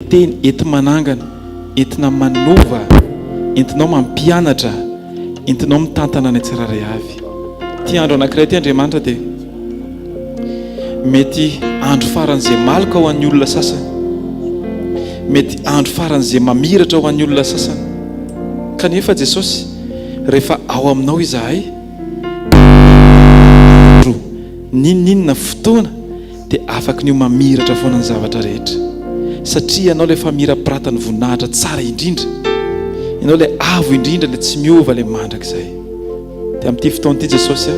teny enti-manangana, entina manova, entinao mampianatra, entinao mitantana ny tsirairay avy. Ity andro anankiray ity Andriamanitra dia mety andro faran'izay maloka ho an'ny olona sasany. Mety andro faran'izay mamiratra ho an'ny olona sasany. Kanefa Jesosy, rehefa ao aminao izahay, andro n'inon'inona fotoana dia afaky ny ho mamiratra foana ny zavatra rehetra. Satria Ianao ilay famirapiratan'ny voninahitra tsara indrindra. Ianao ilay avo indrindra, ilay tsy miova, ilay mandrakizay. Dia amin'ity fotoana ity Jesosy a,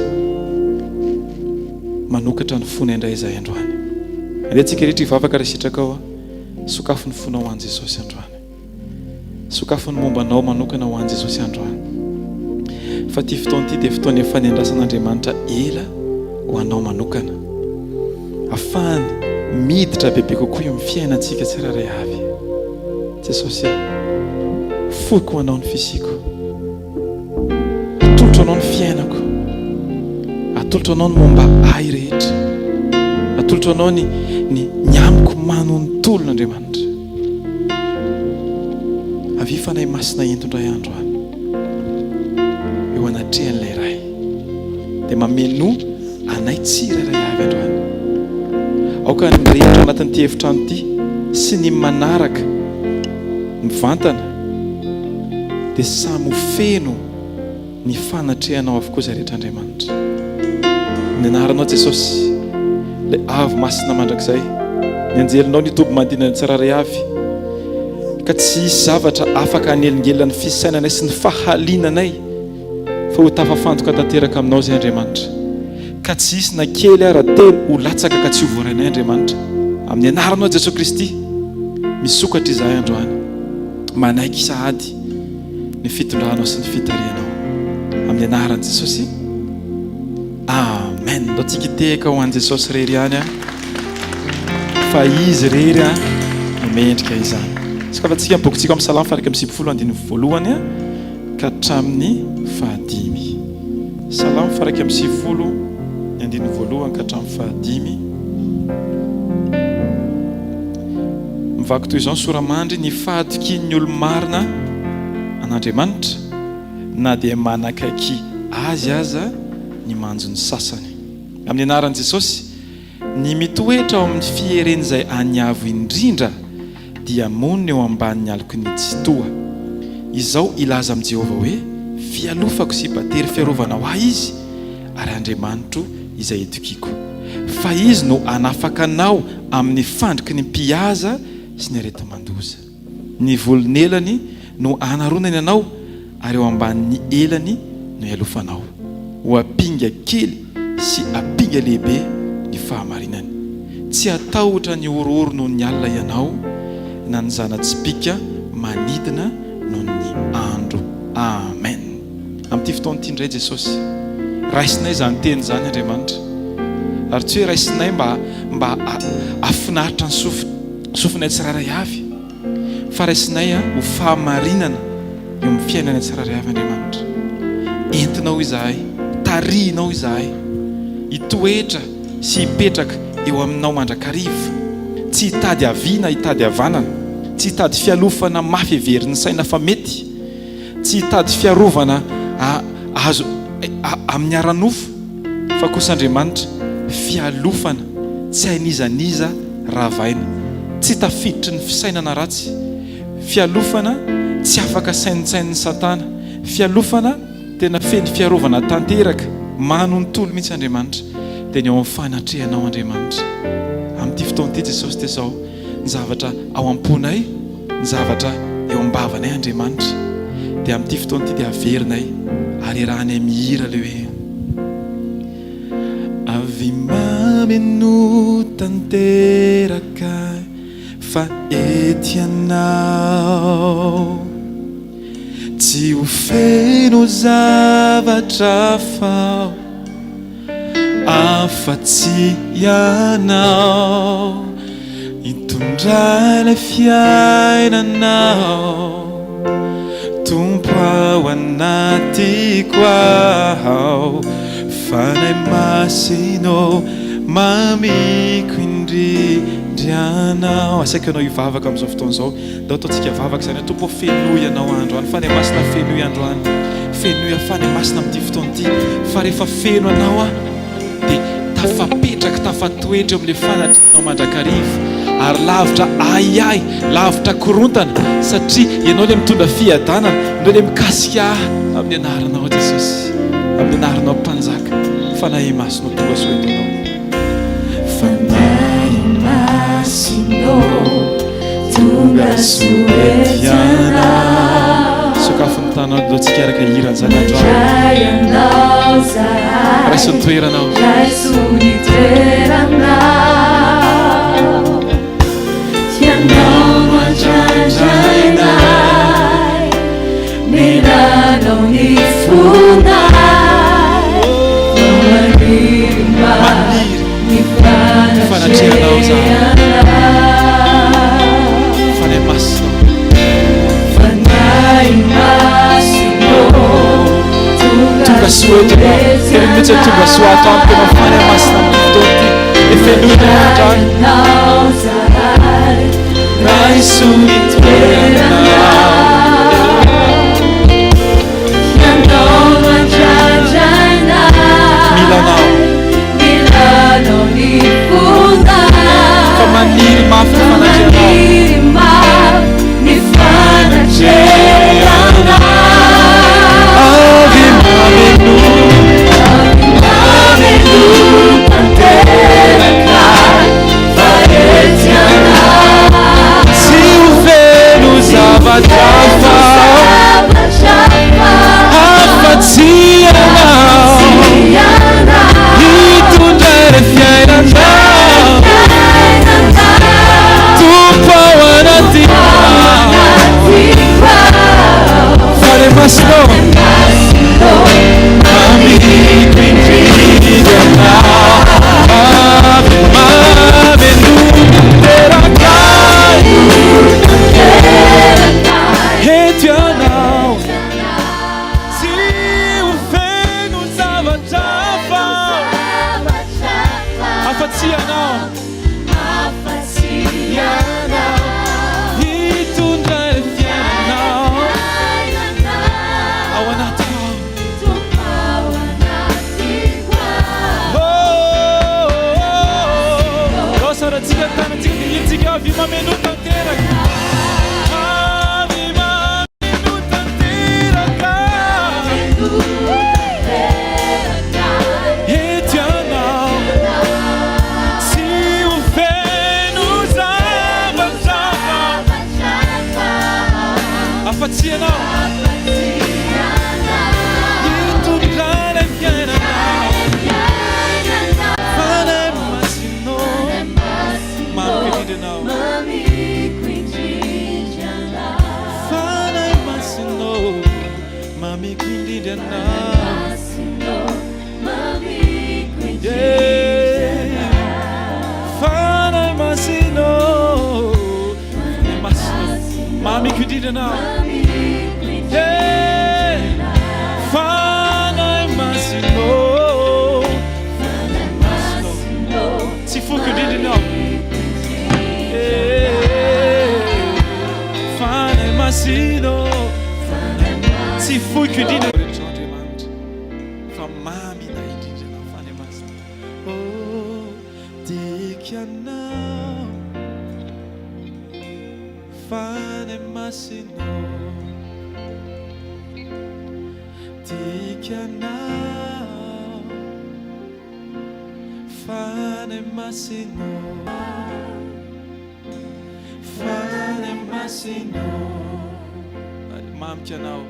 manokatra ny fonay indray izahay androany. Andeha tsika rehetra hivavaka raha sitrakao a, sokafy ny fonao ho an'i Jesosy androany. Sokafy ny momba anao manokana ho an'i Jesosy androany. Fa ity fotoana ity dia fotoana efa niandrasan'Andriamanitra ela ho anao manokana. Afahany miditra bebe kokoa eo amin'ny fiainantsika tsirairay avy. Jesosy a, foiko ho anao ny fisiako. Atolotro anao ny fiainako. Atolotro anao ny momba ahy rehetra. Atolotro anao ny ny ny amiko manontolo Andriamanitra. Avia Fanahy Masina ento indray andro any eo anatrehan'ilay Ray. Dia mamenoa anay tsirairay avy androany. Aoka ny rehetra anatin'ity efitrano ity sy ny manaraka mivantana dia samy ho feno ny fanatrehanao avokoa izay rehetra Andriamanitra. Ny anaranao Jesosy, ilay avo masina mandrakizay, ny anjelinao nitoby manodidina ny tsirairay avy, ka tsy hisy zavatra afaka hanelingelina ny fisainanay sy ny fahalinanay fa ho tafafantoka tanteraka aminao izay Andriamanitra, ka tsy hisy na kely ara teny ho latsaka ka tsy ho voarainay Andriamanitra. Amin'ny anaranao Jesosy Kristy, misokatra izahay androany, manaiky sahady ny fitondranao sy ny fitarihanao. Amin'ny anaran'i Jesosy. Amen. Ndao tsika hitehaka ho an'i Jesosy irery ihany a. Fa izy irery a no mendrika izany. Sokafantsika ny bokintsika amin'ny Salamo faha 91 andininy voalohany a ka hatramin'ny fahadimy. Salamo faha 91 ny andininy voalohany ka hatramin'ny fahadimy. Mivaky toy izao ny sora-mandry, Ny fahatokian'ny olo-marina an'Andriamanitra, na dia manakaiky azy aza ny manjo ny sasany. Amin'ny anaran'i Jesosy, ny mitoetra ao amin'ny fieren'izay any avo indrindra dia monina eo ambanin'ny aloky ny Tsitoha. Izao hilaza amin'i Jehovah hoe, Fialofako sy batery fiarovana ho ahy Izy, ary Andriamanitro izay itokiako. Fa Izy no hanafaka anao amin'ny fandriky ny mpihaza sy ny areti-mandoza. Ny volon'elany no hanaronany anao, ary eo ambanin'ny elany no hialofanao. Ho ampinga kely sy ampinga lehibe ny fahamarinany. Tsy hatahotra ny horohoro noho ny alina ianao, na ny zana-tsipìka manidina noho ny andro. Amen. Amin'ity fotoana ity indray Jesosy, raisinay izany teny izany Andriamanitra. Ary tsy hoe raisinay mba mba hahafinaritra ny sof sofinay tsirairay avy, fa raisinay ho fahamarinana eo amin'ny fiainanay tsirairay avy Andriamanitra. Entinao izahay, tarihinao izahay hitoetra sy hipetraka eo aminao mandrakariva, tsy hitady havia na hitady havanana, tsy hitady fialofana mafy heverin'ny saina fa mety, Tsy hitady fiarovana azo amin'ny ara-nofo fa kosa Andriamanitra fialofana tsy hain'iza n'iza ravaina, tsy tafiditry ny fisainana ratsy, fialofana tsy afaka saintsainin'i Satana, fialofana tena feno fiarovana tanteraka manontolo mihitsy Andriamanitra dia ny ao amin'ny fanatrehanao Andriamanitra. Amin'ity fotoana ity Jesosy dia izao. ny zavatra ao am-ponay, ny zavatra eo am-bavanay Andriamanitra, dia amin'ity fotoana ity dia averinay ary iarahanay mihira ilay hoe Avy mameno tanteraka fa ety Ianao Tsy ho feno zavatra hafa aho Afa-tsy Ianao Hitondra ilay fiainanao Tompo ao anatiko ao Fanahy Masina ô, mamiko indrindra. indrindra Anao. Asaiko ianao hivavaka amin'izao fotoana izao. Ndao ataontsika vavaka izany hoe, Tompo ô, fenoy Ianao aho androany. Fanahy Masina, fenoy androany. Fenoy aho Fanahy Masina amin'ity fotoana ity. Fa rehefa feno Anao aho, dia tafapetraka, tafatoetra eo amin'ilay fanatrehanao mandrakariva. Ary lavitra ahiahy, lavitra korontana, satria Ianao ilay mitondra fiadanana, Ianao ilay mikasika ahy amin'ny anaranao Jesosy, amin'ny anaranao Mpanjaka. Fanahy Masina ô, tonga soa eto Ianao. Fanahy Masina ô, tonga soa eto Ianao. Sokafy ny tananao ndao tsika hiaraka hihira an'izany androany. Mandray Anao zahay. Raiso ny toeranao. Raiso ny toeranao. Ianao no andrandrainay. Milanao ny fonay. Maniry Maniry ny fanatrehanao zahay. fanatrehanao. Fanahy Masina. Fanahy Masina ô, Tonga soa eto ianao. Tena mihitsy hoe tonga soa ato amiko ianao Fanahy Masina amin'ity fotoana ity. Dia fenoina androany. Anao zahay. Raiso ny toeranao. Ianao no andrandrainay. Mila Anao. Milanao ny fonay. Fa maniry mafy ny fanatrehanao. Maniry mafy ny fanatrehanao. Avy mameno. Mameno tanteraka fa eto Ianao. Tsy ho feno zavatra hafa. Zavatra hafa. Afa-tsy Ianao. Ianao. Hitondra ny fiainanao. Tompo ao anatinao. Fanahy Masina ô. Mamiko indrindra Anao. Avy mameno tanteraka. Eto Ianao. Tsy ho feno zavatra hafa. Afa-tsy Ianao. Hitondra ny fiainanao. Ao anatinao. Oh, oh, oh. Ndao sarantsika ny tanantsika dia hihiritsika avy mameno tanteraka. Avy mameno tanteraka. Eto Ianao. Tsy ho feno zavatra hafa. Afa-tsy Ianao. Hitondra ny fiainanao. Fanahy Masina ô. Mamiko indrindra Anao. Fanahy Masina ô. Mamiko indrindra Anao. Yeah. Fanahy Masina ô. Fanahy Masina ô. Mamiko indrindra Anao. Yeah. Fanahy Masina ô. Masina ô. Tsy foiko indrindra Ianao. Yeah. Fanahy Masina ô. Tsy foiko indrindra. Andriamanitra fa mamina indrindra Ianao Fanahy Masina. Oh, tiako Ianao. Fanahy Masina ô. Tiako Ianao. Fanahy Masina ô. Fanahy Masina ô. Mamiko Ianao.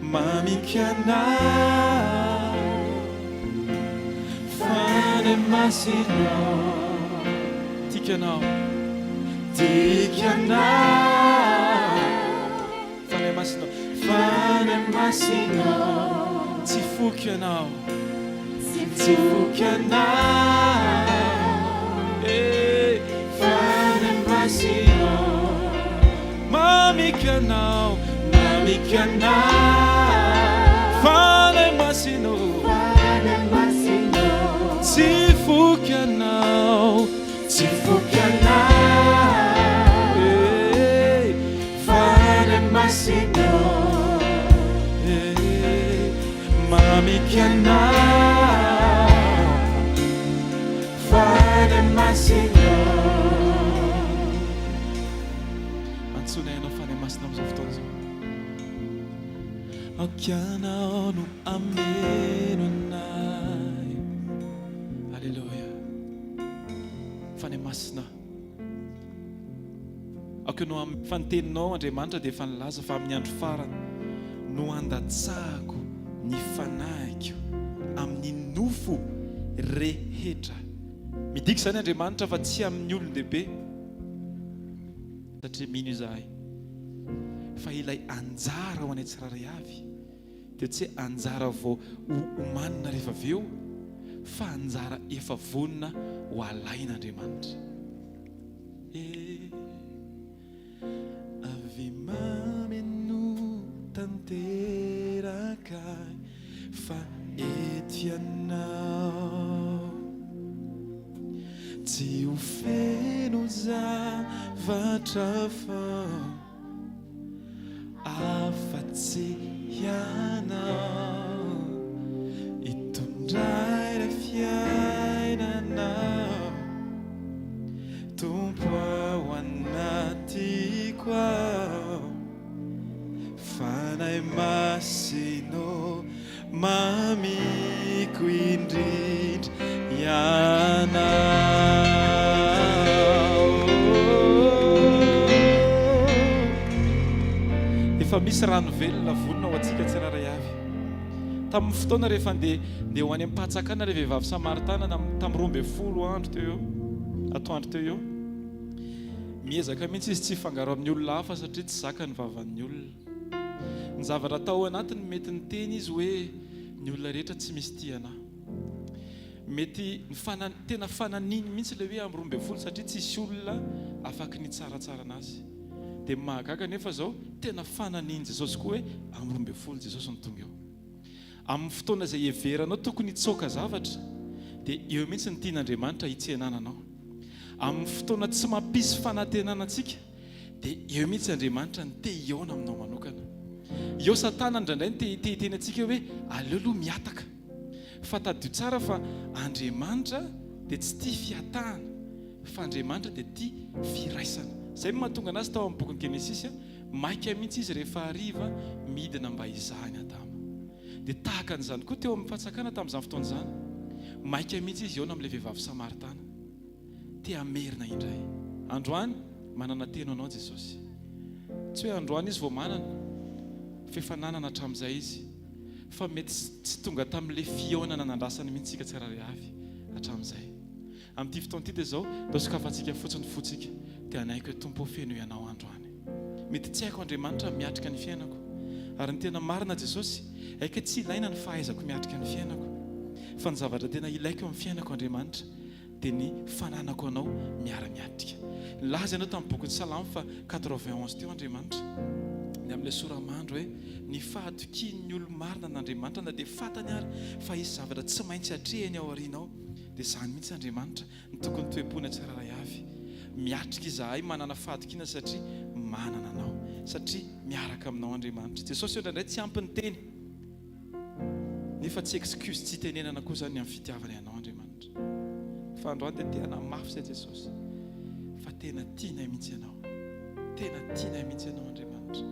Mamiko Ianao. Fanahy Masina ô. Tiako Ianao. Tiako Ianao. Fanahy Masina ô. Fanahy Masina ô. Tsy foiko Ianao. Tsy foiko Ianao. Eh, Fanahy Masina ô. Mamiko Ianao. Mamiko Ianao. Fanahy Masina ô. Tsy foiko Ianao. Tsy foiko Ianao. Masina Eh, mamiko Ianao, Fanahy Masina. Antsoina Ianao Fanahy Masina amin'izao fotoana izao. Aoka Ianao no hameno anay. Aleloia. Fanahy Masina. Aoka Ianao ham-. Fa ny teninao, Andriamanitra, dia efa nilaza fa amin'ny andro farany no handatsahako ny Fanahiko amin'ny nofo rehetra. Midika izany, Andriamanitra, fa tsy amin'ny olon-dehibe, satria mino izahay fa ilay anjara ho anay tsirairay avy dia tsy hoe anjara vao ho omanina rehefa avy eo fa anjara efa vonona ho alain'Andriamanitra. E avy mameno tanteraka ahy fa eto ianao. Tsy ho feno zavatra hafa afa-tsy ianao. Itondray ilay fiainana Tompo ao anatiko ao. Fanahy Masina ô, Mamiko indrindra ianao. Efa misy rano velona vonona ho antsika tsirairay avy. Tamin'ny fotoana rehefa ndeha ndeha ho any am-pahatsakana ilay vehivavy samaritana tamin'ny 12 andro teo eo, atoandro teo eo. Miezaka mihitsy izy tsy hifangaro amin'ny olona hafa satria tsy zaka ny vavan'ny olona. Ny zavatra tao anatiny mety niteny izy hoe ny olona rehetra tsy misy tia anah. Mety ny fana, tena fananiny mihitsy ilay hoe amin'ny 12 satria tsisy olona afaky nitsaratsara anazy. Dia mahagaga anefa izao, tena fananin'i Jesosy koa hoe amin'ny 12 Jesosy no tonga eo. Amin'ny fotoana izay heveranao tokony hitsoaka zavatra dia eo mihitsy no tian'Andriamanitra hitsenana anao. Amin'ny fotoana tsy mampisy fanantenana antsika dia eo mihitsy Andriamanitra no te hihaona aminao manokana. Eo Satana indraindray no te te hiteny antsika hoe aleo aloha mihataka. Fa tadidio tsara fa Andriamanitra dia tsy tia fihatahana fa Andriamanitra dia tia firaisana. Izay no mahatonga anazy tao amin'ny bokin'ny Genesisy, maika mihitsy izy rehefa hariva midina mba hizaha an'i Adama. Dia tahaka an'izany koa teo amin'ny fatsakana tamin'izany fotoana izany. Maika mihitsy izy hihaona amin'ilay vehivavy samaritana. Te hamerina indray. Androany, manana teny ho anao Jesosy. Tsy hoe androany Izy vao manana, fa efa nanana hatramin'izay Izy. Fa mety tsy tonga tamin'ilay fihaonana nandrasany mihitsy isika tsirairay avy hatramin'izay. Amin'ity fotoana ity dia izao, ndao sokafantsika fotsiny ny fontsika, dia hanaiky hoe Tompo ô feno Ianao androany. Mety tsy haiko Andriamanitra miatrika ny fiainako. Ary ny tena marina Jesosy, aika tsy ilaina ny fahaizako miatrika ny fiainako. Fa ny zavatra tena ilaiko amin'ny fiainako Andriamanitra dia ny fananako Anao miara-miatrika. Nilaza Ianao tamin'ny bokin'ny Salamo fa 91 teo Andriamanitra, ny amin'ilay sora-mandry hoe, ny fahatokian'ny olo-marina an'Andriamanitra na dia fantany ary fa hisy zavatra tsy maintsy atrehiny ao aoriana ao, dia izany mihitsy Andriamanitra no tokony toe-pona tsirairay avy. Miatrika izahay manana fahatokiana satria manana Anao, satria miaraka aminao Andriamanitra. Jesosy indraindray tsy ampy ny teny. Nefa tsy excuse tsy itenenana koa zany ny amin'ny fitiavany anao Andriamanitra. Fa androany dia te hanamafy izay Jesosy fa tena tianay mihitsy ianao. Tena tianay mihitsy ianao Andriamanitra.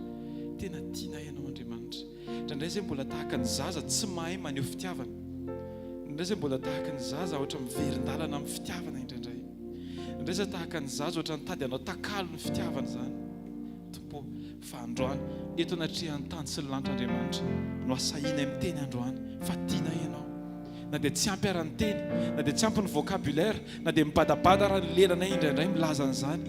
Tena tianay ianao Andriamanitra. Indraindray izay mbola tahaka ny zaza tsy mahay maneho fitiavana. Indraindray izay mbola tahaka ny zaza ohatra miverin-dalana amin'ny fitiavana indraindray. Indraindray izay tahaka ny zaza ohatra nitady hanao takalo ny fitiavana izany. Tompo ô, fa androany, eto anatrehan'ny tany sy ny lanitra Andriamanitra, no asahianay miteny androany fa tianay Ianao. Na dia tsy ampy ara ny teny, na dia tsy ampy ny vocabulaire, na dia mibadabada ara ny lelanay indraindray milaza an'izany,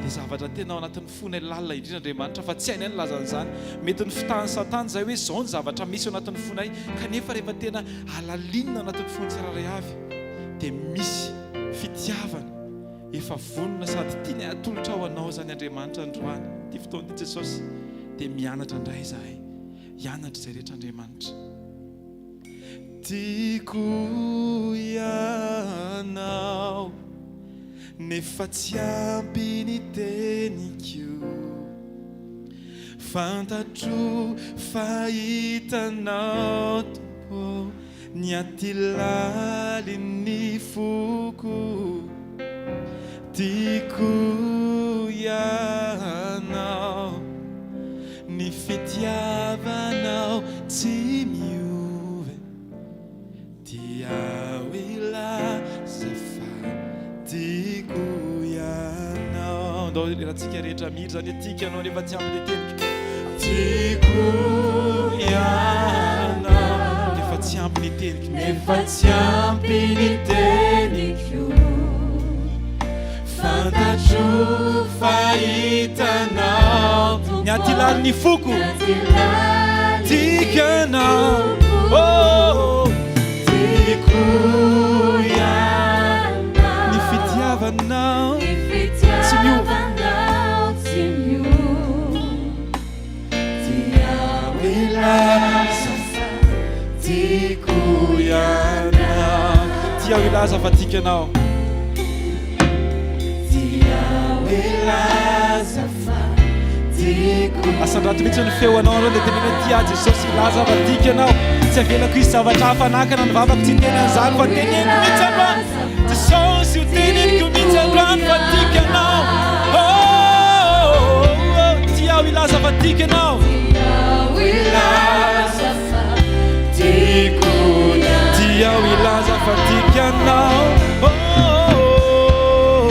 dia zavatra tena ao anatin'ny fonay lalina indrindra Andriamanitra fa tsy hainay ny milaza an'izany. Mety ny fitahan'i Satana izay hoe izao ny zavatra misy ao anatin'ny fonay, kanefa rehefa tena halalinina ao anatin'ny fon'ny tsirairay avy, dia misy fitiavana. Efa vonona sady tiany hatolotra ho anao izany Andriamanitra androany ity fotoana ity Jesosy dia mianatra indray izahay hianatra izay rehetra Andriamanitra Tiako ianao nefa tsy ampy ny teniko. Fantatro fa hitanao Tompo ô, ny aty lalin'ny foko. Tiako Ianao, ny fitiavanao tsy miova. Dia hilaza fa tiako ianao. Andao erantsika rehetra mihira izany hoe tiako ianao nefa tsy ampy ny teniko. Tiako ianao nefa tsy ampy ny teniko. Nefa tsy ampy ny teniko. Fantatro fa hitanao ny aty lalin'ny foko. Tiako ianao, oh, tiako ianao. Ny fitiavanao tsy miova. Tiako hilaza fa tiako ianao. Tiako hilaza fa tiako ianao. Tiako hilaza fa tiako. Asandrato mihitsy ny feo anao aloha dia teneno hoe tia Jesosy hilaza fa tiako ianao. Tsy avelako hisy zavatra hafa hanakana ny vavako tsy hiteny an'izany fa teneniko mihitsy androany. Jesosy ho teneniko mihitsy androany fa tiako ianao. Oh, oh, oh, tia aho hilaza fa tiako ianao. Hilaza fa tiako Tia aho hilaza fa tiako ianao. Oh, oh, oh.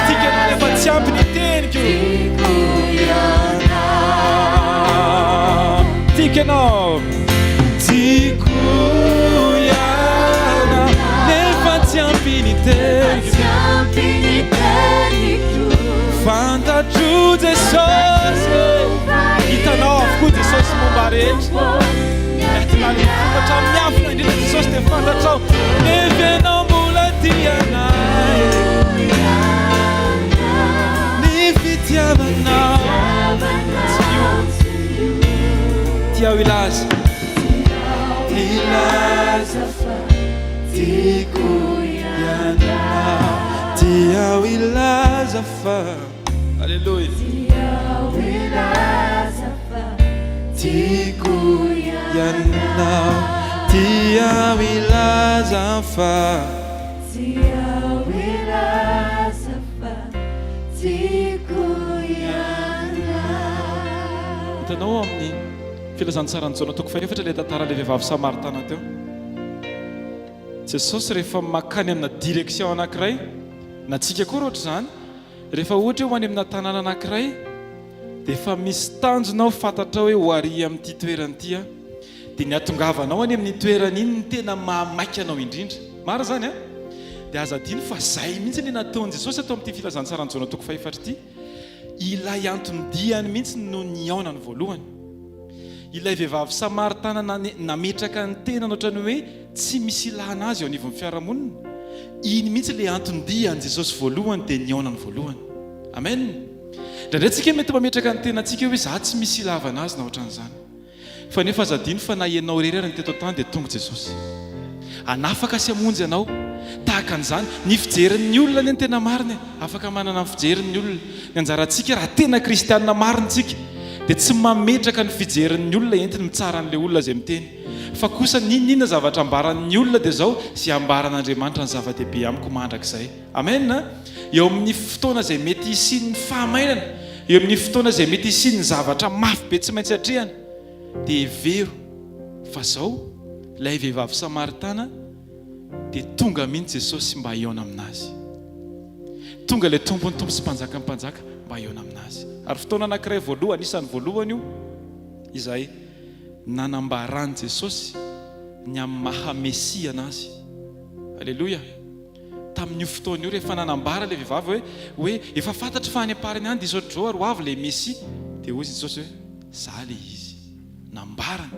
Tiako ianao nefa tsy ampy ny teniko. Tiako ianao. Tiako ianao nefa tsy ampy ny teniko. Fantatro Jesosy, hitanao avokoa Jesosy momba rehetra. Miatina ny foko hatramin'ny miafina indrindra Jesosy dia fantatrao nefa ianao mbola tia anay. Ny fitiavanao tsy miova. Tia aho hilaza. Hilaza fa tiako ianao. Tia aho hilaza fa. Aleloia. Tia aho hilaza fa tiako ianao. Tia aho hilaza fa. Tia aho hilaza fa tiako ianao. Hitanao ao amin'ny Filazantsaran'i Jaona toko fahefatra ilay tantara ilay vehivavy samaritana teo. Jesosy rehefa makany amina direction anankiray, na tsika koa raha ohatr'izany, rehefa ohatra hoe ho any amina tanàna anankiray, dia efa misy tanjona ao fantatrao hoe ho ary amin'ity toerana ity aho. Dia ny hatongavanao any amin'iny toerana iny no tena mahamaika anao indrindra. Marina izany an? Dia aza adino fa izay mihitsy ilay nataon'i Jesosy ato amin'ity Filazantsaran'i Jaona toko fahefatra ity. Ilay anton-diany mihitsy no nihaonany voalohany. Ilay vehivavy samaritana nametraka ny tenany ohatran'ny hoe tsy misy ilana azy eo anivon'ny fiarahamonina, iny mihitsy ilay anton-dian'i Jesosy voalohany dia nihaonany voalohany. Amen. Indraindray tsika mety mametraka ny tenantsika hoe za tsy misy ilavana azy na ohatran'izany. Fa nefa aza adino fa na ianao irery ary ny teto an-tany dia tonga Jesosy. Hanafaka sy hamonjy anao. Tahaka an'izany. Ny fijerin'ny olona anie no tena marina e. Afaka manana ny fijeriny ny olona. Ny anjarantsika raha tena kristianina marina isika dia tsy mametraka ny fijerin'ny olona entiny mitsara an'ilay olona izay miteny. Fa kosa n'inon'inona zavatra ambaran'ny olona dia izao, izay ambaran'Andriamanitra ny zava-dehibe amiko mandrakizay. Amen a! Eo amin'ny fotoana izay mety hisian'ny fahamainana, eo amin'ny fotoana izay mety hisian'ny zavatra mafy be tsy maintsy atrehana, dia hevero fa izao, ilay vehivavy samaritana dia tonga mihitsy Jesosy mba hihaona aminazy. Tonga ilay Tompon'ny Tompo sy Mpanjakan'ny Mpanjaka mba hihaona aminazy. Ary fotoana anankiray voalohany, isan'ny voalohany io, izay nanambaran'i Jesosy ny amin'ny maha Mesia anazy. Aleloia! Tamin'io fotoana io, rehefa nanambara ilay vehivavy hoe, hoe efa fantatro fa any am-parany any diso ohatr'izao ary ho avy ilay Mesia, dia hoy Jesosy hoe, Izaho ilay Izy. Nambarany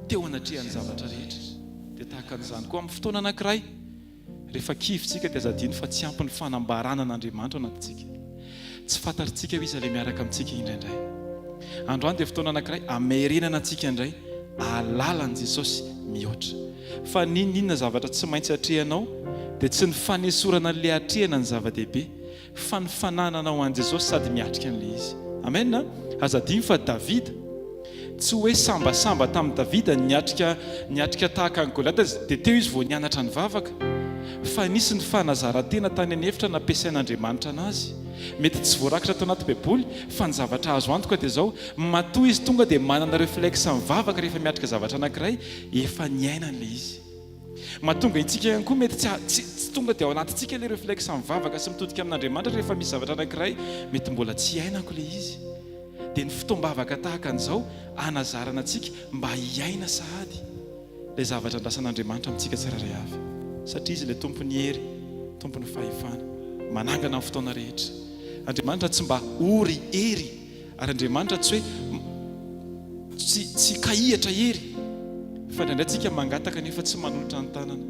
teo anatrehan'ny zavatra rehetra. Dia tahaka an'izany koa, amin'ny fotoana anankiray, rehefa kivy isika dia aza adino fa tsy ampy ny fanambarana an'Andriamanitra ao anatintsika. Tsy fantatritsika hoe iza ilay miaraka amintsika indraindray. Androany dia fotoana anankiray hamerenana antsika indray hahalala an'i Jesosy mihoatra. Fa n'inon'inona zavatra tsy maintsy atrehanao dia tsy ny fanesorana an'ilay atrehana no zava-dehibe fa ny fanananao an'i Jesosy sady miatrika an'ilay izy. Amen a! Aza adino fa Davida, tsy hoe sambasamba tamin'i Davida ny niatrika niatrika tahaka an'i Goliata izy, dia teo izy vao nianatra nivavaka. Fa nisy ny fanazaran-tena tany an'efitra nampiasain'Andriamanitra anazy. Mety tsy voarakitra ato anaty Baiboly, fa ny zavatra azo antoka dia izao, matoa izy tonga dia manana reflexe mivavaka rehefa miatrika zavatra anankiray, efa niainany ilay izy. Mahatonga antsika ihany koa mety tsy tsy tsy tonga dia ao anatintsika ilay reflexe mivavaka sy mitodika amin'Andriamanitra rehefa misy zavatra anankiray mety mbola tsy iainako ilay izy. Dia ny fotoam-bavaka tahaka an'izao hanazarana antsika mba hiaina sahady ilay zavatra andrasan'Andriamanitra amintsika tsirairay avy. Satria Izy ilay Tompon'ny hery, Tompon'ny fahefana. Manangana amin'ny fotoana rehetra. Andriamanitra tsy mba ory hery. Ary Andriamanitra tsy hoe tsy tsy kahihatra hery fa indraindray tsika mangataka nefa tsy manolotra ny tanana.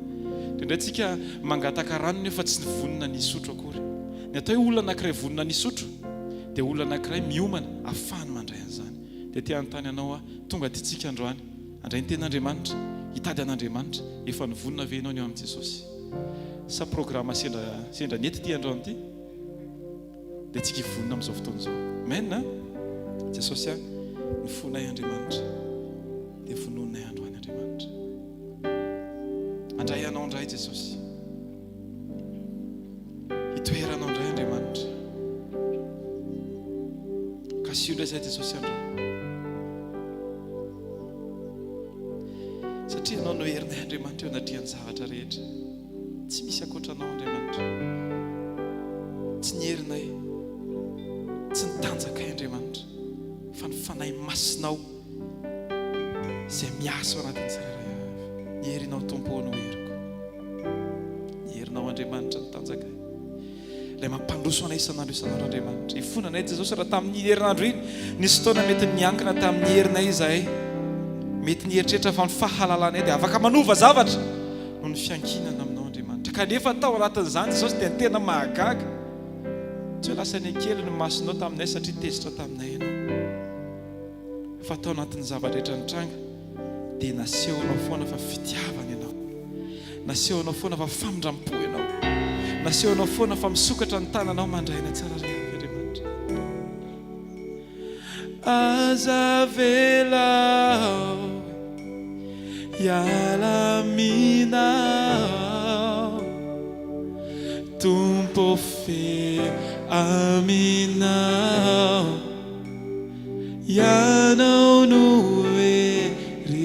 Indraindray tsika mangataka rano nefa tsy vonona ny hisotro akory. Ny atao hoe olona anankiray vonona ny hisotro dia olona anankiray miomana afahany mandray an'izany. Dia te hanontany anao aho, tonga aty tsika androany handray ny tenin'Andriamanitra, hitady an'Andriamanitra, efa nivonona ve ianao ny eo amin'i Jesosy? Sa programa sendra sendra nety ity androany ity? Dia tsika hivonona amin'izao fotoana izao. Amen a! Jesosy a, ny fonay Andriamanitra dia vononinay androany Andriamanitra. Andray anao indray Jesosy. Hitoeranao indray Andriamanitra. Kasio indray izay Jesosy androany. Satria ianao no herinay Andriamanitra eo anatrehan'ny zavatra rehetra. Tsy misy ankoatra Anao Andriamanitra. Tsy ny herinay, tsy ny tanjakay Andriamanitra, fa ny Fanahy Masinao izay miasa ao anatin'ny tsirairay avy. Ny herinao Tompo ô no heriko. Ny herinao Andriamanitra no tanjakay. Ilay mampandroso anay isan'andro isan'andro Andriamanitra. Hifona anay Jesosy raha tamin'iny herinandro iny nisy fotoana mety niankina tamin'ny herinay izahay. Mety nieritreritra fa ny fahalalanay dia afaka manova zavatra noho ny fiankinana aminao Andriamanitra. Kanefa tao anatin'izany Jesosy dia ny tena mahagaga. Tsy hoe lasa niankely ny masonao taminay satria tezitra taminay ianao. Fa tao anatin'ny zava-drehetra nitranga dia nasehonao foana fa fitiavana ianao. Nasehonao foana fa famindram-po ianao. Nasehonao foana fa misokatra ny tananao mandray anay tsirairay avy Andriamanitra. Aza avela aho hiala aminao Tompo fe aminao. Ianao no heriko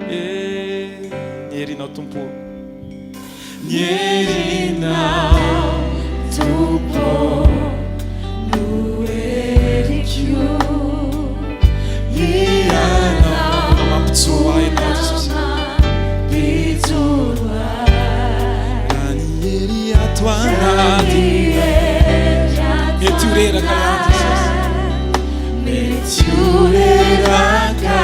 eh. Ny herinao Tompo ô. Ny herinao Tompo no heriko. Ianao no mampijoro ahy Ianao Jesosy. Mampijoro ahy. Raha ny hery ato anaty. Mety ho reraka ihany Jesosy. Mety ho reraka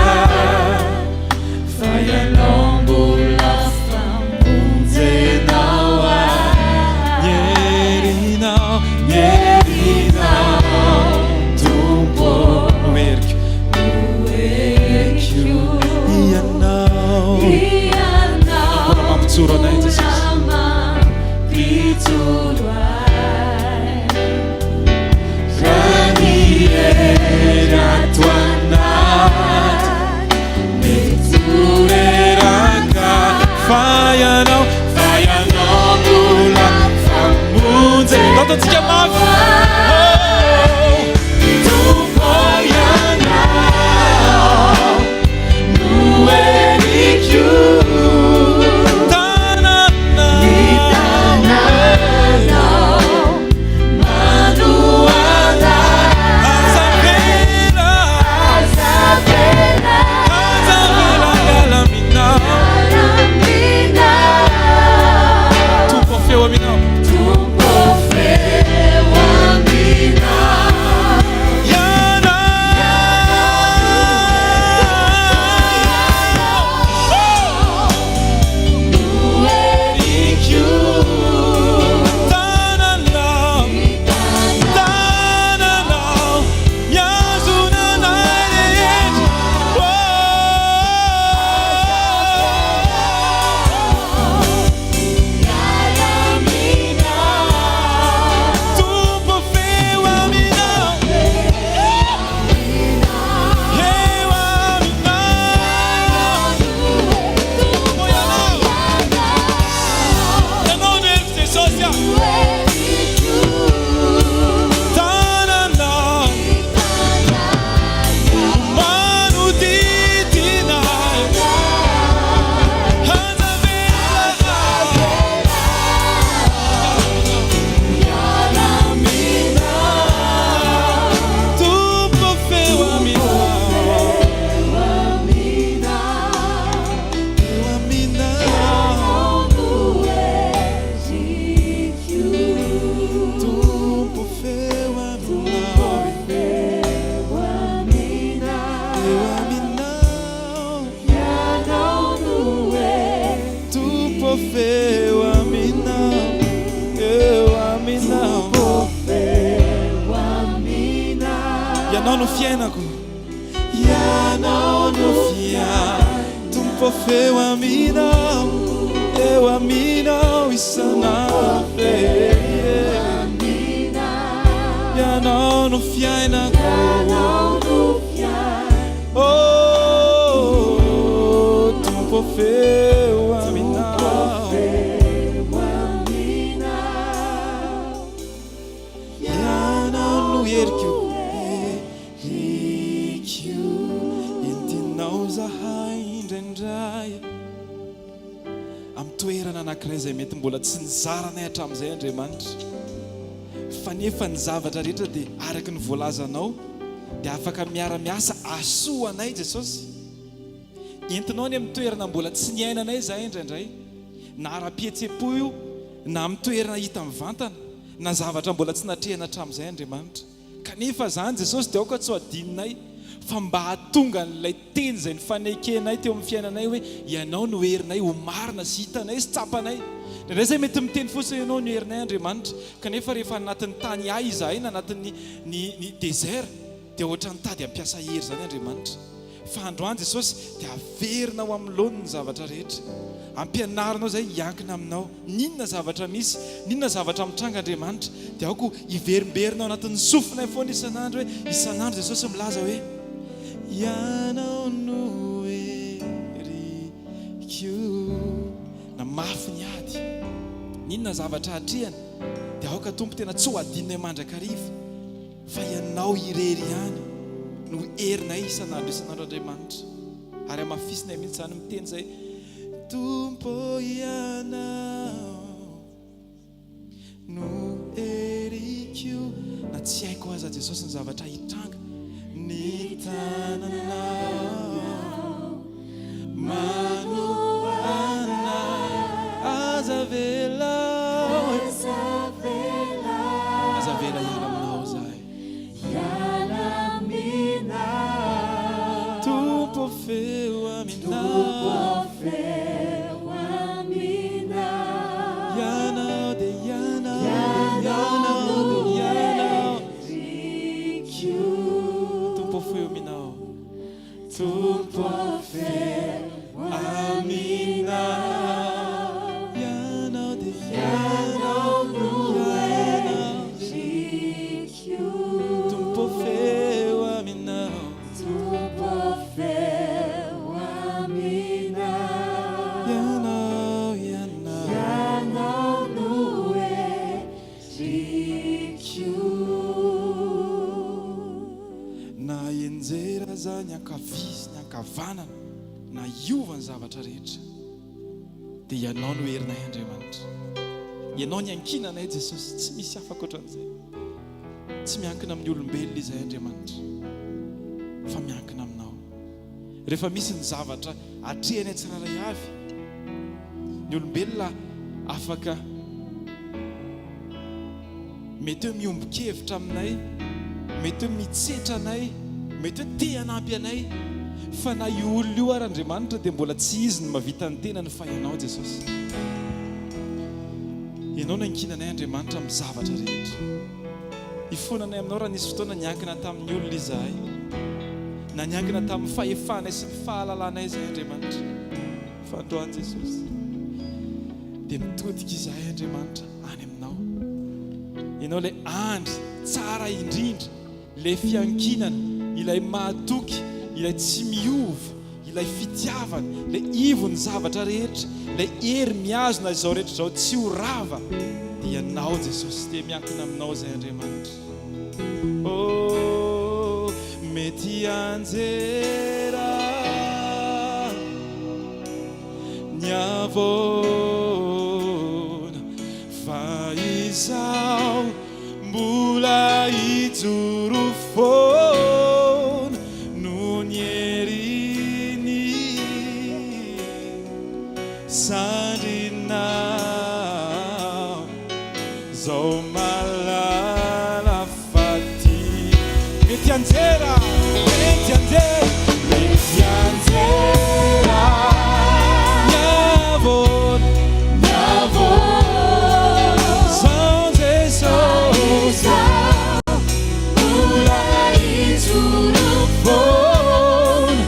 fa Ianao mbola famonjenao ahy. Ny herinao, ny herinao Tompo no heriko, no heriko. Ianao, Ianao mbola mampijoro anay Jesosy. Mampijoro ahy. Raha ny hery ato anaty mety ho reraka, fa Ianao, fa Ianao mbola famonjy. Ndao ataontsika mafy. Oh, Tompo Ianao no heriko. Tompo feo aminao. Tompo feo aminao. Tananao manodidina ahy. Aza avela hiala aminao. Tompo feo aminao. Eo aminao. Tompo feo aminao. Eo aminao. Tompo feo aminao. Eo aminao. Ianao no fiainako. Ianao no fiainako. Tompo feo aminao. Eo aminao isan'andro. Ianao no fiainako. Oh, Tompo feo aminao. Ianao no heriko. Heriko. Entinao zahay indraindray amin'ny toerana anankiray izay mety mbola tsy nizaranay hatramin'izay Andriamanitra. Fa nefa ny zavatra rehetra dia araka ny voalazanao dia afaka miara-miasa hahasoa anay Jesosy. Entinao any amin'ny toerana mbola tsy niainanay izahay indraindray, na ara-pihetsem-po io, na amin'ny toerana hita mivantana, na zavatra mbola tsy natrehina hatramin'izay Andriamanitra. Kanefa izany Jesosy dia aoka tsy ho adinonay fa mba hahatonga an'ilay teny izay nifanekenay teo amin'ny fiainanay hoe Ianao no herinay ho marina sy hitanay sy tsapanay. Indraindray izay mety miteny fotsiny hoe Ianao no herinay Andriamanitra kanefa rehefa anatin'ny tany hay izahay na anatin'ny ny ny désert dia ohatran'ny tady hampiasa hery izany Andriamanitra. Fa androany Jesosy dia averina ho amin'ny laoniny ny zavatra rehetra. Ampianarinao izay hiankina aminao. N'inona zavatra misy, n'inona zavatra mitranga Andriamanitra dia aoka hiverimberina ao anatin'ny sofinay foana isan'andro hoe isan'andro Jesosy milaza hoe Ianao no heriko. Na mafy ny ady, n'inona zavatra atrehana dia aoka Tompo tena tsy ho adinonay mandrakariva. Fa Ianao irery ihany no herinay isan'andro isan'andro Andriamanitra. Ary hamafisinay mihitsy izany miteny izay, Tompo Ianao no heriko. Na tsy haiko aza Jesosy ny zavatra hitranga, ny tananao manohana aza avelao. Aza avela hiala aminao izahay. Tompo feo aminao. Ianao dia ianao dia ianao dia ianao. Tompo feo aminao. Tompo feo aminao. Ianao dia ianao ianao dia Tompo feo aminao. Ianao ianao. Na hianjera aza ny ankavia sy ny ankavanana, na hiova ny zavatra rehetra, dia Ianao no herinay Andriamanitra. Ianao niankinanay Jesosy, tsy misy hafa ankoatran'izay. Tsy miankina amin'ny olombelona izahay Andriamanitra, fa miankina Aminao. Rehefa misy ny zavatra atrehanay tsirairay avy, ny olombelona afaka mety hoe miombon-kevitra aminay, mety hoe mitsetra anay, mety hoe te hanampy anay, fa na io olona io ary Andriamanitra dia mbola tsy izy no mahavita ny tenany fa Ianao Jesosy. Ianao no ankinanay Andriamanitra amin'ny zavatra rehetra. Hifonanay aminao raha nisy fotoana niankina tamin'ny olona izahay, na niankina tamin'ny fahefanay sy ny fahalalanay izahay Andriamanitra. Fa androany Jesosy, dia mitodika izahay Andriamanitra any aminao. Ianao ilay andry tsara indrindra, ilay fiankinana, ilay mahatoky, ilay tsy miova, ilay fitiavana, ilay ivon'ny zavatra rehetra, ilay hery mihazona izao rehetra izao tsy ho rava, dia. Ianao Jesosy dia miankina aminao izay Andriamanitra. Oh, mety hianjera ny havoana fa izaho mbola hijoro foana noho ny heriny sandrinao zao mahalala fa tia mety hianjera mety hianjera mety hianjera ny havoana ny havoana zao Jesosy mbola hijoro foana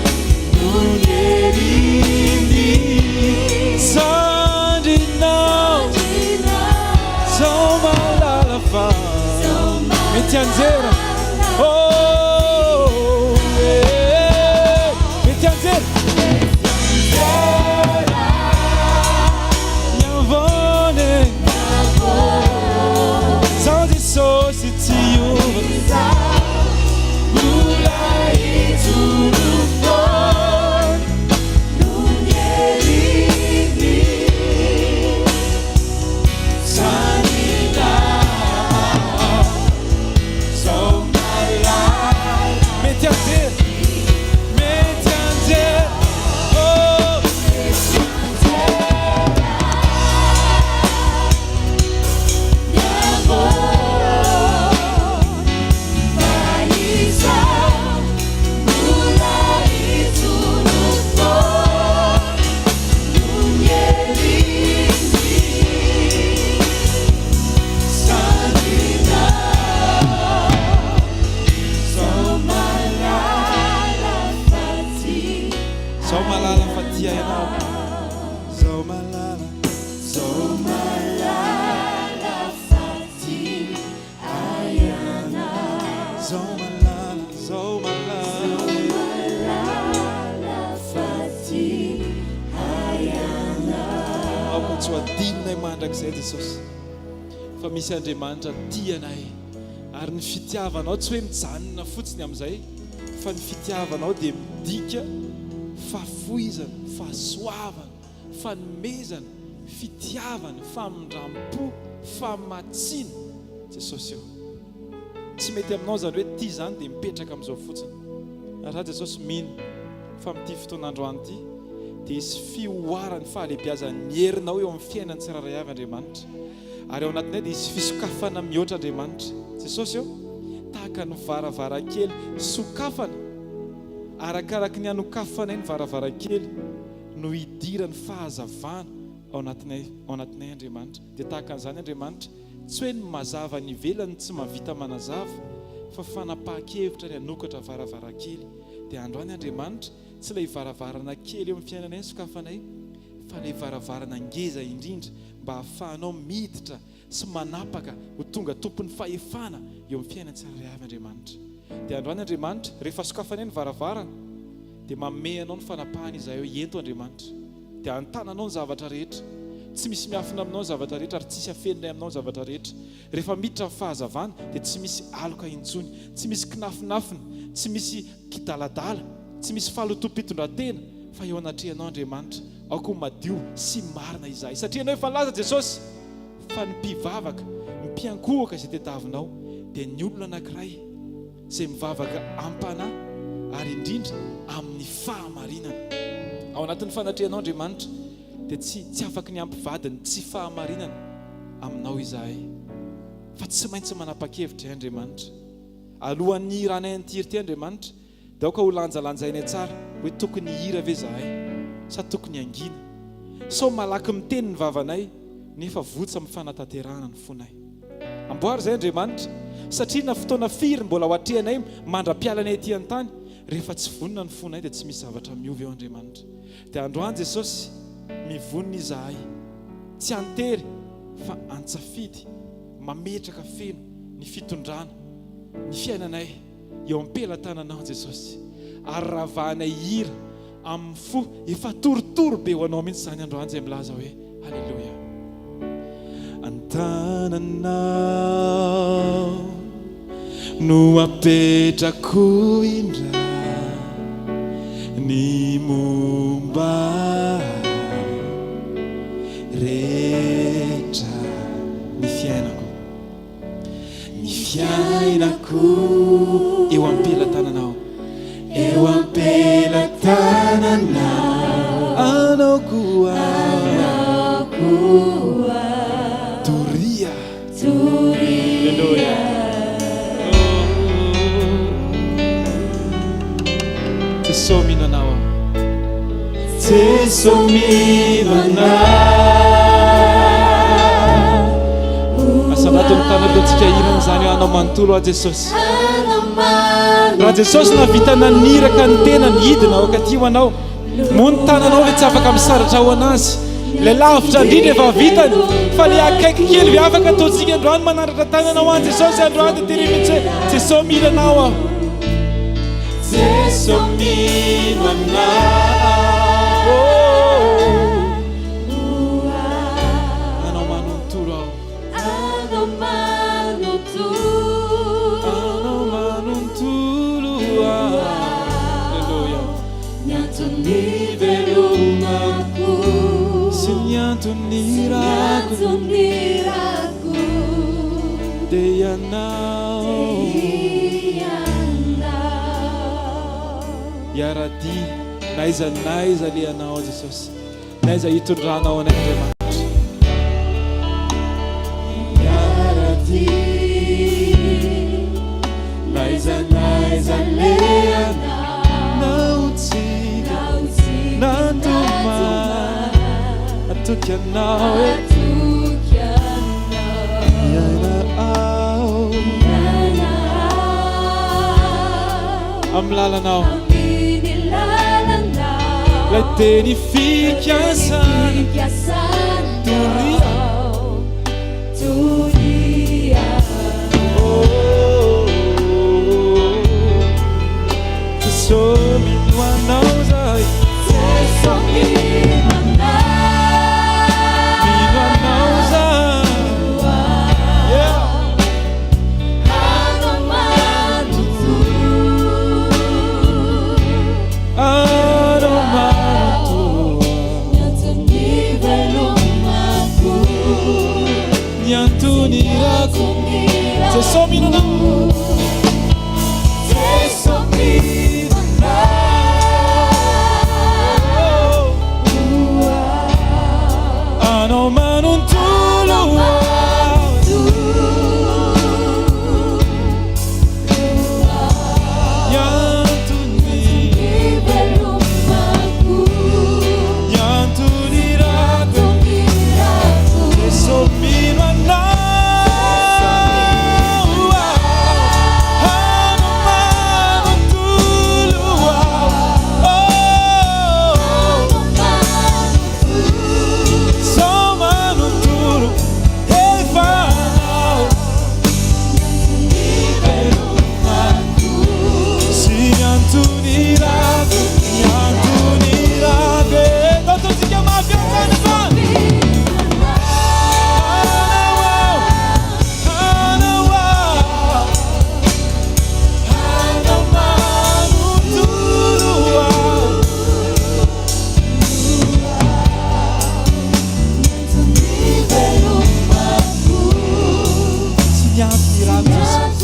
noho ny heriny sandrinao zao mahalala fa mety hianjera oh eh mety hianjera ny havoana e zao Jesosy tsy hiova mbola hijoro foana noho ny heriny sandrinao zao mahalala mety hianjera mety hianjera oh Zao mahalala fa tia ianao Zao mahalala Zao mahalala fa tia ianao Zao mahalala Zao mahalala fa tia ianao Aoka tsy ho adinonay mandrakizay Jesosy fa misy Andriamanitra tia anay ary ny fitiavanao tsy hoe mijanona fotsiny amin'izay fa ny fitiavanao dia midika fahafoizana, fahasoavana, fanomezana, fitiavana, famindram-po, famatsiana. Jesosy ô. Tsy mety aminao izany hoe tia izany dia mipetraka amin'izao fotsiny. Ary za Jesosy mino fa amin'ity fotoana androany ity dia hisy fihoaran'ny fahalehibiazan'ny herinao eo amin'ny fiainan'ny tsirairay avy Andriamanitra. Ary ao anatinay dia hisy fisokafana mihoatra Andriamanitra. Jesosy ô, tahaka ny varavarankely sokafana, arakaraky ny hanokafanay ny varavarankely no hidiran'ny fahazavana ao anatinay, ao anatinay Andriamanitra. Dia tahaka an'izany Andriamanitra, tsy hoe ny mazava any ivelany no tsy mahavita manazava, fa fanapahan-kevitra ny hanokatra varavarankely. Dia androany Andriamanitra, tsy ilay varavarana kely eo amin'ny fiainanay no sokafanay, fa ilay varavarana ngeza indrindra mba hahafahanao miditra sy manapaka ho tonga tompon'ny fahefana eo amin'ny fiainan'ny tsirairay avy Andriamanitra. Dia androany Andriamanitra, rehefa sokafanay ny varavarana, dia manome anao ny fanapahana izahay hoe ento Andriamanitra. Dia an-tananao ny zavatra rehetra. Tsy misy miafina aminao ny zavatra rehetra ary tsisy afeninay aminao ny zavatra rehetra. Rehefa miditra ny fahazavana dia tsy misy aloka intsony, tsy misy kinafinafina, tsy misy kidaladala, tsy misy fahalotoam-pitondran-tena fa eo anatrehanao Andriamanitra. Aoka ho madio sy marina izahay satria Ianao efa nilaza Jesosy fa ny mpivavaka, ny mpiankohoka izay tediavinao dia ny olona anankiray izay mivavaka am-panahy ary indrindra amin'ny fahamarinana. Ao anatin'ny fanatrehanao Andriamanitra dia tsy tsy afaky ny hampivady ny tsy fahamarinana aminao izahay fa tsy maintsy manapa-kevitra ihay Andriamanitra. Alohan'ny hihiranay an'ity hira ity Andriamanitra dia aoka ho lanjalanjainay tsara hoe tokony hihira ve izahay sa tokony hangina. Sao malaky miteny ny vavanay nefa votsa amin'ny fanatanterahana ny fonay. Amboary izay Andriamanitra, satria na fotoana firy mbola ho atrehanay mandra-pialanay ety an-tany, rehefa tsy vonona ny fonay dia tsy misy zavatra miova eo Andriamanitra. Dia androany Jesosy, mivonona izahay, tsy an-tery fa an-tsafidy, mametraka feno ny fitondrana ny fiainanay eo am-pelatananao Jesosy, ary ravahanay hira amin'ny fo efa torotoro be ho anao mihitsy izany androany izay milaza hoe Aleloia. am-pelatananao no apetrako indray ny momba ahy rehetra, ny fiainako, ny fiainako eo am-pelatananao, eo am-pelatananao, anao koa, anao koa, doria, doria. Jeso mino anao aho. Jeso mino anao. Asandrato ny tanana ataontsika hirana izany hoe anao manontolo aho Jesosy. Raha Jesosy nahavita naniraka ny tenany hidina ao akaty ho anao, moa ny tananao ve tsy afaka misaratra ho an'azy? Ilay lavitra indrindra efa vitany, fa ilay akaiky kely ve afaka ataontsika androany manandratra tanana ho an'i Jesosy androany dia tereno mihitsy hoe Jesosy mila anao aho. Jeso mino anao. Anao manontolo aho. Anao manontolo. Anao manontolo aho. Aleloia. Ny antony ivelomako. Sy ny antony irako. Sy ny antony irako. Dia ianao. Hiara-dia n'aiza n'aiza alehanao Jesosy, n'aiza hitondranao anay Andriamanitra. Hiara-dia n'aiza n'aiza alehanao, na ho tsiky na tomany, hatoky anao e. Miaina ao. Amin'ny lalanao. Ilay teny fikasana. Doria. Oh, Jeso mino anao zahay. Jeso mino anao. Mino anao zahay. Yeah. Anao manontolo. Anao manontolo. Ny antony ivelomako. Ny antony irako. Jeso mino anao. Jeso mino anao. Anao manontolo. Ny antony. Ny antony irako. Jeso mino anao. Anao manontolo. Oh. Zao manontolo efa anao. Sy ny antony irako, ny antony irako. Ataontsika mafy an'izany zany. Anao, anao, anao manontolo. Sy ny antony irako Jesosy.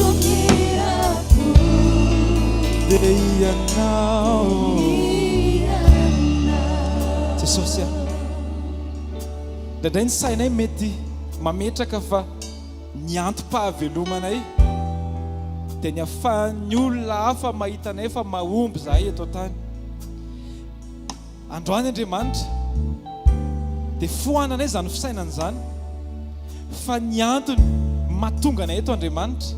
Dia ianao. Jesosy a. Indraindray ny sainay mety mametraka fa ny antom-pahavelomanay dia ny ahafahan'ny olona hafa mahita anay fa mahomby izahay eto an-tany. Androany Andriamanitra dia foananay izany fisainana izany fa ny antony mahatonga anay eto Andriamanitra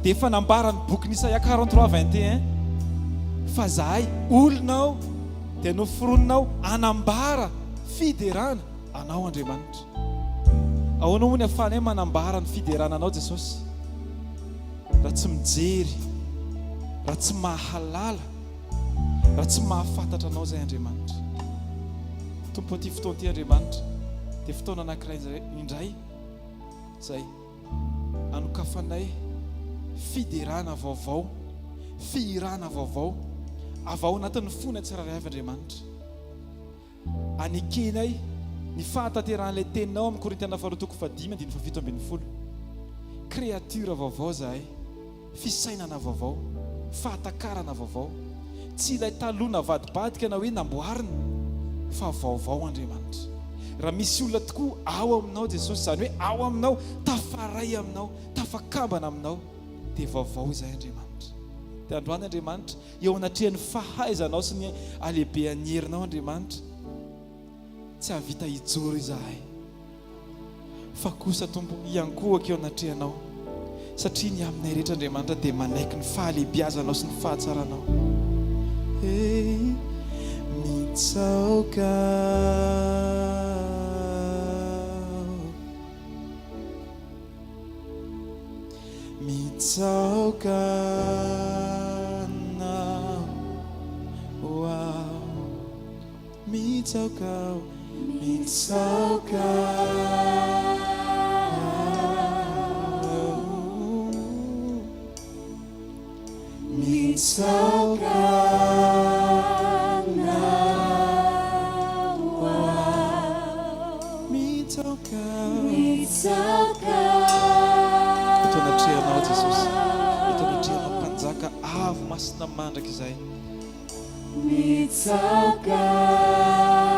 dia efa nambaran'ny bokin'i Isaia 43 21 fa zahay olonao dia noforoninao hanambara fiderana anao Andriamanitra. Ahoana moa ny ahafahanay manambara ny fiderana anao Jesosy raha tsy mijery, raha tsy mahalala, raha tsy mahafantatra anao izay Andriamanitra. Tompo ity fotoana ity Andriamanitra dia fotoana anankiray indray. Izay anokafanay fiderana vaovao, fihirana vaovao avy ao anatin'ny fonay tsirairay avy Andriamanitra. Anekenay ny fahatanterahan'ilay teninao amin'ny Korintiana faharoa toko fahadimy andininy fahafito ambin'ny folo. Créature vaovao izahay, fisainana vaovao, fahatakarana vaovao. Tsy ilay taloha navadibadika na hoe namboarina fa vaovao Andriamanitra. Raha misy olona tokoa ao aminao Jesosy, izany hoe ao aminao, tafaray aminao, tafakambana aminao, dia vaovao izahay Andriamanitra. Dia androany Andriamanitra, Eo anatrehan'ny fahaizanao sy ny halehibehan'ny herinao, Andriamanitra, tsy hahavita hijoro izahay. Fa kosa, Tompo, hiankohoka eo anatrehanao, satria ny aminay rehetra, Andriamanitra, dia manaiky ny fahalehibiazanao sy ny fahatsaranao. Hey, mitsaoka aho. Mitsaoka Anao aho, mitsaoka aho, mitsaoka aho, mitsaoka Anao aho, mitsaoka aho. Eto anatrehanao Jesosy, eto anatrehanao Mpanjaka avo masina mandrakizay.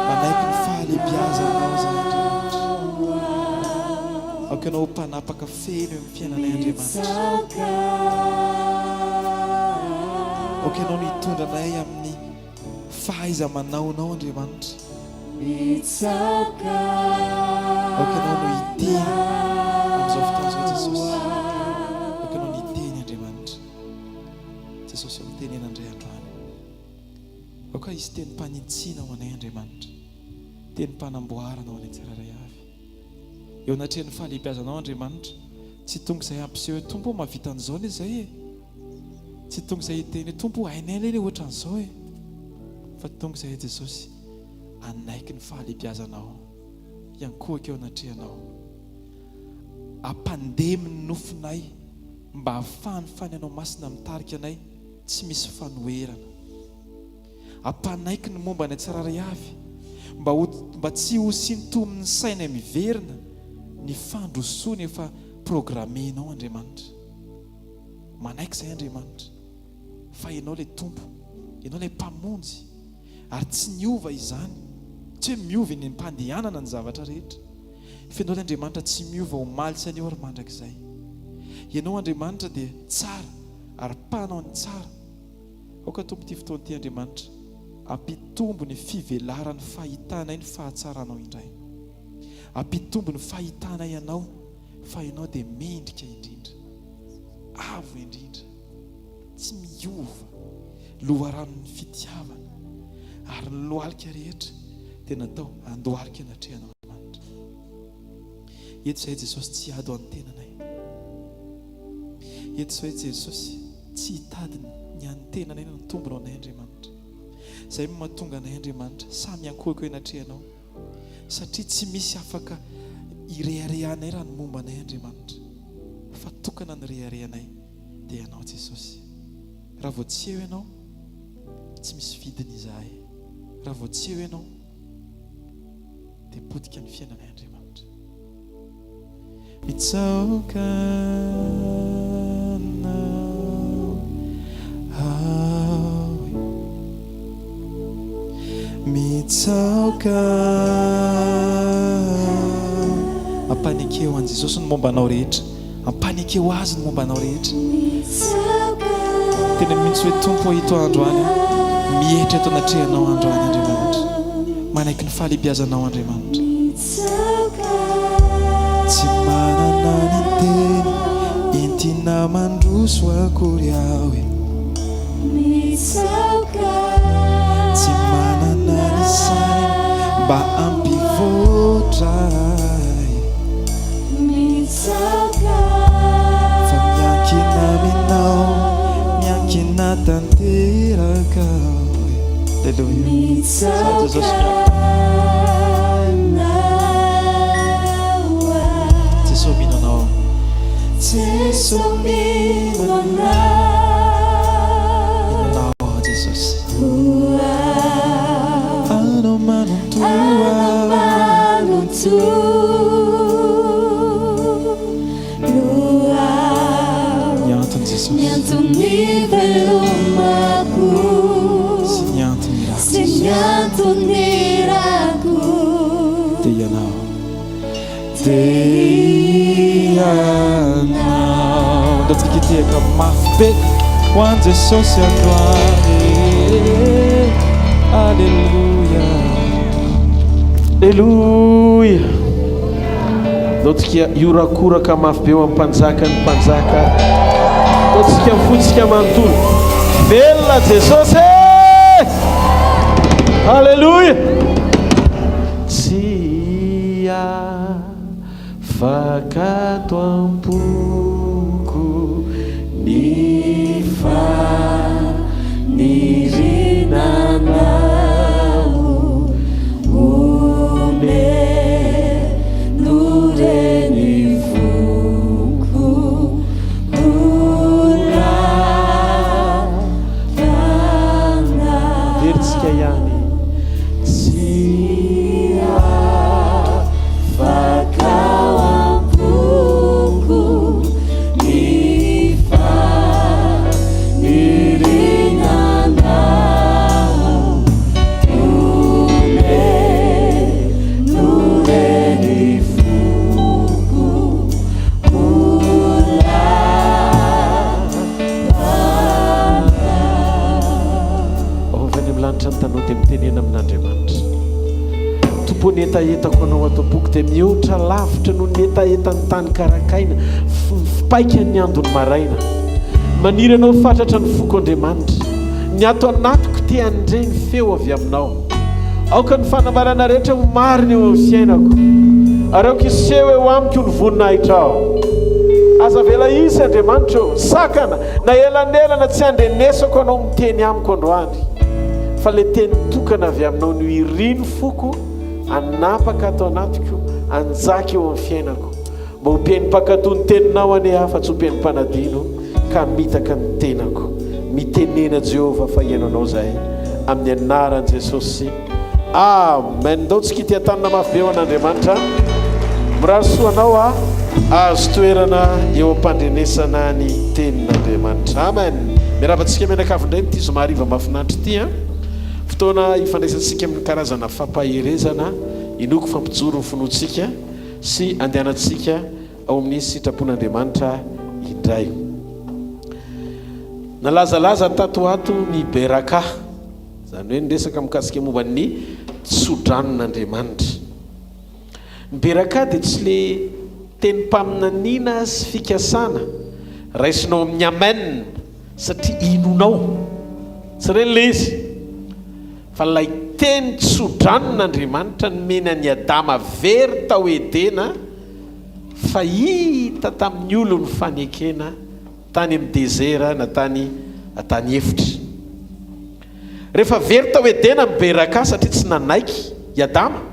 Manaiky ny fahalehibiazanao izahay Andriamanitra. Aoka Ianao ho mpanapaka feno eo amin'ny fiainanay Andriamanitra. Aoka Ianao no hitondra anay amin'ny fahaiza-manaonao Andriamanitra. Aoka Ianao no hiteny amin'izao fotoana izao Jesosy. Aoka Ianao no hiteny Andriamanitra. Jesosy ô, mitenena indray androany. Aoka hisy tenim-panintsiana ho anay Andriamanitra. Tenim-panamboarana ho anay tsirairay avy. Eo anatrehan'ny fahalehibiazanao Andriamanitra, tsy tonga izay hampiseho hoe Tompo ô mahavita an'izao anie izay e. Tsy tonga izay hiteny hoe Tompo ô hainay anie ilay ohatran'izao e. Fa tonga izahay Jesosy hanaiky ny fahalehibiazanao, hiankohoka eo anatrehanao. Ampandemy ny nofonay mba hahafahan'ny Fanahinao Masina mitarika anay tsy misy fanoherana. Ampanaiky ny momba ny tsirairay avy mba ho mba tsy ho sintomin'ny sainay miverina ny fandrosoana efa programmenao Andriamanitra. Manaiky izahay Andriamanitra fa Ianao ilay Tompo, Ianao ilay Mpamonjy ary tsy niova izany. Tsy hoe miova eny am-pandehanana ny zavatra rehetra fa Ianao ilay Andriamanitra tsy miova omaly sy anio ary mandrakizay. Ianao Andriamanitra dia tsara ary mpanao ny tsara. Aoka Tompo ity fotoana ity Andriamanitra hampitombo ny fivelaran'ny fahitanay ny fahatsaranao indray. Hampitombo ny fahitanay Anao fa Ianao dia mendrika indrindra, avo indrindra, tsy miova, loharanon'ny fitiavana, ary ny lohalika rehetra dia natao handohalika anatrehanao Andriamanitra. Eto izahay Jesosy tsy hiady ho an'ny tenanay. Eto izahay Jesosy tsy hitady ny an'ny tenanay na ny tombony ho anay Andriamanitra. Izay no mahatonga anay Andriamanitra samy hiankohoka eo anatrehanao satria tsy misy afaka hireharehanay raha ny momba anay Andriamanitra fa tokana ny reharehanay dia Ianao Jesosy. Raha vao tsy eo Ianao tsy misy vidiny izahay. Raha vao tsy eo Ianao dia potika ny fiainanay Andriamanitra. Mitsaoka Anao aho e. Mitsaoka Ampanekeo an'i Jesosy ny momba anao rehetra. Ampanekeo Azy ny momba anao rehetra. Tena mihitsy hoe Tompo ô ito androany aho mietra eto anatrehanao androany Andriamanitra. Manaiky ny fahalehibiazanao Andriamanitra. Tsy manana ny teny entina mandroso akory aho e. Tsy manana ny saina mba hampivoatra ahy. Fa miankina aminao, miankina tanteraka aho e. Aleloia. Za Jesosy miankina. Jesosy mino anao aho. Jeso mino anao. Mino anao aho Jesosy. Toa Anao manontolo anao manontolo aho. Ny antony Jesosy. Ny antony ivelomako. Sy ny antony irako Sy ny antony irako. Dia ianao. Dia ianao. Andaontsika hitehaka mafy be ho an'i Jesosy androany. Aleloia. Aleloia. Andaontsika hiorakoraka mafy be ho an'ny Mpanjaka ny mpanjaka. Andaontsika ny fontsika manontolo. Velona Jesosy e! Aleloia. Tsy afaka ato am-poko ny faniriana anao Omeno re ny foko ho lavanao. Averintsika ihany. Tsy afaka ao am-poko ny faniriana anao. Omeno re ny foko ho lavanao. Ao avy any amin'ny lanitra ny tanao dia mitenena amin'Andriamanitra. Tompo ô, ny hetahetako Anao ato am-poko dia mihoatra lavitra noho ny hetahetan'ny tany karakaina, fipaikan'ny andon'ny maraina. Maniry Anao fatratra ny foko Andriamanitra. Ny ato anatiko te handre ny feo avy Aminao. Aoka ny fanambarana rehetra ho marina eo amin'ny fiainako, ary aoka hiseho eo amiko ny voninahitrao. Aza avela hisy, Andriamanitra ô, sakana na elanelana tsy handrenesako Anao miteny amiko androany. Fa ilay teny tokana avy aminao no irin'ny foko hanapaka ato anatiko, hanjaka eo amin'ny fiainako. Mba ho mpihaino mpankatò ny teninao anie aho fa tsy ho mpihaino mpanadino ka hamitaka ny tenako. Mitenena Jehovah fa hihaino anao izahay. Amin'ny anaran'i Jesosy. Amen. Ndao tsika itiatanana mafy be ho an'Andriamanitra. Mirary soa anao aho ahazo toerana eo am-pandrenesana ny tenin'Andriamanitra. Amen. Miarahaba antsika mianakavy indray amin'ity zoma hariva mahafinaritra ity an. Fotoana ifandraisantsika amin'ny karazana fampaherezana inoako fampijoro ny finoantsika sy andehanantsika ao amin'ny sitrapon'Andriamanitra indray. Nalazalaza tato ho ato ny Beraka. Izany hoe niresaka mikasika momba ny tsodranon'Andriamanitra. Ny Beraka dia tsy le tenim-paminaniana sy fikasana raisinao amin'ny Amen satria inonao. Tsy ireny ilay izy. Fa ilay teny tsodranon'Andriamanitra nomeny an'i Adama very tao Edena fa hita tamin'ny olony fanekena tany amin'ny dezera na tany an-tany efitra. Rehefa very tao Edena ny Beraka satria tsy nanaiky i Adama,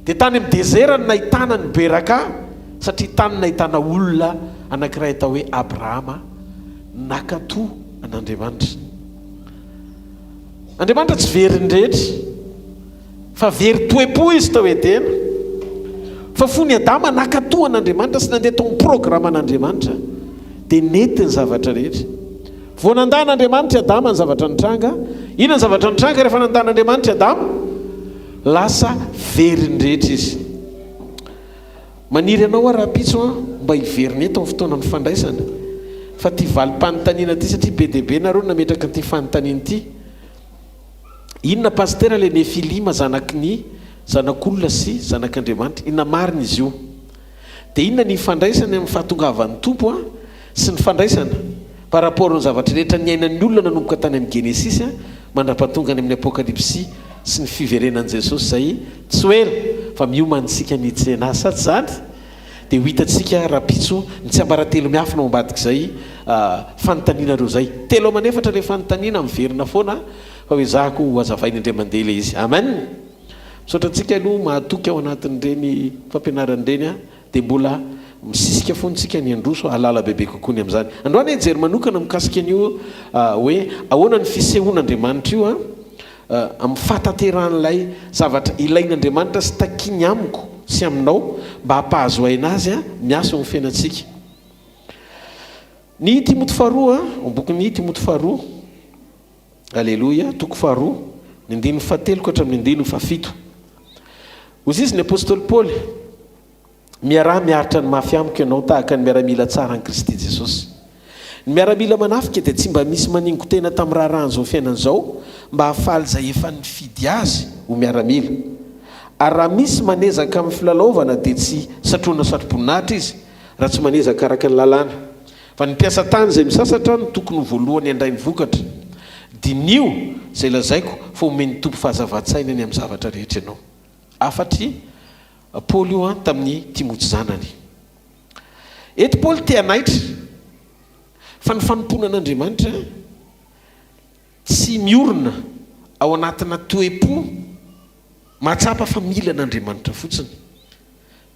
dia tany amin'ny dezera no nahitana ny Beraka satria tany nahitana olona anankiray atao hoe Abrahama nankatò an'Andriamanitra. Andriamanitra tsy very ny rehetra. Fa very toe-po izy tao Edena. Fa fony Adama nankatò an'Andriamanitra sy nandeha tao amin'ny programan'Andriamanitra, dia nety ny zavatra rehetra. Vao nandà an'Andriamanitra i Adama ny zavatra nitranga. Inona ny zavatra nitranga rehefa nandà an'Andriamanitra i Adama? Lasa very ny rehetra izy. Maniry anao aho rahampitso an, mba hiverina eto amin'ny fotoana nifandraisana. Fa ity valim-panontaniana ity, satria be dia be nareo no nametraka an'ity fanontaniana ity. Inona Pasitera ilay Nefilima zanaky ny zanak'olona sy zanak'Andriamanitra? Inona marina izy io? Dia inona ny ifandraisany amin'ny fahatongavan'ny Tompo an sy ny fandraisana par rapport ny zavatra rehetra niainan'ny olona nanomboka tany amin'ny Genesisy an mandrapatonga any amin'ny Apokalypsy sy ny fiverenan'i Jesosy izay tsy ho ela fa miomana isika ny hitsena azy sa tsy izany? Dia ho hitantsika rahampitso ny tsiambaratelo miafina ao ambadik'izay fanontanianareo izay. Telo aman'efatra ilay fanontaniana miverina foana fa ho ezahako ho hazavaina indray mandeha ilay izy. Amen! Misaotra antsika aloha mahatoky ao anatin'ireny fampianarana ireny dia mbola Misisika foana isika ny handroso hahalala bebe kokoa ny amin'izany. Androany hijery manokana mikasika an'io hoe ahoana ny fisehoan'Andriamanitra io amin'ny fahatanterahan'ilay zavatra ilain'Andriamanitra sy takiany amiko sy aminao mba hampahazo aina azy miasa eo amin'ny fiainantsika. Ny Timoty faharoa, ao am-bokin'ny Timoty faharoa, Aleloia, toko faharoa, ny andininy fahatelo ka hatramin'ny andininy fahafito. Hoy izy ny apostoly Paoly, Miaraha miaritra ny mafy amiko ianao tahaka ny miaramila tsara an'i Kristy Jesosy. Ny miaramila manafika dia tsy mba misy maningo-tena tamin'ny raharahan'izao fiainana izao mba hahafaly izay efa nifidy azy ho miaramila. Ary raha misy manezaka amin'ny filalaovana dia tsy satrohina satroboninahitra izy raha tsy manezaka araka ny lalàna. Fa ny mpiasa tany izay misasatra no tokony ho voalohany handray ny vokatra. Diniho izay lazaiko fa homen'ny Tompo fahazavan-tsaina ny amin'ny zavatra rehetra ianao. Hafatr'i Paoly io an tamin'i Timoty zanany. Eto Paoly te hanaitra fa ny fanompoana an'Andriamanitra tsy miorina ao anatina toe-po mahatsapa fa mila an'Andriamanitra fotsiny.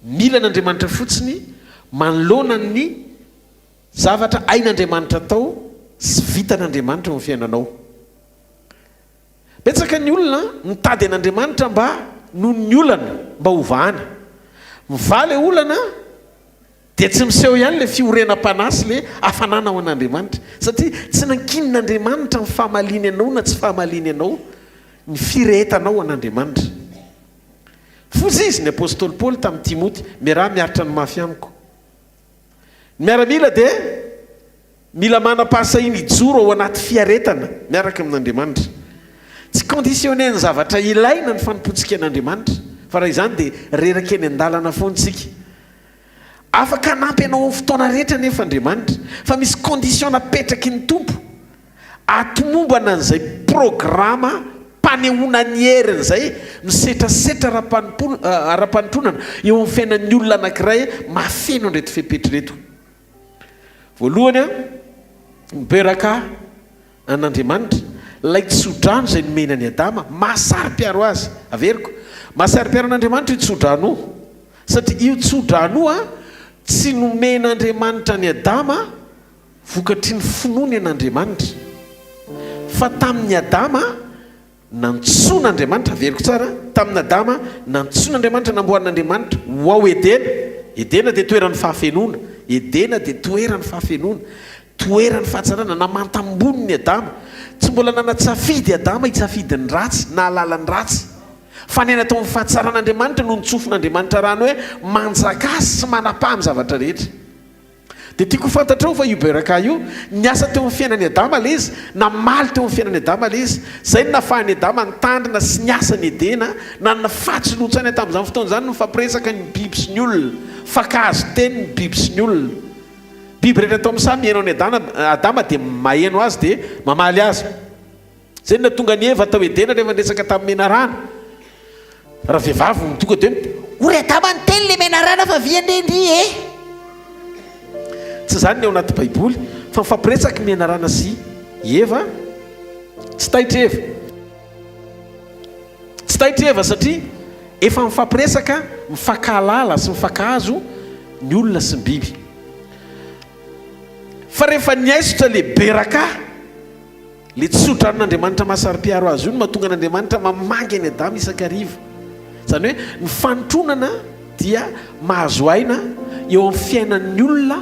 Mila an'Andriamanitra fotsiny manoloana ny zavatra hain'Andriamanitra atao sy vitan'Andriamanitra eo amin'ny fiainanao. Betsaka ny olona mitady an'Andriamanitra mba noho ny olana mba ho vahana. Mivaha ilay olana dia tsy miseho ihany ilay fiorenam-panahy sy ilay hafanana ho an'Andriamanitra. Satria tsy nankinin'Andriamanitra ny famaliany anao na tsy famaliany anao ny firehetanao ho an'Andriamanitra. Foza izy ny apostoly Paoly tamin'i Timoty, Miaraha miaritra ny mafy amiko. Ny miaramila dia mila manam-pahasahiana hijoro ao anaty fiaretana miaraka amin'Andriamanitra. Tsy conditionner-n'ny zavatra ilaina ny fanompoantsika an'Andriamanitra, fa raha izany dia reraka eny an-dalana foana isika. Afaka hanampy anao amin'ny fotoana rehetra anefa Andriamanitra, fa misy condition napetraky ny Tompo hahatomombana an'izay programa mpanehoana ny heriny izay misetrasetra ara-panompoana eo amin'ny fiainan'ny olona anankiray mahafeno an'ireto fepetra ireto. Voalohany, ny beraka an'Andriamanitra, ilay tsodrano izay nomena an'i Adama, mahasaro-piaro azy. Averiko, mahasaro-piaro an'Andriamanitra io tsodrano io, satria io tsodrano io tsy nomen'Andriamanitra an'i Adama vokatry ny finoany an'Andriamanitra, fa tamin'i Adama Nantsoin'Andriamanitra, averiko tsara, tamin'Adama, nantsoin'Andriamanitra, namboarin'Andriamanitra ho ao Edena. Edena dia toeran'ny fahafenoana. Edena dia toeran'ny fahafenoana, toeran'ny fahatsarana, namanta amboniny Adama. Tsy mbola nanan-tsafidy Adama hitsafidy ny ratsy, nahalala ny ratsy. Fa niaina tao amin'ny fahatsaran'Andriamanitra no notsofin'Andriamanitra rano hoe manjakà sy manapaha amin'ny zavatra rehetra. Dia tiako ho fantatrao fa io Beraka io, niasa teo amin'ny fiainan'i Adama ilay izy, namaly teo amin'ny fiainan'i Adama ilay izy. Izay no nahafahan'i Adama nitandrina sy niasa ny Edena, nanana fahatsiloan-tsaina tamin'izany fotoana izany, nifampiresaka ny biby sy ny olona, nifankahazo teny ny biby sy ny olona. Biby rehetra tao amin'ny saha mihaino an'i Adama, Adama dia maheno azy dia mamaly azy. Izay no nahatonga an'i Eva tao Edena rehefa niresaka tamin'ny menarana. Ravehivavy no tonga dia O ry Adama niteny le menarana fa via anie ndry e! Tsy izany ny ao anaty baiboly fa mifampiresaka ny menarana sy i Eva. Tsy taitra Eva. Tsy taitra Eva satria efa mifampiresaka, mifankahalala sy mifankahazo ny olona sy ny biby. Fa rehefa niaisotra le beraka. Ilay tsodranon'Andriamanitra mahasaro-piaro azy io no mahatonga an'Andriamanitra mamangy an'i Adama isan-kariva. Izany hoe ny fanotronana dia mahazo aina eo amin'ny fiainan'ny olona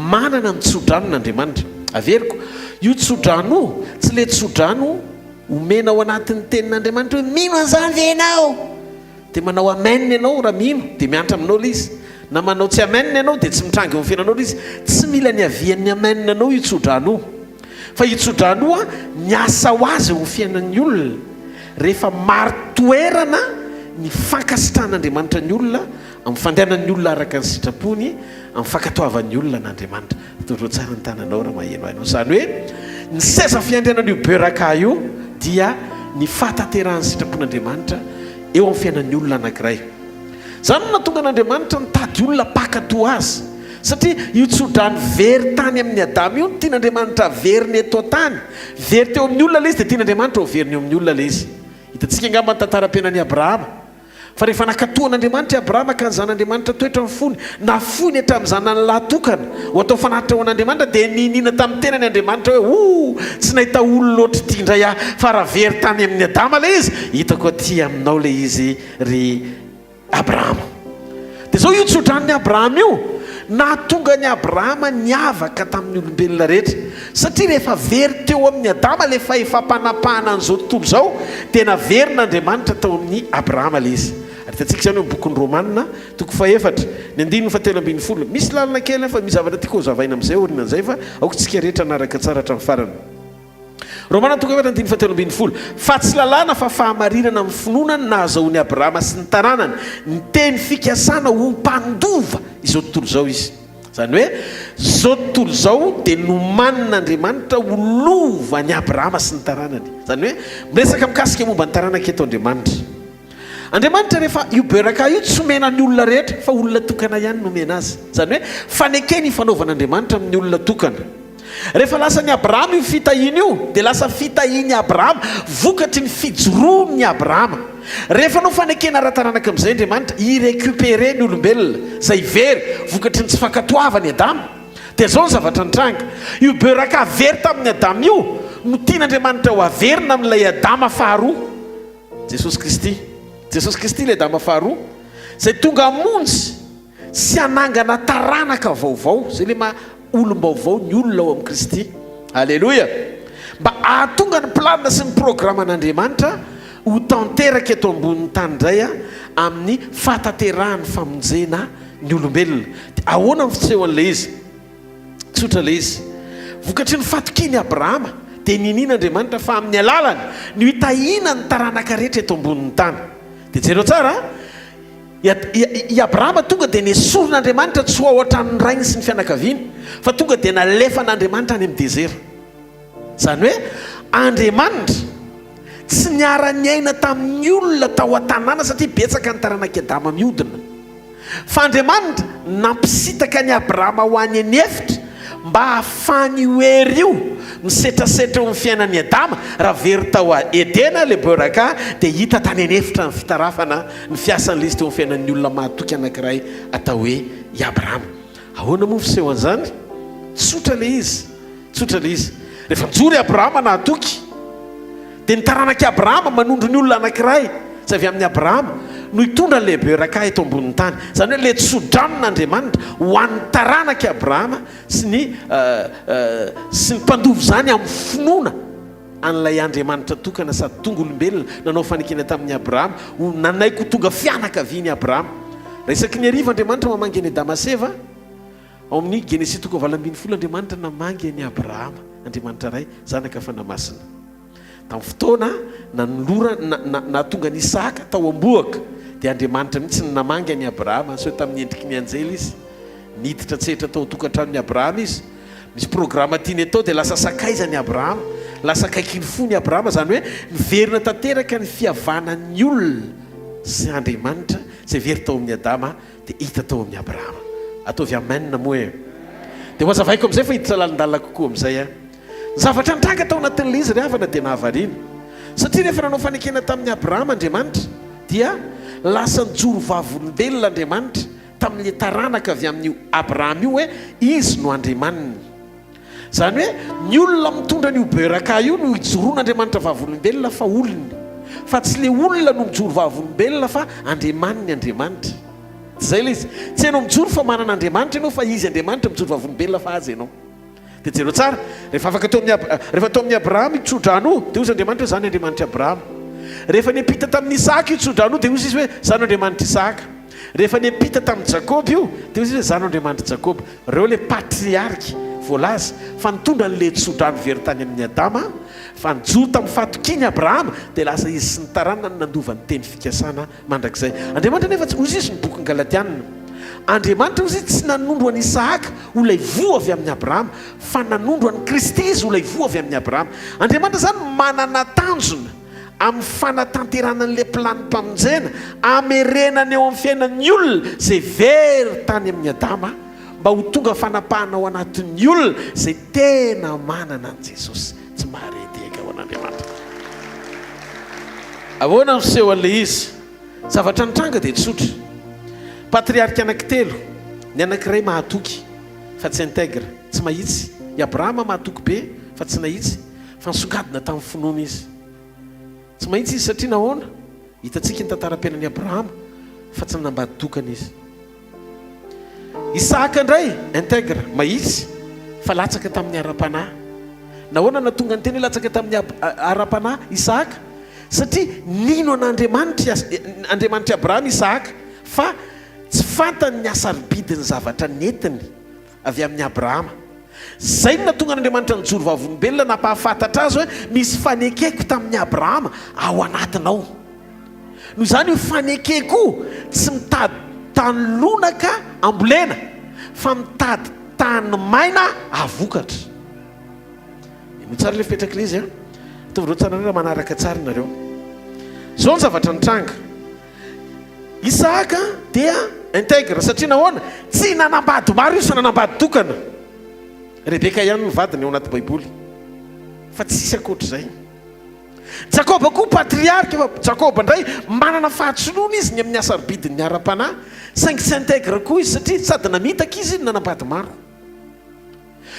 manana ny tsodranon'Andriamanitra. Averiko, io tsodrano io tsy ilay tsodrano omena ao anatin'ny tenin'Andriamanitra hoe mino an'izany ve ianao? Dia manao amen ianao raha mino dia miantra aminao ilay izy. Na manao tsy amen ianao dia tsy mitranga eo amin'ny fiainanao ilay izy. Tsy mila ny havian'ny amen anao io tsodrano io. Fa io tsodrano io miasa ho azy eo amin'ny fiainan'ny olona rehefa marin-toerana ny fankasitrahan'Andriamanitra ny olona amin'ny fandehanan'ny olona araka ny sitrapony, amin'ny fankatoavan'ny olona an'Andriamanitra. Tondroy tsara ny tananao raha maheno ahy ianao. Izany hoe ny seza fiandrianan'io Beraka io dia ny fahatanterahan'ny sitrapon'Andriamanitra eo amin'ny fiainan'ny olona anankiray. Izany no nahatonga an'Andriamanitra nitady olona mpankatò azy. Satria io tsodrano very tany amin'i Adama io no tian'Andriamanitra haverina eto an-tany. Very teo amin'ny olona ilay izy dia tian'Andriamanitra ho verina eo amin'ny olona ilay izy. Hitantsika angamba ny tantaram-piainan'i Abrahama. Fa rehefa nankatò an'Andriamanitra i Abrahama ka nizan'Andriamanitra toetra ny fony, nafoiny hatramin'ny zanany lahy tokana ho atao fanatitra ho an'Andriamanitra, dia niniana tamin'ny tenany Andriamanitra hoe, O, tsy nahita olona ohatr'ity indray aho, fa raha very tany amin'i Adama ilay izy, hitako aty aminao ilay izy, ry Abrahama. Dia izao io tsodranon'i Abrahama io, nahatonga an'i Abrahama niavaka tamin'ny olombelona rehetra. Satria rehefa very teo amin'i Adama ilay fahefam-panapahana an'izao tontolo izao, dia naverin'Andriamanitra tao amin'i Abrahama ilay izy. Ary hitantsika izany eo amin'ny bokin'ny Romana, toko fahefatra, ny andininy fahatelo ambin'ny folo. Misy lalina kely fa misy zavatra tiako hozavaina amin'izay aorianan'izay fa aoka isika rehetra hanaraka tsara hatramin'ny farany. Romana toko efatra andininy fahatelo ambin'ny folo, Fa tsy lalàna fa fahamarinana amin'ny finoana no nahazahoan'i Abrahama sy ny taranany ny teny fikasana ho mpandova izao tontolo izao izy. Izany hoe, izao tontolo izao dia nomanin'Andriamanitra ho lovan'i Abrahama sy ny taranany. Izany hoe, miresaka mikasika momba ny taranaka eto Andriamanitra. Andriamanitra rehefa io Beraka io tsy omena ny olona rehetra fa olona tokana ihany no omena azy. Izany hoe fanekena ifanaovan'Andriamanitra amin'ny olona tokana. Rehefa lasan'i Abrahama io fitahiana io dia lasa fitahian'i Abrahama vokatry ny fijoroan'i Abrahama. Rehefa hanao fanekena ara-taranaka amin'izay Andriamanitra hi-recuperer ny olombelona izay very vokatry ny tsy fankatoavan'i Adama dia izao ny zavatra nitranga. Io Beraka very tamin'i Adama io no tian'Andriamanitra ho averina amin'ilay Adama faharoa. Jesosy Kristy. Jesosy Kristy ilay Adama faharoa, izay tonga hamonjy sy hanangana taranaka vaovao, izay ilay maha olom-baovao ny olona ao amin'i Kristy. Aleloia! Mba hahatonga ny planina sy ny programan'Andriamanitra ho tanteraka eto ambonin'ny tany indray amin'ny fahatanterahan'ny famonjena ny olombelona. Dia ahoana ny fisehoan'ilay izy? Tsotra ilay izy. Vokatry ny fatokian'i Abrahama, dia niniana Andriamanitra fa amin'ny alalany no hitahiana ny taranaka rehetra eto ambonin'ny tany. Dia jereo tsara an! I Abrahama tonga dia nesorin'Andriamanitra tsy ho ao an-tranon'ny rainy sy ny fianakaviany, fa tonga dia nalefan'Andriamanitra any amin'ny dezera. Izany hoe, Andriamanitra tsy niara-niaina tamin'ny olona tao an-tanàna satria betsaka ny taranak'i Adama mihodina. Fa Andriamanitra nampisintaka an'i Abrahama ho any an'efitra mba hahafahan'io hery io misetrasetra eo amin'ny fiainan'i Adama. Raha very tao Edena ilay Beraka dia hita tany an'efitra ny fitarafana ny fiasan'ilay izy teo amin'ny fiainan'ny olona mahatoky anankiray atao hoe i Abrahama. Ahoana moa ny fisehoan'izany? Tsotra ilay izy. Tsotra ilay izy. Rehefa nijoro i Abrahama nahatoky, dia ny taranak'i Abrahama, manondro ny olona anankiray izay avy amin'i Abrahama, no hitondra an'ilay Beraka eto ambonin'ny tany. Izany hoe ilay tsodranon'Andriamanitra ho an'ny taranak'i Abrahama sy ny sy ny mpandova izany amin'ny finoana an'ilay Andriamanitra tokana sady tonga olombelona nanao fanekena tamin'i Abrahama ho nanaiky ho tonga fianakavian'i Abrahama. Raha isaky ny hariva Andriamanitra mamangy an'i Adama sy Eva, Ao amin'ny Genesisy toko 18, Andriamanitra namangy an'i Abrahama, Andriamanitra Ray, Zanaka, Fanahy Masina. Tamin'ny fotoana nanolorana, na, na, nahatonga an'i Isaka tao am-bohoka, dia Andriamanitra mihitsy no namangy an'i Abrahama, niseho tamin'ny endriky ny anjely izy. Niditra an-tsehatra tao an-tokantranon'i Abrahama izy. Misy programa tiany atao dia lasa sakaizany Abrahama, lasa akaikin'ny fony Abrahama, izany hoe niverina tanteraka ny fihavanan'ny olona sy Andriamanitra izay very tao amin'i Adama Dia hita tao amin'i Abrahama. Ataovy amen moa e! Dia ho hazavaiko amin'izay fa hiditra lalindalina kokoa amin'izay aho. Ny zavatra nitranga tao anatin'ilay izy ry havana dia nahavariana. Satria rehefa nanao fanekena tamin'i Abrahama Andriamanitra dia lasa nijoro vavolombelona Andriamanitra tamin'ilay taranaka avy amin'io Abrahama io hoe izy no Andriamaniny. Izany hoe ny olona mitondra an'io Beraka io no ijoroan'Andriamanitra vavolombelona fa olony. Fa tsy ilay olona no mijoro vavolombelona fa Andriamaniny Andriamanitra. Tsy izay ilay izy. Tsy ianao mijoro fa manana Andriamanitra ianao fa Izy Andriamanitra mijoro vavolombelona fa Azy ianao. Dia jereo tsara, rehefa afaka teo amin'i rehefa teo amin'i Abrahama io tsodrano io, dia hoy Andriamanitra hoe Izaho no Andriamanitr'i Abrahama. Rehefa niampita tamin'i Isaka io tsodrano io, dia hoy Izy hoe Izaho no Andriamanitr'i Isaka. Rehefa niampita tamin'i Jakoba io, dia hoy Izy hoe Izaho no Andriamanitr'i Jakoba. Ireo ilay patriarika voalaza fa nitondra an'ilay tsodrano very tany amin'i Adama, fa nijoro tamin'ny fahatokiany Abrahama, dia lasa izy sy ny taranany nandova ny teny fikasana mandrakizay. Andriamanitra anefa tsy, hoy izy ny bokin'ny Galatiana, Andriamanitra hoy izy tsy nanondro an'i Isahaka ho ilay voa avy amin'i Abrahama, fa nanondro an'i Kristy izy ho ilay voa avy amin'i Abrahama. Andriamanitra izany manana tanjona amin'ny fanatanterahana an'ilay planim-pamonjena, hamerenana eo amin'ny fiainan'ny olona izay very tany amin'i Adama, mba ho tonga fanapahana ao anatin'ny olona izay tena manana an'i Jesosy. Tsy mahare tehaka ho an'Andriamanitra. Ahoana no fisehoan'ilay izy? Zavatra nitranga dia tsotra. Patriarika anankitelo, ny anankiray mahatoky fa tsy intègre, tsy mahitsy. I Abrahama mahatoky be fa tsy nahitsy, fa nisongadina tamin'ny finoana izy. Tsy mahitsy izy satria nahoana? Hitantsika ny tantaram-piainan'i Abrahama fa tsy nanambady tokana izy. Isahaka indray, intègre, mahitsy, fa latsaka tamin'ny ara-panahy. Nahoana no nahatonga ny teny hoe latsaka tamin'ny ara-panahy Isahaka? Satria nino an'Andriamanitra Andriamanitr'i Abrahama Isahaka, fa tsy fantany ny hasarobidin'ny zavatra nentiny avy amin'i Abrahama. Izay no nahatonga an'Andriamanitra nijoro vavolombelona nampahafantatra azy hoe misy fanekeko tamin'i Abrahama ao anatinao. Noho izany io fanekeko io tsy mitady tany lonaka ambolena fa mitady tany maina ahavokatra. Henoy tsara ilay fipetrak'ilay izy an. Ataovy ireo tsara nareo raha manaraka tsara nareo. Izao ny zavatra nitranga. Isahaka dia intègre satria nahoana? Tsy nanambady maro izy fa nanambady tokana. Rebeka ihany no vadiny ao anaty baiboly fa tsisy ankoatr'izay. Jakoba koa patriarika fa Jakoba indray manana fahatsoloana izy ny amin'ny hasarobidin'ny ara-panahy saingy tsy intègre koa izy satria sady namitaka izy no nanambady maro.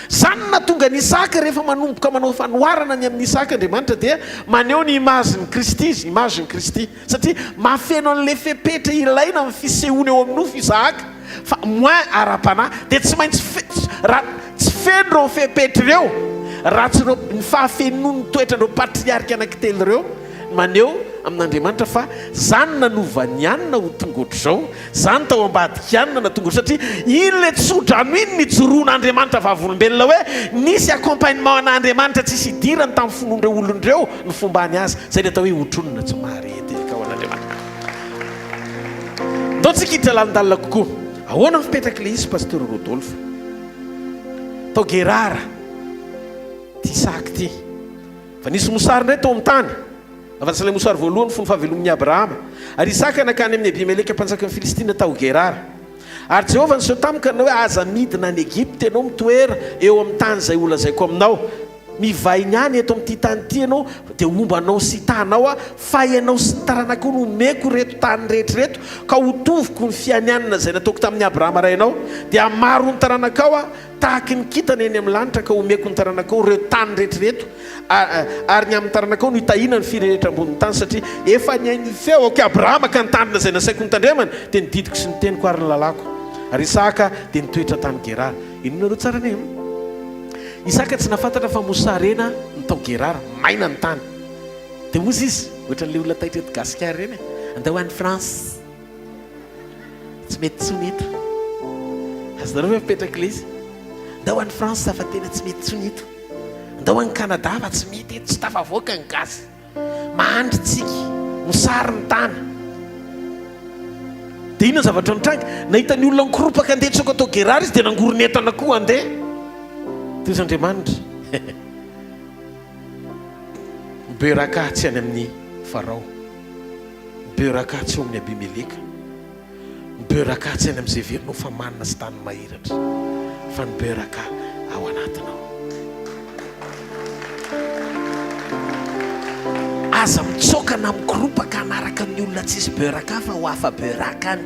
Izany no nahatonga an'i Isaka rehefa manomboka manao fanoharana ny amin'i Isaka Andriamanitra dia maneho ny image-n'i Kristy izy, image-n'i Kristy, satria mahafeno an'ilay fepetra ilaina amin'ny fisehoana eo amin'ny nofo Isahaka fa moins ara-panahy dia tsy maintsy raha tsy feno ireo fepetra ireo raha tsy ireo ny fahafenoan'ny toetran'ireo patriarika anankitelo ireo maneho amin'Andriamanitra fa zany nanova ny anona ho tonga ohatr'izao zany tao ambadika anona na tonga satria iny le tsodrano iny nijoroan'Andriamanitra vavolombelona hoe nisy accompagnement an'Andriamanitra tsisy idirany tamin'ny finoan'ireo olona ireo ny fombany azy zay ny atao hoe otronina tsy mahare teraka ho an'Andriamanitra. Ndao tsika hiditra lalindalina kokoa. Ahoana ny fipetrak'ilay izy Pasteur Rodolphe? Tao Gerara ity sac ity. Fa nisy mosary indray tao amin'ny tany, afa-tsy ilay mosary voalohany fony fahavelomin'i Abrahama. Ary Isaka nankany amin'i Abimeleka mpanjakan'ny Filistina tao Gerara. Ary Jehovah niseho taminy ka nanao hoe, Aza midina any Egypta ianao, mitoera eo amin'ny tany izay holazaiko aminao. Mivahiny any eto amin'ity tany ity ianao, dia homba anao sy hitahanao aho, fa ianao sy ny taranakao no homeko ireto tany rehetra ireto, ka hotoviko ny fianianana izay nataoko tamin'i Abrahama rainao. Dia hamaro ny taranakao aho, tahaky ny kintana eny amin'ny lanitra, ka homeko ny taranakao ireo tany rehetra ireto, ary ny amin'ny taranakao no hitahiana ny firehetra ambonin'ny tany, satria efa nihaino ny feoko i Abrahama ka nitandrina izay nasaiko notandremany, dia ny didiko sy ny teniko ary ny lalàko. Ary Isahaka dia nitoetra tany Gerara. Inoanareo tsara anie an! Isaka tsy nahafantatra fa mosarena ny tao Gerara, maina ny tany. Dia hozy izy, ohatran'ilay olona taitra eto Gasikara ireny e, andao any France. Tsy mety intsony eto. Azonareo ve mipetraka ilay izy? Ndao any France fa tena tsy mety intsony eto. Ndao any Canada fa tsy mety eto, tsy tafavoaka ny gasy. Mahantra tsika, mosary ny tany. Dia inona ny zavatra nitranga? Nahita ny olona nikoropaka andeha hitsoaka tao Gerara izy dia nangorona entana koa handeha. Toy izy Andriamanitra. Beraka tsy any amin'ny Farao. Beraka tsy eo amin'i Abimeleka. Ny Beraka tsy any amin'izay heverinao fa manina sy tany mahiratra, fa ny Beraka ao anatinao. Aza mitsoaka na mikoropaka hanaraka ny olona tsisy Beraka fa ho hafa Beraka any.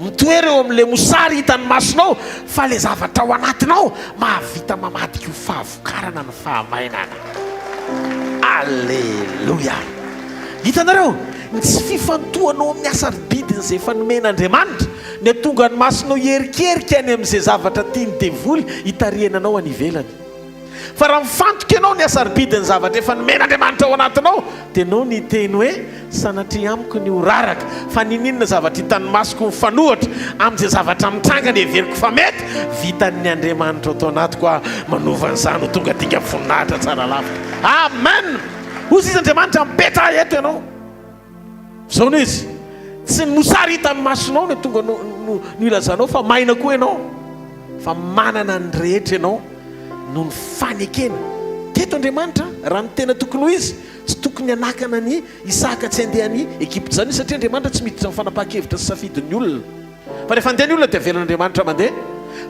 Mitoera eo amin'ilay mosary hitan'ny masonao fa ilay zavatra ao anatinao mahavita mamadika ho fahavokarana ny fahamainana. Aleloia! Hitanareo, ny tsy fifantohanao amin'ny hasarobidin'izay efa nomen'Andriamanitra no hahatonga ny masonao hierikerika any amin'izay zavatra tian'ny devoly hitarihana anao any ivelany. Fa raha mifantoka ianao ny hasarobidin'ny zavatra efa nomen'Andriamanitra ao anatinao, dia ianao no hiteny hoe, Sanatria amiko ny ho raraka, fa n'inon'inona zavatra hitan'ny masoko mifanohitra amin'izay zavatra mitranga ny heveriko fa mety, vitan'ny Andriamanitra ato anatiko aho manova an'izany ho tonga dingam-boninahitra tsara lavitra. Amen! Hoy izy, Andriamanitra, mipetraha eto ianao. Izao no izy, tsy ny mosary hitan'ny masonao no tonga no no ilazanao fa maina koa ianao, fa manana ny rehetra ianao noho ny fanekena. Teto Andriamanitra, raha ny tena tokony ho izy, tsy tokony hanakana an'i Isaka tsy handeha any Egypta izany izy satria Andriamanitra tsy miditra amin'ny fanapahan-kevitra sy safidin'ny olona. Fa rehefa handeha ny olona dia avelan'Andriamanitra mandeha.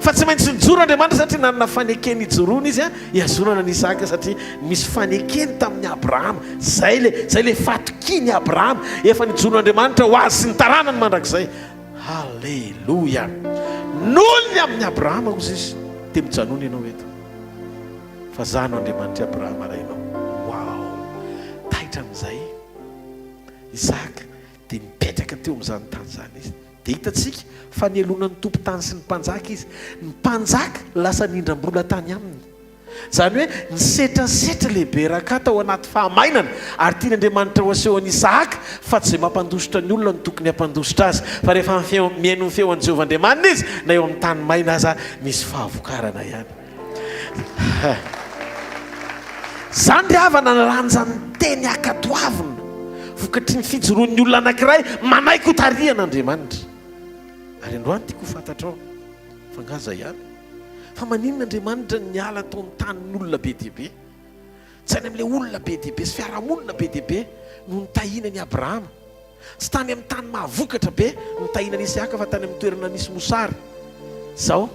Fa tsy maintsy nijoro Andriamanitra satria nanana fanekena hijoroana Izy hihazonana an'i Isaka satria nisy fanekeny tamin'i Abrahama. Izay ilay, izay ilay fatokian'i Abrahama. Efa nijoroan'Andriamanitra ho azy sy ny taranany mandrakizay. Haleloia! Noho ny amin'i Abrahama, hozy Izy, dia mijanona ianao eto. Fa Izaho no Andriamanitr'i Abrahama rainao. Wow! Taitra amin'izay Isaka dia nipetraka teo amin'izany tany izany izy. Dia hitantsika fa nialona ny tompon-tany sy ny mpanjaka izy. Ny mpanjaka lasa nindram-bola tany aminy. Izany hoe nisetrasetra ilay Beraka tao anaty fahamainana, ary tian'Andriamanitra ho aseho an'i Isahaka fa tsy izay mampandositra ny olona no tokony hampandositra azy, fa rehefa mihaino ny feo an'i Jehovah Andriamaniny izy, na eo amin'ny tany maina aza, misy fahavokarana ihany. Izany ry havana ny lanjan'ny teny ankatoavina, vokatry ny fijoroan'ny olona anankiray manaiky ho tarihan'Andriamanitra. Ary androany tiako ho fantatrao fa angaha izay ihany? Fa maninona Andriamanitra no niala tao amin'ny tanin'olona be dia be? Tsy any amin'ilay olona be dia be sy fiarahamonina be dia be no nitahiana an'i Abrahama. Tsy tany amin'ny tany mahavokatra be no nitahiana an'i Isaka fa tany amin'ny toerana nisy mosary. Izao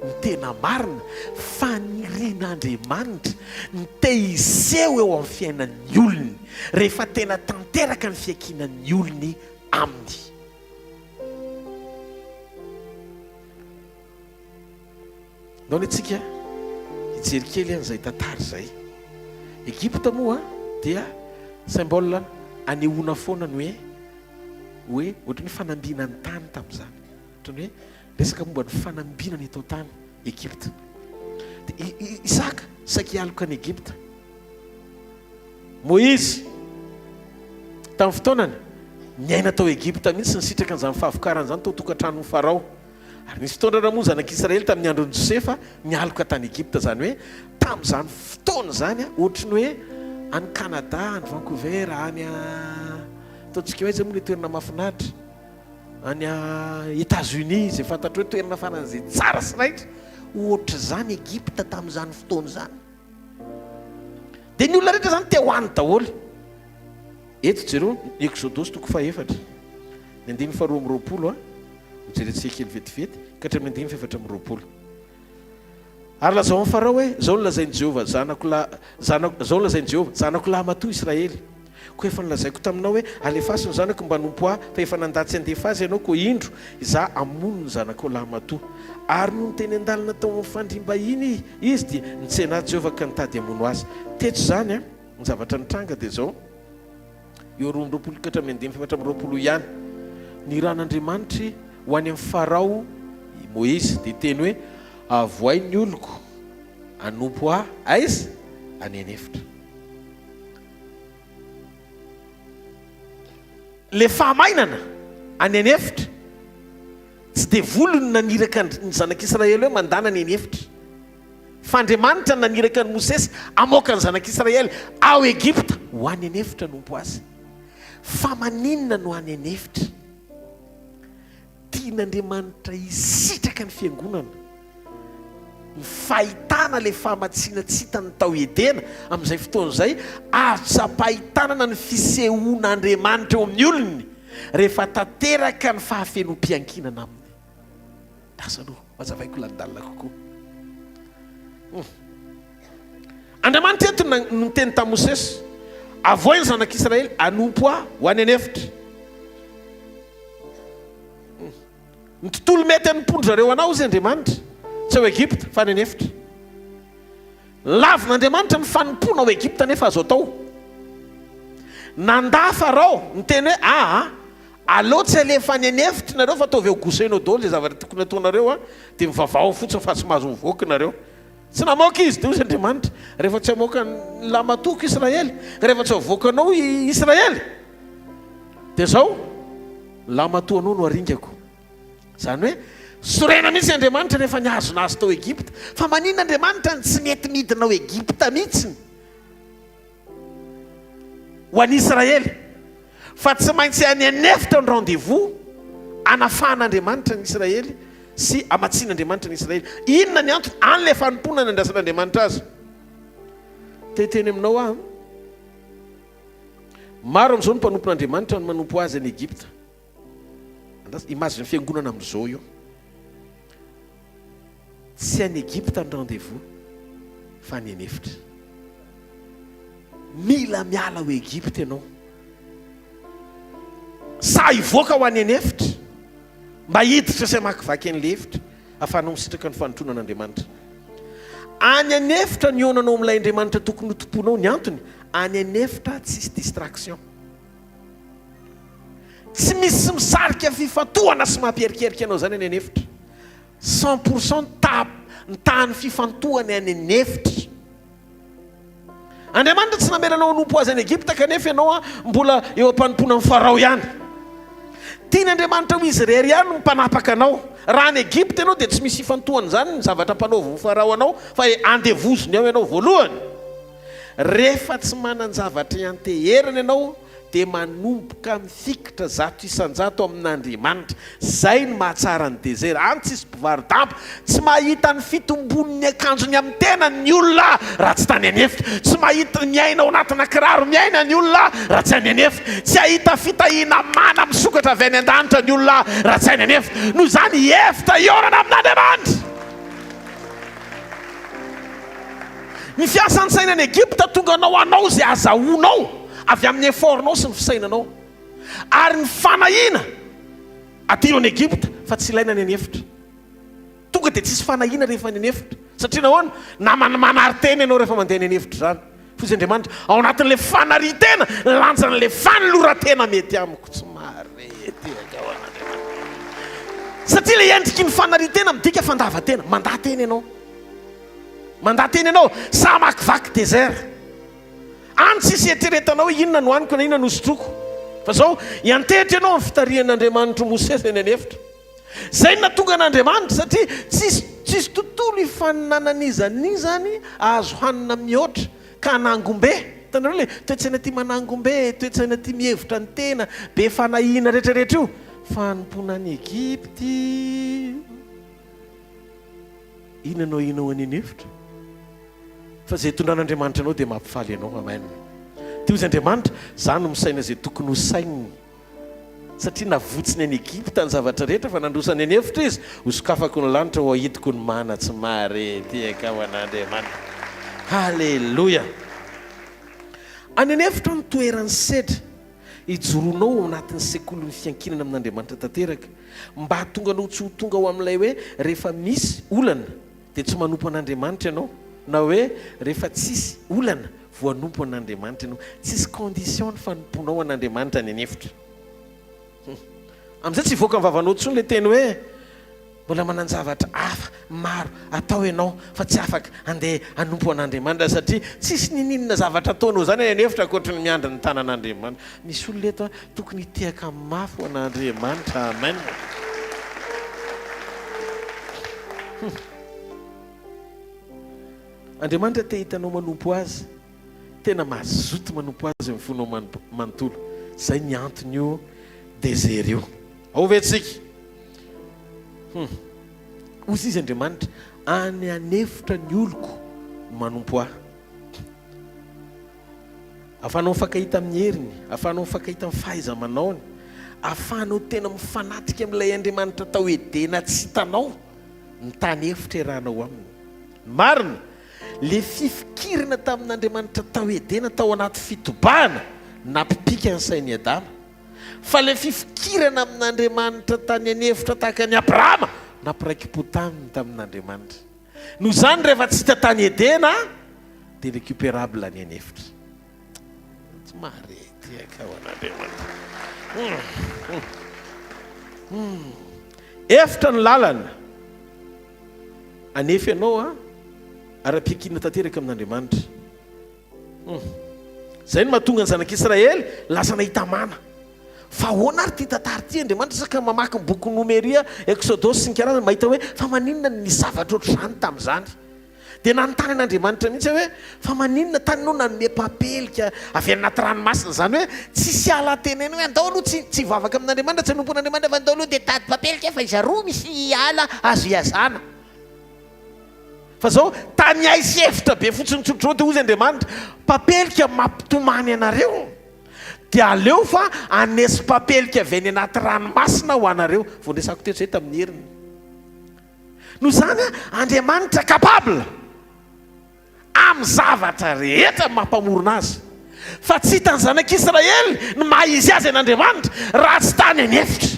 ny tena marina, fanirian'Andriamanitra ny te hiseho eo amin'ny fiainan'ny olony rehefa tena tanteraka ny fiankinan'ny olony aminy. Ndao anie tsika hijery kely an'izay tantara izay. Egypta moa dia symbole anehoana foana ny hoe hoe ohatran'ny hoe fanambina ny tany tamin'izany. Ohatran'ny hoe resaka momba ny fanambina ny eto an-tany Egypta. Dia i Isaka saika hialoka an'i Egypta. Moizy tamin'ny fotoanany niaina tao Egypta mihitsy nisitraka an'izany fahavokarana izany tao tokantranon'i Farao. Ary nisy fotoana raha moa ny zanak'Israely tamin'ny andron'i Josefa nialoka tany Egypta, izany hoe tamin'izany fotoana izany, ohatry ny hoe any Canada, any Vancouver, any ataontsika hoe aiza moa ilay toerana mahafinaritra, any États-Unis, izay fantatrao hoe toerana faran'izay tsara sy raitra, ohatr'izany Egypta tamin'izany fotoana izany. Dia ny olona rehetra izany te ho any daholo. Eto jereo ny Eksodosy toko fahefatra, ny andininy faharoa amby 20 a, hojerentsika kely vetivety, ka hatramin'ny andininy fahefatra amby 20. Ary lazao amin'i Farao hoe, Izao no lazain'i Jehovah, zanako lahy, zanako, izao no lazain'i Jehovah, zanako lahy matoa Israely. Koa efa nolazaiko taminao hoe, Alefaso ny zanako mba hanompo Ahy, fa efa nandà tsy handefa azy ianao, koa indro, Izaho hamono ny zanakao lahimatoa. Ary nony teny an-dalana tao amin'ny fandriam-bahiny izy, dia nitsena azy Jehovah ka nitady hamono azy. Teto izany, ny zavatra nitranga dia izao, eo 22 ka hatramin'ny andininy faha-24 ihany, Niran'Andriamanitra ho any amin'i Farao i Moizy, dia niteny hoe, Avohay ny oloko hanompo Ahy, aiza? Any an'efitra. Le fahamainana any an'efitra, tsy devoly no naniraka ny zanak'Israely hoe mandana any an'efitra, fa Andriamanitra no naniraka an'i Mosesy hamoaka ny zanak'Israely ao Egypta ho any an'efitra hanompo Azy. Fa maninona no any an'efitra? Tian'Andriamanitra hisitraka ny fiangonana, ny fahitana ilay fahamatsiana tsy hitany tao Edena, amin'izay fotoana izay, azo tsapain-tanana ny fisehoan'Andriamanitra eo amin'ny olony, rehefa tanteraka ny fahafenoam-piankinana aminy. Lasa aloha, hazavaiko lalindalina kokoa. Hum. Andriamanitra eto no niteny tamin'i Mosesy, Avoahy ny zanak'Israely hanompo Ahy ho any an'efitra. Ny tontolo mety hanompoan-dry zareo anao, hozy Andriamanitra, tsy ao Egypta, fa any an'efitra. Lavin'Andriamanitra ny fanompoana ao Egypta nefa azo atao. Nandà Farao, niteny hoe, Aa, aleo tsy alefa any an'efitra nareo fa ataovy ao Gosena ao daholo izay zavatra tokony hataonareo, dia mivavaha ao fotsiny fa tsy mahazo mivoaka nareo. Tsy namoaka izy, dia hoy Andriamanitra, Rehefa tsy hamoaka ny lahimatoako Israely, rehefa tsy havoakanao i Israely, dia izao, ny lahimatoanao no haringako. Izany hoe, sorena mihitsy Andriamanitra rehefa nihazona azy tao Egypta. Fa maninona Andriamanitra no tsy mety midina ao Egypta mihitsy? Ho an'i Israely, fa tsy maintsy any an'efitra ny rendez-vous anafahan'Andriamanitra ny Israely sy amatsian'Andriamanitra ny Israely. Inona ny antony? Any ilay fanompoana nandrasan'Andriamanitra azy. Te hiteny aminao aho, maro amin'izao ny mpanompon'Andriamanitra no manompo azy any Egypta. Andraso, image ny fiangonana amin'izao io. Tsy any Egypta ny rendez-vous fa any an'efitra. Mila miala ao Egypta ianao. Sahy hivoaka ho any an'efitra mba hiditra sy hamakivaky an'ilay efitra ahafahanao misitraka ny fanotronan'Andriamanitra. Any an'efitra ny hihaonanao amin'ilay Andriamanitra tokony ho tompoinao. Ny antony, any an'efitra tsisy distraction. Tsy misy misarika fifantohana sy mampierikerika anao izany any an'efitra. 100% ny taha ny tahan'ny fifantohana any an'efitra. Andriamanitra tsy namela anao hanompo Azy any Egypta kanefa ianao mbola eo am-panompoana an'i Farao ihany. Tian'Andriamanitra ho Izy irery ihany no mpanapaka anao. Raha any Egypta ianao dia tsy misy ifantohana izany ny zavatra ampanaovin'i Farao anao fa andevoziny ao ianao voalohany. Rehefa tsy manan-javatra ianteherana ianao dia manomboka mifikitra 100% amin'Andriamanitra. Zay no mahatsara ny desert. Any tsisy mpivaro-damba. Tsy mahita ny fitombon'ny akanjony amin'ny tenany ny olona raha tsy tany an'efitra. Tsy mahita miaina ao anatina kiraro miaina ny olona raha tsy any an'efitra. Tsy hahita fitahiana mana misokatra avy any an-danitra ny olona raha tsy any an'efitra. Noho izany efitra hihaonana amin'Andriamanitra. Ny fiasan-tsaina any Egypta tonga anao hanao izay azahoanao avy amin'ny effort-nao sy ny fisainanao. Ary ny fanahiana adino any Egypta fa tsy ilaina any an'efitra. Tonga dia tsisy fanahiana rehefa any an'efitra. Satria nahoana? Naman'ny manary tena ianao rehefa mandeha any an'efitra izany. Hoy izy Andriamanitra, ao anatin'ilay fanarian-tena, ny lanjan'ilay fanoloran-tena mety amiko. Tsy mahare tehaka ho an'Andriamanitra. Satria ilay endriky ny fanarian-tena midika fandavan-tena. Mandà tena ianao. Mandà tena ianao. Sahy hamakivaky désert. Any tsisy hieritreretanao hoe inona no haniko na inona no hosotroiko. Fa izao, hiantehitra ianao amin'ny fitarihan'Andriamanitro Mosesy eny an'efitra. Izay no nahatonga an'Andriamanitra, satria tsisy tsisy tontolo ifaninanan'iza n'iza any azo hanina mihoatra ka hanangom-be. Hitanareo ilay toe-tsaina tia manangom-be, toe-tsaina tia mihevitra ny tena, be fanahiana rehetrarehetra io. Fanompoana an'i Egypta. Inona no ahianao any an'efitra? Fa izay itondran'Andriamanitra anao dia mampifaly anao. Amen. Dia hoy Andriamanitra, Izaho no misaina izay tokony ho saininy. Satria navotsiny any Egypta ny zavatra rehetra, fa nandroso any an'efitra izy, hosokafako ny lanitra, ho ahidiko ny mana tsy mahare tehaka ho an'Andriamanitra. Haleloia! Any an'efitra no toeran'ny sedra. Ijoroanao ao anatin'ny sekolin'ny fiankinana amin'Andriamanitra tanteraka, mba hahatonga anao tsy ho tonga ho amin'ilay hoe rehefa misy olana dia tsy manompo an'Andriamanitra ianao, na hoe rehefa tsisy olana vao hanompo an'Andriamanitra ianao. Tsisy condition ny fanompoanao an'Andriamanitra any an'efitra. Amin'izay tsy hivoaka ny vavanao intsony ilay teny hoe. Mbola manan-javatra hafa maro atao ianao fa tsy afaka handeha hanompo an'Andriamanitra satria tsisy ninininona zavatra ataonao izany any an'efitra ankoatry ny miandry ny tanan'Andriamanitra. Misy olona eto tokony hitehaka mafy ho an'Andriamanitra. Amen. Andriamanitra te hita anao manompo Azy. Tena mazoto manompo Azy amin'ny fonao manontolo. Izay ny anton'io désert io. Ao ve tsika? Hum. Hoy izy Andriamanitra, any an'efitra ny oloko no manompo ahy. Ahafahanao mifankahita amin'ny heriny, ahafahanao mifankahita amin'ny fahaiza-manaony, ahafahanao tena mifanatrika amin'ilay Andriamanitra tao Edena tsy hitanao ny tany efitra iarahanao aminy. Ny marina, le fifikirana tamin'Andriamanitra tao Edena tao anaty fitobahana nampipika ny sain'i Adama. Fa ilay fifikirana amin'Andriamanitra tany an'efitra tahaka an'i Abrahama, nampiraiki-po taminy tamin'Andriamanitra. Noho izany, rehefa tsy hita tany Edena, dia récupérable any an'efitra. Tsy mahare tehaka ho an'Andriamanitra. Efitra ny lalana. Anefa ianao ara-piankinana tanteraka amin'Andriamanitra. Hum. Izay no mahatonga ny zanak'Israely lasa nahita mana. Fa ahoana ary ity tantara ity? Andriamanitra isaka mamaky ny bokin'ny Nomeria, Eksodosy sy ny karazany, mahita hoe fa maninona no nisy zavatra ohatr'izany tamin'izany? Dia nanontany an'Andriamanitra mihitsy aho hoe fa maninona tany ianao nanome papelika avy any anaty ranomasina izany hoe tsisy ala teneno hoe andao aloha tsy tsy hivavaka amin'Andriamanitra, tsy hanompo an'Andriamanitra fa andao aloha dia tady papelika fa izaroa misy ala azo ihazana. Fa zao, tany hay sy efitra be fotsiny tsotr'izao dia hozy Andriamanitra, papelika mampitomany anareo, dia aleo fa hanesy papelika avy any anaty ranomasina ho anareo. Vao niresako teto izay tamin'ny heriny. Noho izany, Andriamanitra capable amin'ny zavatra rehetra ny maha-mpamorona Azy. Fa tsy hitan'ny zanak'Israely ny maha-izy azy an'Andriamanitra raha tsy tany an'efitra.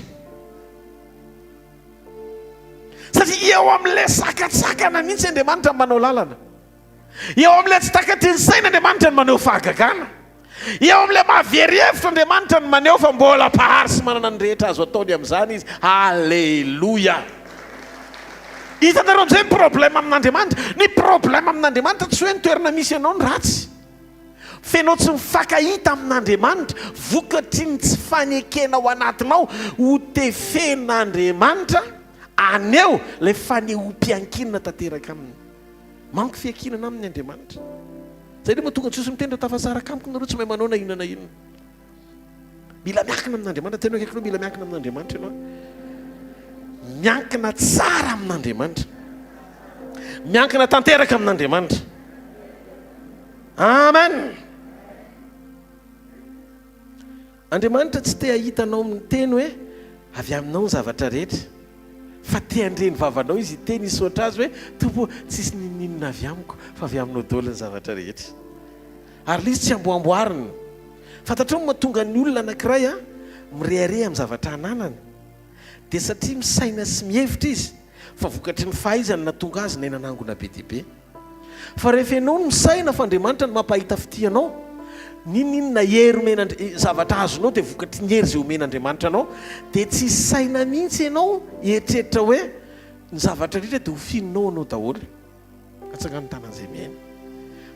Satria eo amin'ilay sakantsakana mihitsy Andriamanitra no manao lalana. Eo amin'ilay tsy takatry ny saina Andriamanitra no maneho fahagagana. Eo amin'ilay mahavery hevitra Andriamanitra no maneho fa mbola Mpahary sy manana ny rehetra azo ataony amin'izany Izy. Aleloia! Hitanareo amin'izay ny problème amin'Andriamanitra? Ny problème amin'Andriamanitra tsy hoe ny toerana misy anao no ratsy. F'enao tsy mifankahita amin'Andriamanitra vokatry ny tsy fanekena ao anatinao ho tefen'Andriamanitra haneho ilay fanehoam-piankinana tanteraka Aminy. Manko fiankinana Aminy Andriamanitra. Zay le mahatonga Jesosy miteny raha tafasaraka amiko nareo tsy mahay manao na inona na inona. Mila miankina amin'Andriamanitra. Tena akaikinao mila miankina amin'Andriamanitra ianao. Miankina tsara amin'Andriamanitra. Miankina tanteraka amin'Andriamanitra. Amen. Andriamanitra tsy te hahita anao miteny hoe avy aminao ny zavatra rehetra, fa te handre ny vavanao Izy hiteny hisaotra Azy hoe, Tompo ô, tsisy n'inon'inona avy amiko, fa avy aminao daholo ny zavatra rehetra. Ary ilay izy tsy amboamboarina. Fantatrao ny mahatonga ny olona anankiray mirehareha amin'ny zavatra ananany? Dia satria misaina sy mihevitra izy fa vokatry ny fahaizany no nahatonga azy nahay nanangona be dia be. Fa rehefa ianao no misaina fa Andriamanitra no mampahita fitia anao, n'inon'inona hery omen'Andri-, zavatra azonao dia vokatry ny hery izay omen'Andriamanitra anao, dia tsy hisaina mihitsy ianao hieritreritra hoe ny zavatra rehetra dia ho fininao anao daholo. Atsangano ny tanan'izay mihaino.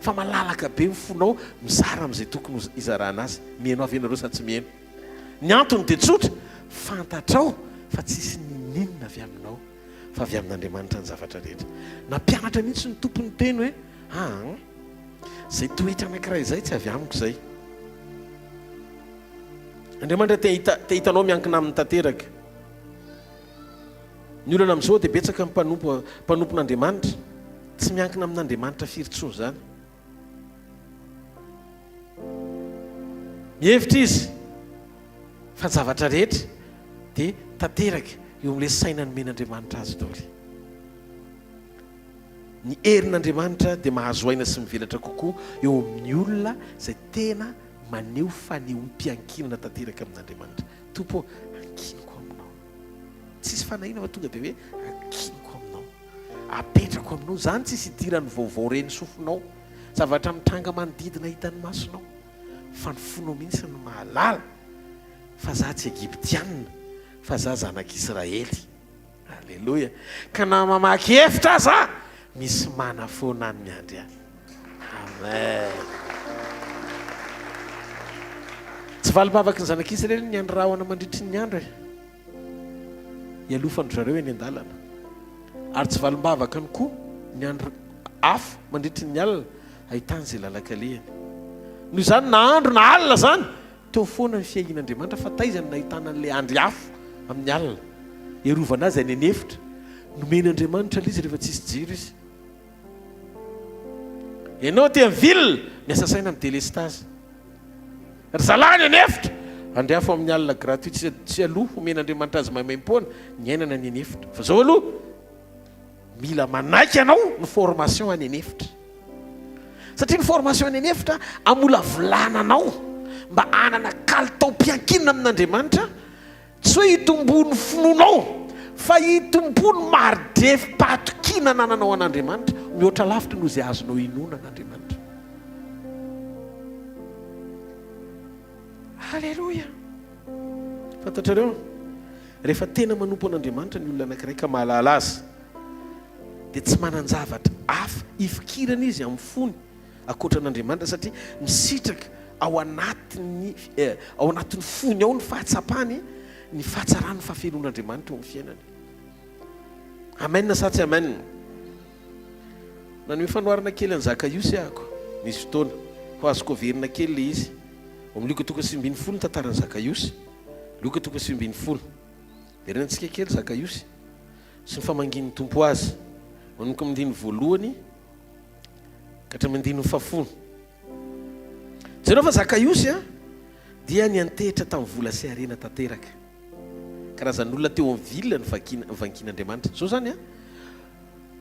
Fa malalaka be ny fonao mizara amin'izay tokony ho hizarana azy. Mihaino avy ianareo sa tsy mihaino? Ny antony dia tsotra, fantatrao fa tsisy n'inon'inona avy aminao fa avy amin'Andriamanitra ny zavatra rehetra. Nampianatra mihitsy ny Tompo niteny hoe, Aa, izay toetra anankiray izay tsy avy amiko izay. Andriamanitra te hahita, te hahita anao miankina aminy tanteraka. Ny olana amin'izao dia betsaka ny mpanompo, mpanompon'Andriamanitra tsy miankina amin'Andriamanitra firy intsony izany. Mihevitra izy fa ny zavatra rehetra dia tanteraka eo amin'ilay saina nomen'Andriamanitra azy daholo. Ny herin'Andriamanitra dia mahazo aina sy mivelatra kokoa eo amin'ny olona izay tena maneho fanehoam-piankinana tanteraka amin'Andriamanitra. Tompo ô, ankiniko aminao. Tsisy fanahiana fa tonga dia hoe ankiniko aminao. Apetrako aminao. Izany tsisy idiran'ny vaovao ren'ny sofinao. Zavatra mitranga manodidina hitan'ny masonao. Fa ny fonao mihitsy no mahalala fa za tsy Egyptiana fa za zanak'Israely. Aleloia. Ka na mamaky efitra aza misy mana foana any miandry ahy. Amen. Tsy valim-bavaky ny zanak'Israely ny andry rahona mandritry ny andro e. Ialofan-dry zareo eny an-dalana. Ary tsy valim-bavaka ny koa ny andry afo mandritry ny alina ahitany izay lalan-kalehany. Noho izany na andro na alina izany, teo foana ny fiahian'Andriamanitra fa taiza no nahitana an'ilay andry afo amin'ny alina hiarovana azy any an'efitra. Nomen'Andriamanitra ilay izy rehefa tsisy jiro izy. Ianao aty amin'ny ville, miasa saina amin'ny délestage. Ry zalahy any an'efitra, andry afo amin'ny alina gratuit tsy tsy aloha homen'Andriamanitra azy maimaimpoana ny ainana any an'efitra. Fa zao aloha, mila manaiky anao ny formation any an'efitra. Satria ny formation any an'efitra hamolavolana anao mba hanana kalitaom-piankinana amin'Andriamanitra, Tsy hoe hitomboa ny finoanao, fa hitomboa ny mari-drefim-pahatokiana anananao an'Andriamanitra, mihoatra lavitra noho izay azonao inoana an'Andriamanitra. Aleloia! Fantatrareo, rehefa tena manompo an'Andriamanitra ny olona anankiray ka mahalala Azy, dia tsy manan-javatra hafa hifikirana izy amin'ny fony. ankoatra an'Andriamanitra satria misitraka ao anatin'ny ao anatin'ny fony ao ny fahatsapany ny fahatsaran'ny fahafenoan'Andriamanitra eo amin'ny fiainany. Amen sa tsy amen? Nanome fanoharana kely an'i Zakaiosy ahako nisy fotoana, fa azoko averina kely ilay izy. Ao amin'ny Lioka toko 19 ny tantaran'i Zakaiosy. Lioka toko 19. Verenantsika kely Zakaiosy sy ny famangian'ny Tompo azy. Manomboka amin'ny andininy voalohany ka hatramin'ny andininy fahafolo. Jereo fa Zakaiosy dia niantehitra tamin'ny vola sy harena tanteraka. Karazan'olona teo amin'ny ville ny vankian'Andriamanitra. Izao izany an!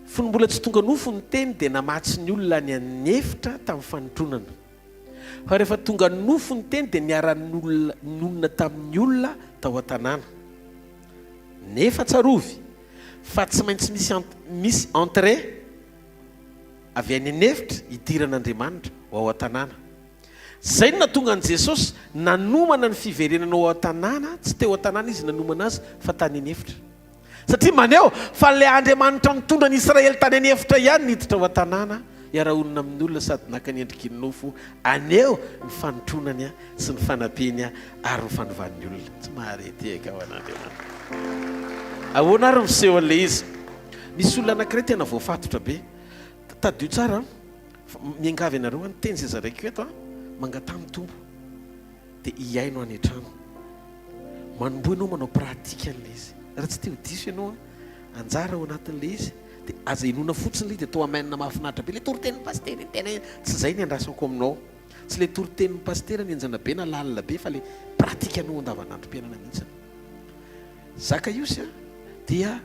Fony mbola tsy tonga nofo ny Teny dia namatsy ny olona any an'efitra tamin'ny fanotronana. Fa rehefa tonga nofo ny Teny dia niara-nonina nonina tamin'ny olona tao an-tanàna. Nefa tsarovy fa tsy maintsy misy misy entrée avy any an'efitra hidiran'Andriamanitra ho ao an-tanàna. Izay no nahatonga an'i Jesosy nanomana ny fiverenana ao an-tanàna, tsy teo an-tanàna Izy nanomana azy fa tany an'efitra. Satria maneho fa ilay Andriamanitra nitondra ny Israely tany an'efitra ihany niditra ao an-tanàna hiara-honina amin'ny olona sady naka ny endriky ny nofo haneho ny fanotronany sy ny fanampiany ary ny fanovany ny olona. Tsy mahare tehaka ho an'Andriamanitra. Ahoana ary ny fisehoan'ilay izy? Misy olona anankiray tena voafatotra be. Tadidio tsara an! Fa miangavy anareo an, ny teny izay zaraiko eto an, mangataha amin'ny Tompo dia hihaino any an-trano. Manomboha ianao manao pratique an'ilay izy. Raha tsy te ho diso ianao an, anjara ao anatin'ilay izy dia aza inoana fotsiny ilay izy dia atao amen mahafinaritra be ilay toritenin'ny pasitera iny tena tsy izay ny andrasako aminao. Tsy ilay toritenin'ny pasitera ny henjana be na lalina be fa ilay pratique anao andavanandrom-piainana mihitsy. Zakaiosy an dia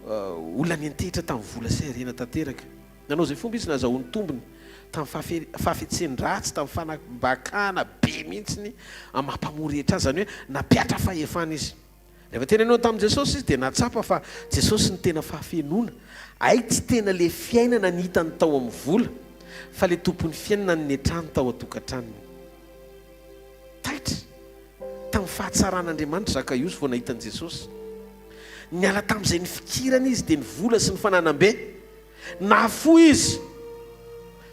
olona niantehitra tamin'ny vola sy harena tanteraka. Nanao izay fomba izy nahazahoany tombony tamin'ny fahafetsen-dratsy, tamin'ny fanambakana be mihitsy ny mampamory hetra azy, izany hoe nampihatra fahefana izy. Rehefa tena nihaona tamin'i Jesosy izy dia nahatsapa fa Jesosy no tena fahafenoana. Hay tsy tena ilay fiainana ny hitany tao amin'ny vola fa ilay tompon'ny fiainana no niatrany tao an-tokantranony. Taitra tamin'ny fahatsaran'Andriamanitra Zakaiosy vao nahita an'i Jesosy. Niala tamin'izay nifikirany izy dia ny vola sy ny fananam-be. Nahafoy izy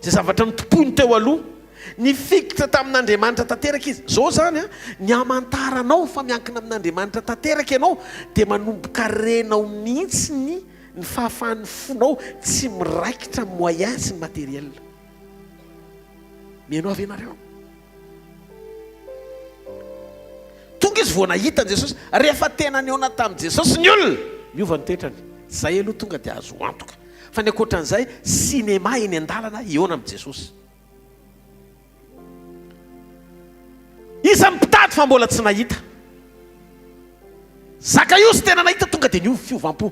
izay zavatra notompoiny teo aloha. Nifikitra tamin'Andriamanitra tanteraka izy. Izao izany, ny hamantaranao fa miankina amin'Andriamanitra tanteraka ianao dia manomboka renao mihitsy ny ny fahafahan'ny fonao tsy miraikitra amin'ny moyen sy ny matériel. Mihaino ahy ve nareo? Tonga izy vao nahita an'i Jesosy. Rehefa tena nihaona tamin'i Jesosy ny olona, niova ny toetrany. Izay aloha tonga dia azo antoka. Fa ny ankoatran'izay, cinéma eny an-dalana hihaona amin'i Jesosy. Iza ny mpitady fa mbola tsy nahita? Zakaiosy tena nahita tonga dia niova fiovam-po.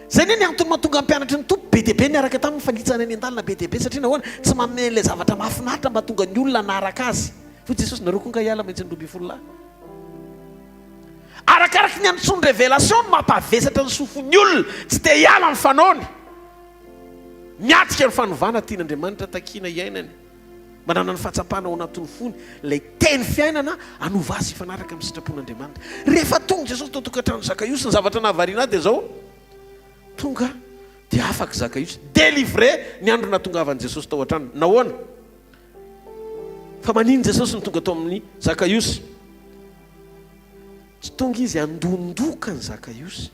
Izay anie ny antony mahatonga ny mpianatry ny Tompo be dia be niaraka taminy mifanitsana eny an-dalana be dia be satria nahoana? Tsy manome an'ilay zavatra mahafinaritra mba hahatonga ny olona hanaraka azy. Hoy Jesosy, nareo koa nga hiala maintsy ny 12 lahy. Arakaraky ny antsoin'ny révélation no mampavesatra ny sofin'ny olona tsy te hiala ny fanaony. Miatrika ny fanovana tian'Andriamanitra takiana hiainany. Manana ny fahatsapana ao anatin'ny fony ilay teny fiainana hanova azy hifanaraka amin'ny sitrapon'Andriamanitra. Rehefa tonga Jesosy tao an-tokantranon'i Zakaiosy, ny zavatra nahavariana ahy dia izao, tonga dia afaka Zakaiosy, délivré ny andro nahatongavan'i Jesosy tao an-tranony. Nahoana? Fa maninona Jesosy no tonga tao amin'i Zakaiosy? Tsy tonga izy handondoka an'i Zakaiosy.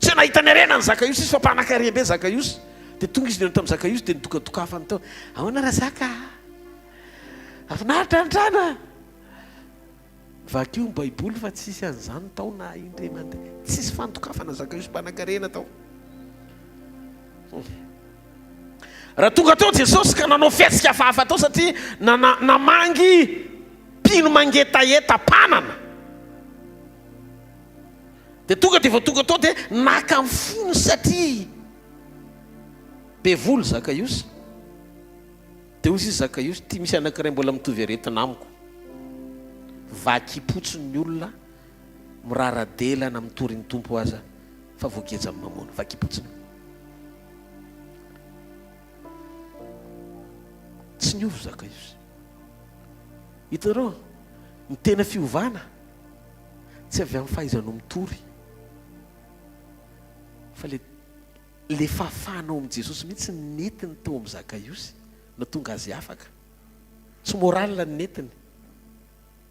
Tsy nahita ny harena ny Zakaiosy izy fa mpanan-karem-be Zakaiosy. Dia tonga izy nihaona tamin'i Zakaiosy dia nidokadokafany tao. Ahoana Razaka a? Hafinaritra ny trano a! Vakio ny Baiboly fa tsisy an'izany tao na indray mandeha. Tsisy fandokafana Zakaiosy mpanan-karena tao. Raha tonga teo Jesosy ka nanao fihetsika hafahafa tao satria namangy mpino mangetaheta mpanana. Dia tonga dia vao tonga tao dia naka ny fony satria be vola Zakaiosy. Dia hoy izy Zakaiosy, ity misy anankiray mbola mitovy aretina amiko. Vakim-potsiny ny olona mirara-delana mitory ny Tompo aza fa voageja amin'ny mamoana. Vakim-potsiny. Tsy niova Zakaiosy. Hitanareo, ny tena fiovana Tsy avy amin'ny fahaizanao mitory fa le le fahafahanao amin'i Jesosy mihitsy ny nentiny tao amin'i Zakaiosy no tonga azy afaka. Tsy morale ny nentiny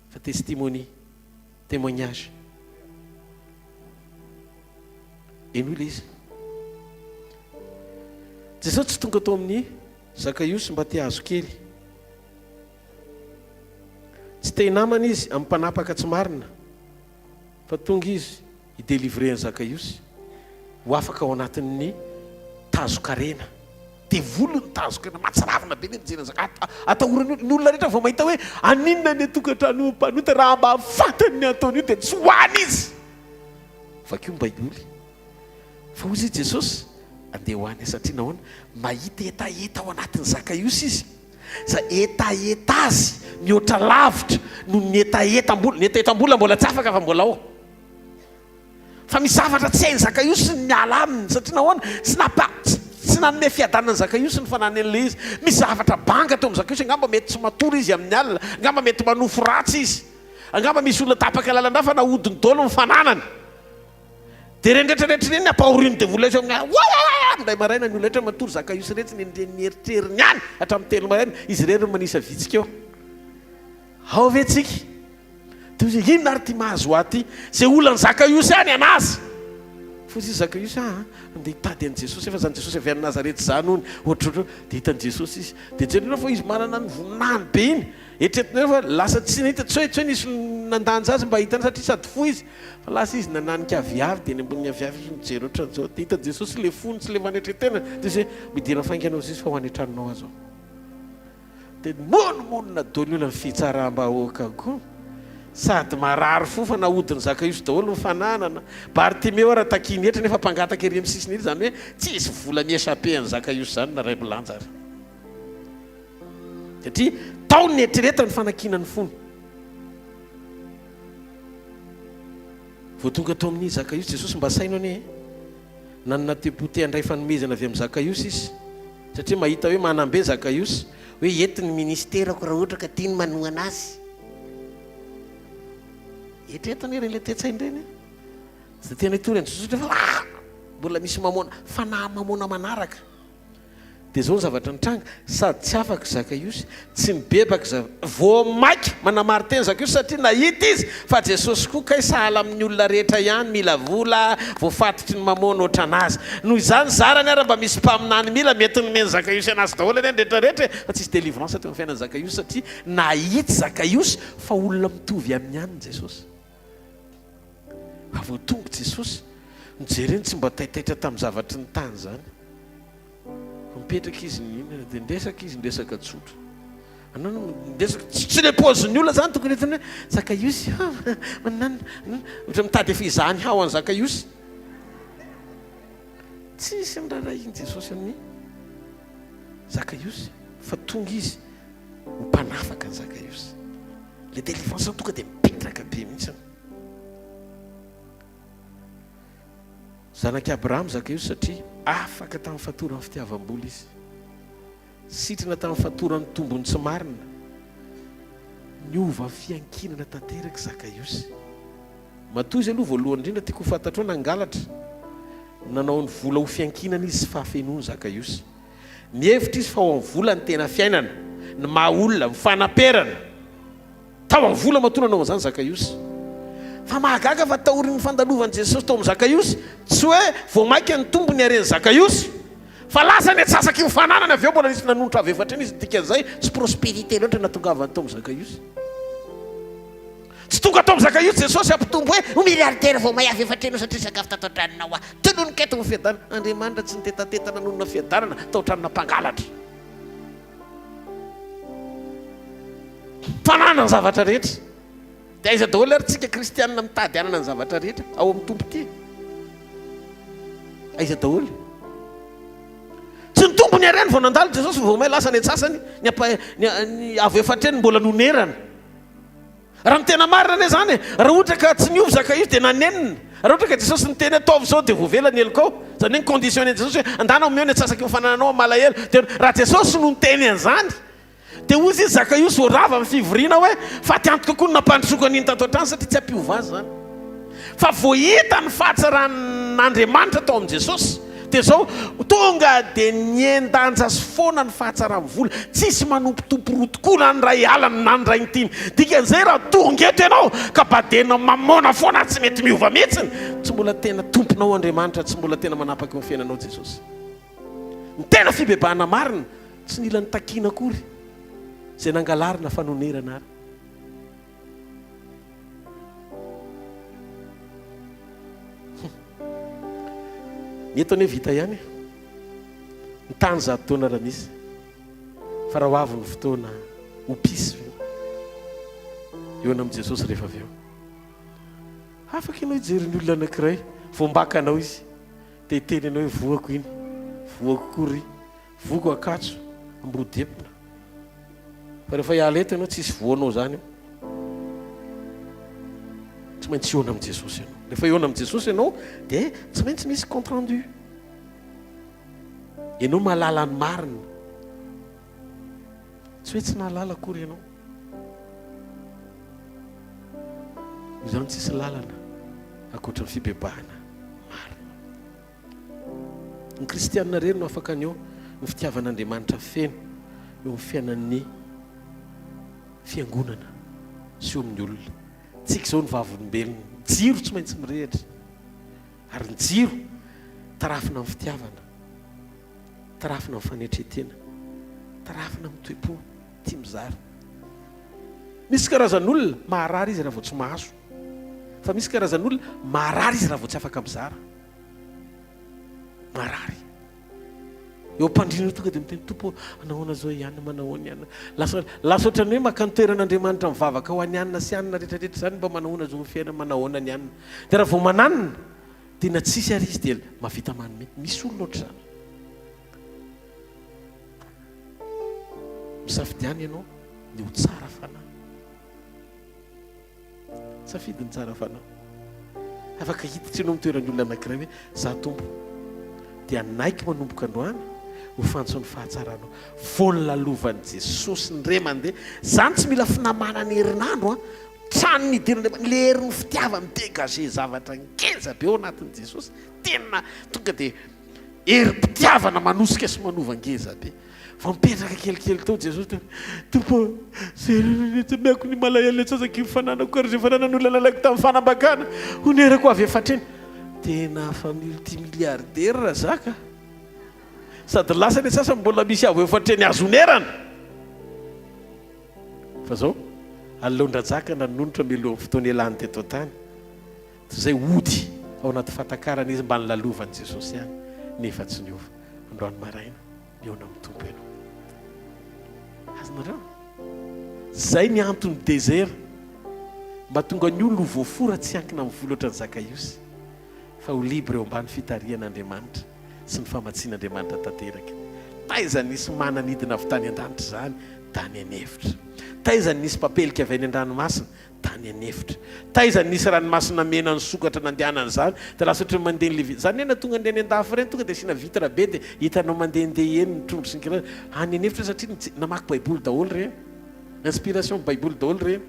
fa testimony, témoignage. Henoy ilay izy. Jesosy tsy tonga tao amin'i Zakaiosy mba te hahazo kely. Tsy te hinamana izy amin'ny mpanapaka tsy marina fa tonga izy hi-delivrer an'i Zakaiosy ho afaka ao anatin'ny tazon-karena. Devoly ny tazon-karena, mahatsiravina be ny mijery an'i Zakaiosy. Atahorany ny olona rehetra vao mahita hoe haninona ny tokantrano mpanota raha mba fantany ny ataony io dia tsy ho any izy. Vakio ny Baiboly. Fa hoy izy Jesosy, andeha ho any satria nahoana? Mahita hetaheta ao anatin'i Zakaiosy izy. Izay hetaheta azy mihoatra lavitra noho ny hetahetam-bola. Ny hetahetam-bola mbola tsy afaka fa mbola ao. Fa misy zavatra tsy hain'i Zakaiosy ny miala aminy satria nahoana? Tsy nampa, tsy nanome fiadanana an'i Zakaiosy ny fananany an'ilay izy. Misy zavatra banga teo amin'i Zakaiosy, angamba mety tsy matory izy amin'ny alina, angamba mety manofy ratsy izy, angamba misy olona tapaka lalan-drà fa nahodiny daholo ny fananany. Dia ireny rehetra rehetra ireny ampahorian'ny devoly azy eo amin'ny alina, indray maraina ny olona rehetra matory, Zakaiosy iretsy nendren'ny eritreriny ihany hatramin'ny telo maraina, izy irery no manisa vitsika eo. Ao ve tsika? Dia hoy izy, inona ary ity mahazo ahy ity? Izay olan'i Zakaiosy ihany an'azy. Fa hoy izy, Zakaiosy aa, andeha hitady an'i Jesosy, efa izany Jesosy avy any Nazareta izany hono, ohatrohatry, dia hitan'i Jesosy izy. Dia jerenareo fa izy manana ny voninahiny be iny. Eritreretinareo fa lasa tsy nahita, tsy hoe tsy hoe nisy nandanja azy mba hahitana satria sady fohy izy, fa lasa izy nananika aviavy, dia eny ambonin'ny aviavy izy mijery ohatran'izao, dia hitan'i Jesosy ilay fony sy ilay fanetren-tena, dia izy hoe, midira faingana hozy izy fa ho any an-tranonao aho izao. Dia nimonomonona daholo ny olona ny fitsaram-bahoaka koa. Sady marary fo fa nahodin'i Zakaiosy daholo ny fananana. Bartimeo ara takiany hetra nefa mpangataka ery amin'ny sisiny ery, izany hoe tsisy vola mi-echapper an'i Zakaiosy izany na iray milanja ary. Satria tao ny nieritreretany fanakiana ny fony. Vao tonga tao amin'i Zakaiosy Jesosy, mba saino anie e. Nanana toe-po te handray fanomezana avy amin'i Zakaiosy izy, satria mahita hoe manam-be Zakaiosy, hoe eto ny ministerako raha ohatra ka tia ny manohana azy. Eritrereto anie ireny ilay toe-tsaina ireny e. Tsy dia tena hitory an'i Jesosy satria fa mbola misy mamoana, fanahy mamoana manaraka. Dia izao ny zavatra nitranga, sady tsy afaka i Zakaiosy, tsy nibebaka izy, vao mainka manamarin-tena Zakaiosy satria nahita izy fa Jesosy koa kay sahala amin'ny olona rehetra ihany, mila vola, voafatotry ny mamono ohatran'azy. Noho izany, zarany ara mba misy mpaminany mila, mety nomen'i Zakaiosy an'azy daholo anie ny rehetra rehetra e! Fa tsisy délivrance teo amin'ny fiainan'i Zakaiosy satria nahita Zakaiosy fa olona mitovy aminy ihany Jesosy. Fa vao tonga Jesosy, nojereny tsy mba taitaitra tamin'ny zavatry ny tany izany. Vao mipetraka izy nihinana dia niresaka izy, niresaka tsotra. Anao no niresaka, tsy le paozin'ny olona izany tokony hitany hoe Zakaiosy, manana, ohatra mitady efa hizaha ny hao an'i Zakaiosy. Tsisy niraharahian'i Jesosy an'i Zakaiosy fa tonga izy ho mpanafaka an'i Zakaiosy. Le délivrance tonga dia mipetraka be mihitsy. Zanak'i Abrahama Zakaiosy satria afaka tamin'ny fatoran'ny fitiavam-bola izy. Sitrana tamin'ny fatoran'ny tombony tsy marina. Niova fiankinana tanteraka Zakaiosy. Matoa izy aloha voalohany indrindra tiako ho fantatrao nangalatra. Nanao ny vola ho fiankinana izy sy fahafenoany Zakaiosy. Nihevitra izy fa ao amin'ny vola ny tena fiainana, ny maha olona, ny fanaperana. Tao amin'ny vola matoa nanao an'izany Zakaiosy. Fa mahagaga fa taorian'ny fandalovan'i Jesosy tao amin'i Zakaiosy, tsy hoe vao mainka nitombo ny haren'i Zakaiosy, fa lasa ny antsasaky ny fananany avy eo mbola nisy nanonitra avy efatra eny izy, ny dikan'izay tsy prospérité loatra natongavany tao amin'i Zakaiosy. Tsy tonga tao amin'i Zakaiosy Jesosy hampitombo hoe ho milliardaire vao may avy efatra eny satria sakafo tato an-tranonao aho. Tononiko eto ny fiadanana. Andriamanitra tsy nitetateta nanonona fiadanana tao an-tranona mpangalatra. Mpanana ny zavatra rehetra. Dia aiza daholo ary tsika kristianina mitady hanana ny zavatra rehetra ao amin'ny Tompo ity? Aiza daholo? Tsy nitombo ny hareny vao nandalo Jesosy vao may lasa ny antsasany ny ny avo efatra eny mbola nonerana. Raha ny tena marina anie izany e, raha ohatra ka tsy niova Zakaiosy dia nanenina. Raha ohatra ka Jesosy niteny hoe ataovy izao dia voavela ny helokao. Izany hoe ni-conditionner an'i Jesosy hoe andana omeo ny antsasaky ny fanananao amin'ny malahelo. Dia raha Jesosy no niteny an'izany dia hoy izy Zakaiosy vao rava ny fivoriana hoe faty antoka koa ny nampandrosoako an'iny tato an-trano satria tsy hampiova azy izany. Fa vao hita ny fahatsaran'Andriamanitra tao amin'i Jesosy, dia izao, tonga dia nihen-danja sy foana ny fahatsaran'ny vola. Tsisy manompo tompo roa tokoa na ny iray halany na ny iray ny tiany. Dikan'izay raha tonga eto ianao ka badena mamôna foana ary tsy mety miova mihitsy, tsy mbola tena tomponao Andriamanitra, tsy mbola tena manapaka eo amin'ny fiainanao Jesosy. Ny tena fibebahana marina, tsy nila nitakiana akory izay nangalarina fa nonerana ary. Ny eto anie vita ihany e. Ny tany zato taona raha misy. Fa raha ho avy ny fotoana ho pisy ve? Eo amin'i Jesosy rehefa avy eo. Afaka ianao hijery ny olona anankiray, voambaka anao izy. Dia hiteny ianao hoe voako iny, voako koa ry, voako Ankatso, Ambodiepina. Fa rehefa hiala eto ianao tsisy voanao izany eo. Tsy maintsy hihaona amin'i Jesosy ianao. Rehefa hihaona amin'i Jesosy ianao dia tsy maintsy misy compte rendu. Ianao mahalala ny marina. Tsy hoe tsy nahalala akory ianao. Izany tsisy lalana ankoatra ny fibebahana marina. Ny kristianina irery no afaka haneho ny fitiavan'Andriamanitra feno eo amin'ny fiainan'ny fiangonana sy eo amin'ny olona. Tsika izao no vavolombelona. Ny jiro tsy maintsy mirehitra. Ary ny jiro tarafina amin'ny fitiavana, tarafina amin'ny fanetren-tena, tarafina amin'ny toe-po tia mizara. Misy karazan'olona maharary izy raha vao tsy mahazo. Fa misy karazan'olona maharary izy raha vao tsy afaka mizara. Marary. Eo am-pandriana eo tonga dia miteny, Tompo ô, anahoana izao i Anna, manahoana i Anna. Lasa, lasa ohatran'ny hoe maka ny toeran'Andriamanitra mivavaka ho an'i Anna sy Anna rehetrarehetra izany, mba manahoana izao ny fiainana, manahoana ny Anna. Dia raha vao mananona, dia na tsisy ary izy dia mahavita manome. Misy olona ohatr'izany. Misafidiana ianao ny ho tsara fanahy. Safidy ny tsara fanahy. Afaka hiditra ianao amin'ny toeran'ny olona anankiray hoe, Izaho Tompo dia hanaiky manomboka androany ho fantson'ny fahatsaranao. Vao nolalovan'i Jesosy ny re mandeha. Izany tsy mila finamanana herinandro an. Trano nidiran'Andriamanitra. Ilay herin'ny fitiavana mi-dégager zavatra ngeza be ao anatin'i Jesosy. Tena tonga dia herim-pitiavana manosika sy manova ngeza be. Vao mipetraka kelikely teo Jesosy dia hoe, Tompo ô, izay nitsemeko ny malahelo ny antsasaky ny fananako ary izay fananan'olona nalaiko tamin'ny fanambakana, honerako avy efatr'eny. Tena efa multimilliardaire Razaka. Sady lasa ny antsasany mbola misy avo efatr'eny azo onerana. Fa zao, aleon-dRajaka nanonitra mialohan'ny fotoana ialany teto an-tany. Toy izay hody ao anaty fahatakarana izy mba nilalovan'i Jesosy ihany, nefa tsy niova. Androany maraina, mihaona amin'ny Tompo ianao. Azonareo? Izay ny anton'ny désert. Mba tonga ny olona ho voafora tsy hiankina amin'ny vola ohatran'i Zakaiosy, fa ho libre eo ambany fitarihan'Andriamanitra sy ny famatsian'Andriamanitra tanteraka. Taiza nisy mana nidina avy tany an-danitra izany? Tany an'efitra. Taiza nisy papelika avy any an-dranomasina? Tany an'efitra. Taiza nisy ranomasina mena nisokatra nandehanana izany? Dia lasa ohatran'ny mandeha ny levi. Izany hoe na tonga an'ireny andafy ireny tonga dia asiana vitre be dia hitanao mandehandeha eny ny trondro sy ny kiraro. Any an'efitra satria ny namaky baiboly daholo ireny. Inspiration baiboly daholo ireny.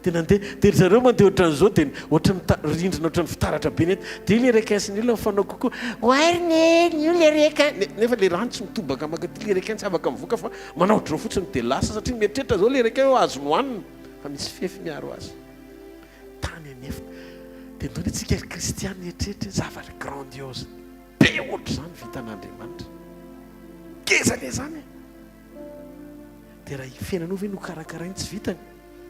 Dia nandeha, dia ry zareo mandeha ohatran'izao dia ohatran'ny mita- rindrina ohatran'ny fitaratra be ny eto. Dia ilay requin sy ny olona mifanao coucou. Oay ry neny, io ilay requin. Ne- Nefa ilay rano tsy mitobaka mankaty ilay requin tsy afaka mivoaka fa manao ohatr'izao fotsiny dia lasa satria mieritreritra izao ilay requin hoe azony hohanina. Fa misy fefy miaro azy. Tany an'efitra. Dia ndao anie tsika ry kristiana hieritreritra hoe zavatra grandiose be ohatr'izany vitan'Andriamanitra. Ngeza anie izany e! Dia raha ny fiainanao ve no karakarainy tsy vitany?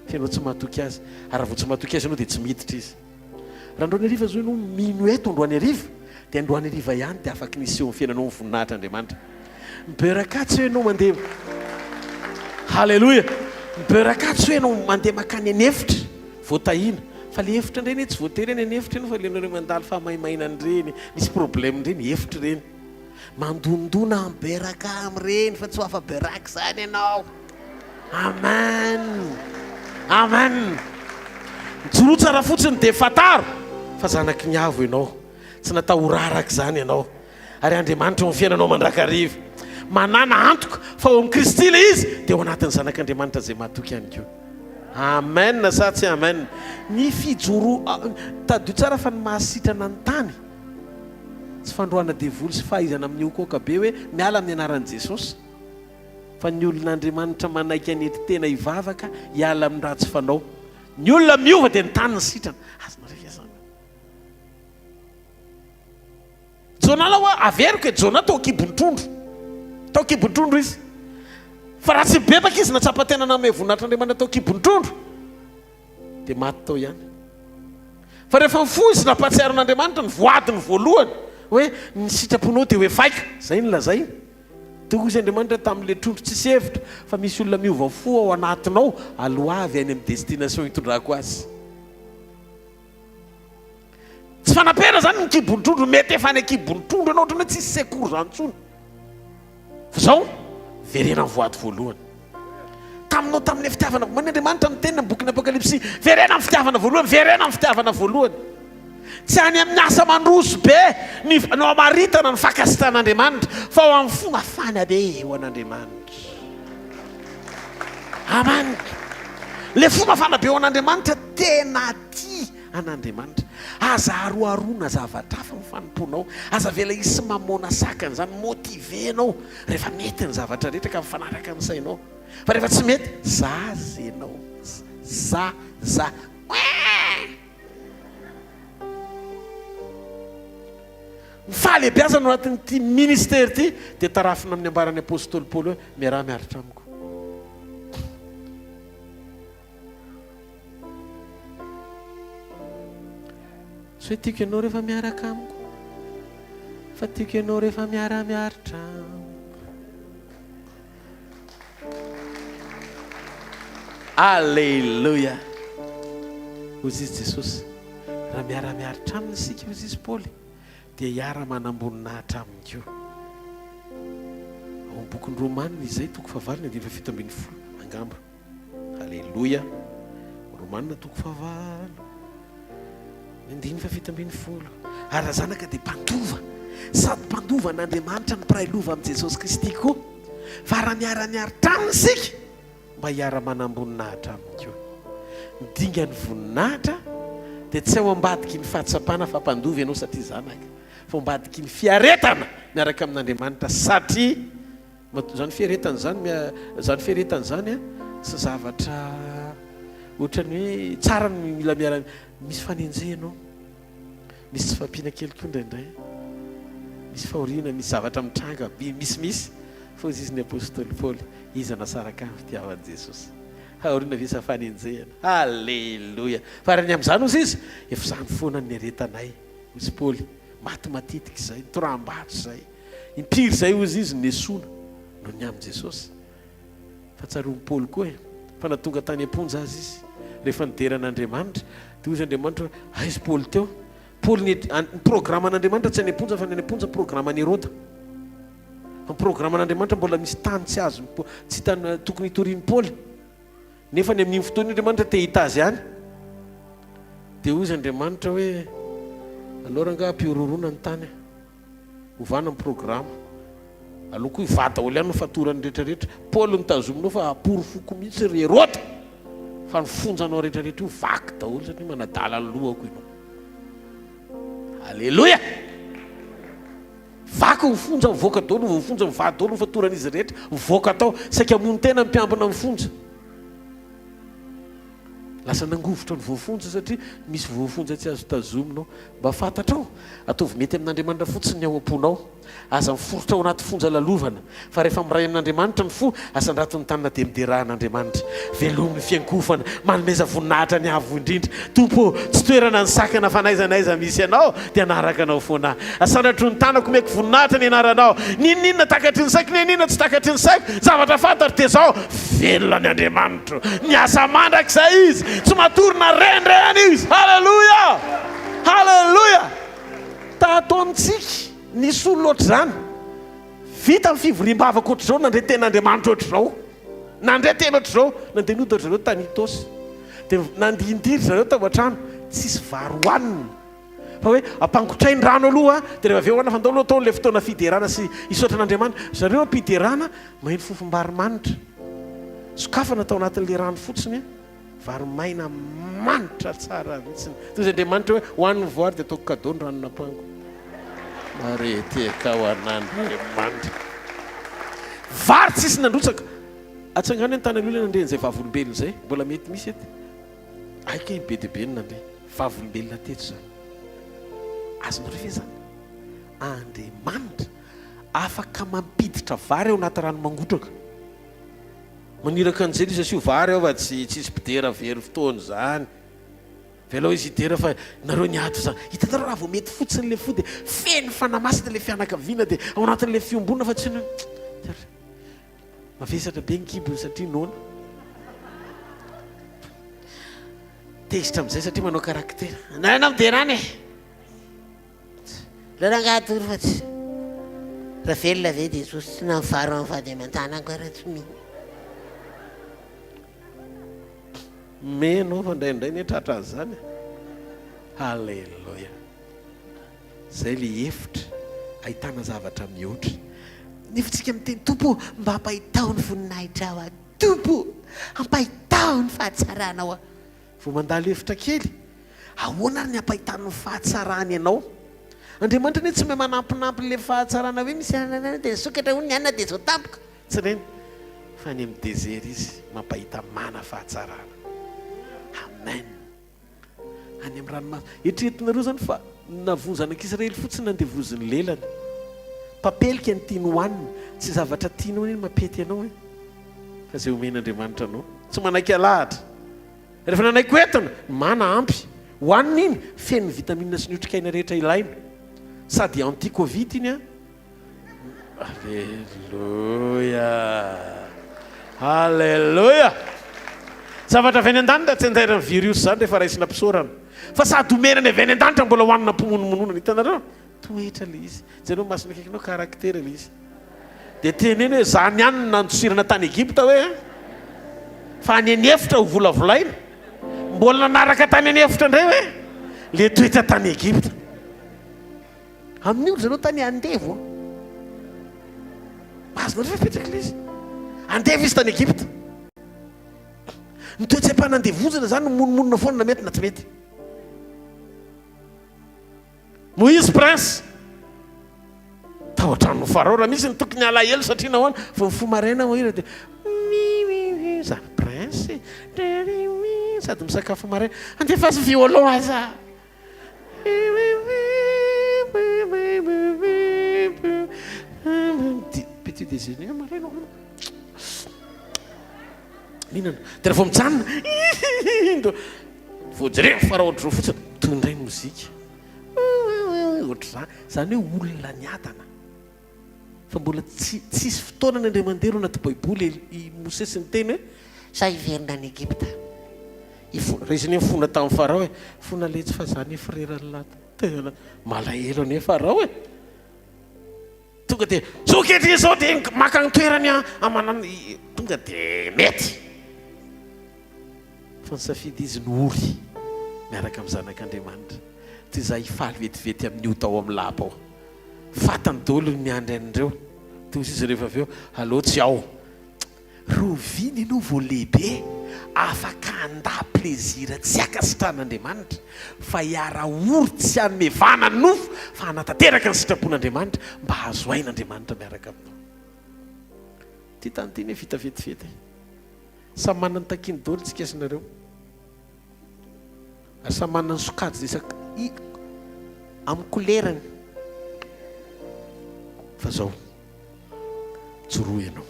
Fa ianao tsy mahatoky azy. Ary raha vao tsy mahatoky azy ianao dia tsy miditra izy. Raha androany hariva izao ianao mino eto androany hariva, dia androany hariva ihany dia afaky ny hiseho amin'ny fiainanao ny voninahitr'Andriamanitra. Ny beurre tsy hoe ianao mandeha Haleloia! Ny beurre tsy hoe ianao mandeha makany an'efitra vao tahiana. Fa le efitra indray anie tsy voatery any an'efitra ianao fa le nareo mandalo fahamaimainana ireny, misy problème ireny, efitra ireny. Mandondona am beurre amin'ireny fa tsy ho afa-beurre izany ianao. Amen! Amen! Mijoroa tsara fotsiny dia fantaro fa zanaky ny avo ianao. Tsy natao ho raraka izany ianao. Ary Andriamanitra eo amin'ny fiainanao mandrakariva. Manàna antoka fa ao amin'i Kristy ilay izy dia ao anatin'ny zanak'Andriamanitra izay mahatoky ihany koa. Amen sa tsy amen? Ny fijoroa, tadidio tsara fa ny mahasitrana ny tany tsy fandroahana devoly sy fahaizana mihoakoaka be hoe miala amin'ny anaran'i Jesosy. Fa ny olon'Andriamanitra manaiky hanetry tena hivavaka hiala amin'ny ratsy fanao. Ny olona miova dia ny tany ny sitrana. Azonareo ve izany? Jonah aloha averiko e, Jonah tao an-kibon'ny trondro. Tao an-kibon'ny trondro izy. Fa raha tsy nibebaka izy nahatsapa tena nanome voninahitr'Andriamanitra tao an-kibon'ny trondro, dia maty tao ihany. Fa rehefa nifoha izy nampahatsiaro an'Andriamanitra ny voadiny voalohany hoe ny sitraponao dia ho efaiko. Izay no lazainy. Dia hoy Andriamanitra tamin'ilay trondro tsisy hevitra fa misy olona miova fo ao anatinao, aloavy any amin'ny destination hitondrako azy. Tsy fanapera zany ny kibon'ny trondro, mety efa any an-kibon'ny trondro ianao ohatran'ny hoe tsisy secours zany intsony. Fa zao, verena ny voady voalohany. Taminao tamin'ilay fitiavana voalohany, Andriamanitra miteny amin'ny bokin'ny Apokalypsy, verena ny fitiavana voalohany, verena ny fitiavana voalohany. Tsy any amin'ny asa mandroso be ny no amaritana ny fankasitrahan'Andriamanitra, fa ao amin'ny fo mafana be ho an'Andriamanitra. Amen. Ilay fo mafana be ho an'Andriamanitra tena tia an'Andriamanitra. Aza aroharoana zavatra hafa ny fanompoanao. Aza avela hisy mamôna sakana izany. Motiver ianao rehefa mety ny zavatra rehetra ka mifanaraka amin'ny sainao. Fa rehefa tsy mety, zaza ianao. Zaza. Ouin! Ny fahalehibiazana ao anatin'ity ministera ity dia tarafina amin'ny ambaran'ny apostoly Paoly hoe miaraha miaritra amiko. Tsy hoe tiako ianao rehefa miaraka amiko, fa tiako ianao rehefa miara-miaritra amiko. Aleloia! Hoy izy Jesosy, raha miara-miaritra aminy isika, hoy izy Paoly, dia hiara-manam-boninahitra aminy koa. Ao amin'ny bokin'ny Romanina izay, toko fahavalo ny andininy fahafito ambinifolo, angamba. Aleloia! Romanina toko fahavalo, ny andininy fahafito ambinifolo. Ary raha zanaka dia mpandova, sady mpandova an'Andriamanitra no mpiray lova amin'i Jesosy Kristy koa. Fa raha miara-miaritra aminy isika, mba hiara-manam-boninahitra aminy koa. Ny dingan'ny voninahitra dia tsy ao ambadiky ny fahatsapana fa mpandova ianao satria zanaka, fa ao ambadiky ny fiaretana miaraka amin'Andriamanitra satria Izany fiaretana izany, izany fiaretana izany tsy zavatra ohatran'ny hoe tsara ny mila miara, misy fanenjehana ao, misy tsy fahampiana kely koa indraindray, misy fahoriana, misy zavatra mitranga, misimisy, fa hoy izy ny apostoly Paoly, iza nasaraka ahy ny fitiavan'i Jesosy? Fahoriana ve sa fanenjehana? Haleloia! Fa raha ny amin'izany hoy izy, efa izany foana ny niaretanay, hoy izy Paoly, maty matetika izay, nitoraham-bato izay. Impiry izay hozy izy nesoina noho ny amin'i Jesosy? Fa tsaroan'i Paoly koa e, fa na tonga tany am-ponja aza izy, rehefa nidera an'Andriamanitra, dia hozy Andriamanitra hoe, aiza Paoly teo? Paoly ny, ny programan'Andriamanitra tsy any am-ponja fa ny any am-ponja programan'i Heroda. Fa ny programan'Andriamanitra mbola misy tany tsy azon'i, tsy tany tokony hitorian'i Paoly. Nefa ny amin'iny fotoana iny Andriamanitra te hahita azy any. Dia hozy Andriamanitra hoe, aleo rangaha ampihorohoroana ny tany. Ovana ny programa. Aleo koa hivaha daholo ihany ny fatorany rehetra rehetra. Paoly no tazominao fa aporofoko mihitsy ry Heroda fa ny fonjanao rehetra rehetra io vaky daholo satria manadala ny lohako ianao. Aleloia! Vaky ny fonja, mivoaka daholo ny voafonja, mivaha daholo ny fatoran'izy rehetra, mivoaka tao. Saika hamono tena ny mpiambina ny fonja. Lasa nangovitra ny voafonja satria misy voafonja tsy azo tazomina ao. Mba fantatrao? Ataovy mety amin'Andriamanitra fotsiny ny ao am-ponao. Aza miforitra ao anaty fonja lalovana. Fa rehefa miray amin'Andriamanitra ny fo, asandrato ny tanana dia miderà an'Andriamanitra. Velomy ny fiankofana, manomeza voninahitra ny Avo Indrindra. Tompo ô, tsy toerana ny sakana fa n'aiza n'aiza misy Anao dia hanaraka Anao foana aho. Asandratro ny tanako, omeko voninahitra ny anaranao. N'inon'inona takatry ny saiko, n'inon'inona tsy takatry ny saiko, ny zavatra fantatro dia izao, velona ny Andriamanitro. Miasa mandrakizay Izy, tsy matory na rendrehana Izy. Haleloia! Haleloia! Tato amintsika, nisy olona ohatr'izany. Vita ny fivoriam-bavaka ohatr'izao, nandre tenin'Andriamanitra ohatr'izao. Nandre teny ohatr'izao, nandeha nody ry zareo tany Itaosy. Dia nandihindihy ry zareo tao an-trano, tsisy vary hohanina. Fa hoe ampangotrainy rano aloha, dia rehefa avy eo hohanina, fa ndao aloha atao an'ilay fotoana fiderana sy hisaotrana Andriamanitra. Ry zareo am-piderana, maheno fofom-bary manitra. Sokafana tao anatin'ilay rano fotsiny, vary maina manitra tsara mihitsy. Toy izay Andriamanitra hoe hohaniny ny voary dia ataoko cadeau ny ranon'ampango. Mareteka ho an'Andriamanitra. Vary tsisy nandrotsaka. Atsangano ny tanan'ny olona nandre an'izay vavolombelona izay. Mbola mety misy eto. Hay kay be dia be ny nandre. Vavolombelona teto izany. Azonareo ve izany? Andriamanitra afaka mampiditra vary ao anaty rano mangotraka. Maniraka anjely izy asio vary ao fa tsy tsisy mpidera very fotoana izany. Avelao izy hidera fa nareo niady zany. Hitanareo raha vao mety fotsiny le fo dia feno fanahy masina le fianakaviana dia ao anatin'le fiombonana fa tsy ny hoe mavesatra be ny kibony satria noana. Tezitra amin'izay satria manao caractère. Anao ianao midera any e! Aleo rangahy hatory fa tsy raha velona ve Jesosy tsy na mivaro amin'ny vady aman-janako ary tsy mino. Mino aho fa indraindray anie tratra an'izany e. Haleloia. Izay le efitra ahitana zavatra mihoatra. Nefa tsika miteny, Tompo ô, mba ampahitao ny voninahitrao aho. Tompo ô, ampahitao ny fahatsaranao aho. Vao mandalo efitra kely, ahoana ary ny ampahitany ny fahatsarany anao? Andriamanitra anie tsy mahay manampinampy ilay fahatsarana hoe misy anana dia nisokatra hono ny anona dia izao tampoka. Tsy ireny fa any amin'ny désert izy mampahita mana fahatsarana. Amen. Any amin'ny ranomasina. Eritreretinareo izany fa navono zanak'Israely fotsiny nandevozin'ny lelany. Papelika ny tiany hohanina. Tsy zavatra tianao anie no mampety anao e. Fa izay omen'Andriamanitra anao. Tsy manaiky alahatra. Rehefa nanaiky hoentina, ny mana ampy. Hohanina iny, feno ny vitamine sy ny otrikaina rehetra ilaina. Sady anti-covid iny an. Aleloia! Aleloia! Zavatra avy any an-danitra tsy andairan'ny virus izany rehefa raisina am-pisaorana. Fa sady omena ny avy any an-danitra mbola hohanina am-pimonomononana. Hitanareo? Toetra ilay izy. Jereo ny masony akaikinao, caractère ilay izy. Dia teneno hoe zany ihany no nandosirana tany Egypta hoe an! Fa any an'efitra ho volavolaina. Mbola nanaraka tany an'efitra indray hoe le toetra tany Egypta. Amin'io ry zareo tany andevo an! Azonareo ve apetraka ilay izy? Andevo izy tany Egypta. Ny toe-tsaim-panandevozana izany no monomonona foana na mety na tsy mety. Moïse prince tao an-tranon'i Farao raha misy ny tokony halahelo satria nahoana vao mifoha maraina Moïse dia mi za prince sady misakafo maraina andefaso violon aza petit déjeuner maraina mihinana dia rehefa mijanona vao jereo Farao ohatr'izao fotsiny toy indray mozika Ohatr'izany. Izany hoe olona niadana. Fa mbola tsy tsisy fotoana ny indray mandeha aloha anaty baiboly i Mosesy niteny hoe. Sa hiverina any Egypta? Hifona. Raha izy anie nifona tamin'i Farao e. Fona letsy fa za anie freran'lah tena malahelo anie Farao e. Tonga dia zao ankehitriny izao dia maka ny toerany amanana tonga dia mety. Fa nisafidy izy ny ory miaraka amin'ny zanak'Andriamanitra toy izay hifaly vetivety amin'ny ota ao amin'ny lapa ao. Fantany daholo ny miandry an'ireo. Toy izy rehefa avy eo, aleo tsy ao. Rahoviana ianao vao lehibe afaka handà plaisir tsy ankasitrahan'Andriamanitra fa hiara-ory tsy hanome vahana ny nofo fa hanatanteraka ny sitrapon'Andriamanitra mba hahazo aina Andriamanitra miaraka aminao. Ity tany ity anie vita vetivety e. Samy manana ny takiany daholo tsika sy nareo. Ary samy manana ny sokajiny isak i amin'ny kolerany. Fa zao. Joroa ianao.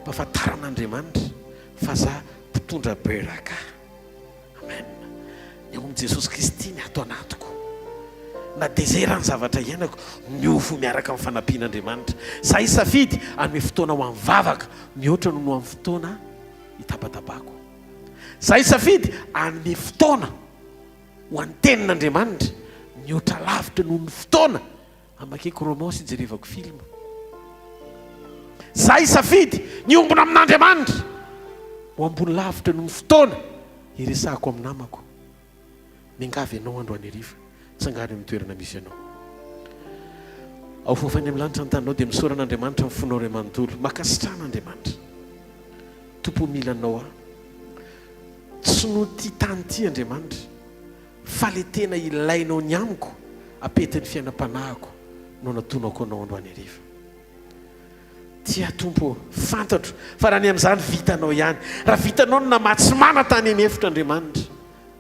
Mba fantaran'Andriamanitra fa za mpitondra beraka. Amen. Ny ao amin'i Jesosy Kristy ny ato anatiko. Na désert ny zavatra iainako, miofo miaraka amin'ny fanampian'Andriamanitra. Za hisafidy hanome fotoana ho an'ny vavaka mihoatra noho ny ho an'ny fotoana hitabatabako. Za hisafidy hanome fotoana ho an'ny tenin'Andriamanitra mihoatra lavitra noho ny fotoana Amakiako roman sy jerevako film. Za hisafidy ny hiombona amin'Andriamanitra ho ambony lavitra noho ny fotoana hiresahako amin'ny namako. Miangavy anao androany hariva, tsangano eo amin'ny toerana misy anao. Ao fofo any amin'ny lanitra ny taninao dia misaora an'Andriamanitra amin'ny fonao iray manontolo. Makasitrahana Andriamanitra. Tompo o mila anao aho. Tsy noho ity tany ity Andriamanitra. Fa le tena ilainao ny amiko apety ny fiainam-panahiko no natonako anao androany hariva. Tia Tompo ô, fantatro fa raha ny amin'izany vitanao ihany. Raha vitanao ny namatsy mana tany an'efitra Andriamanitra.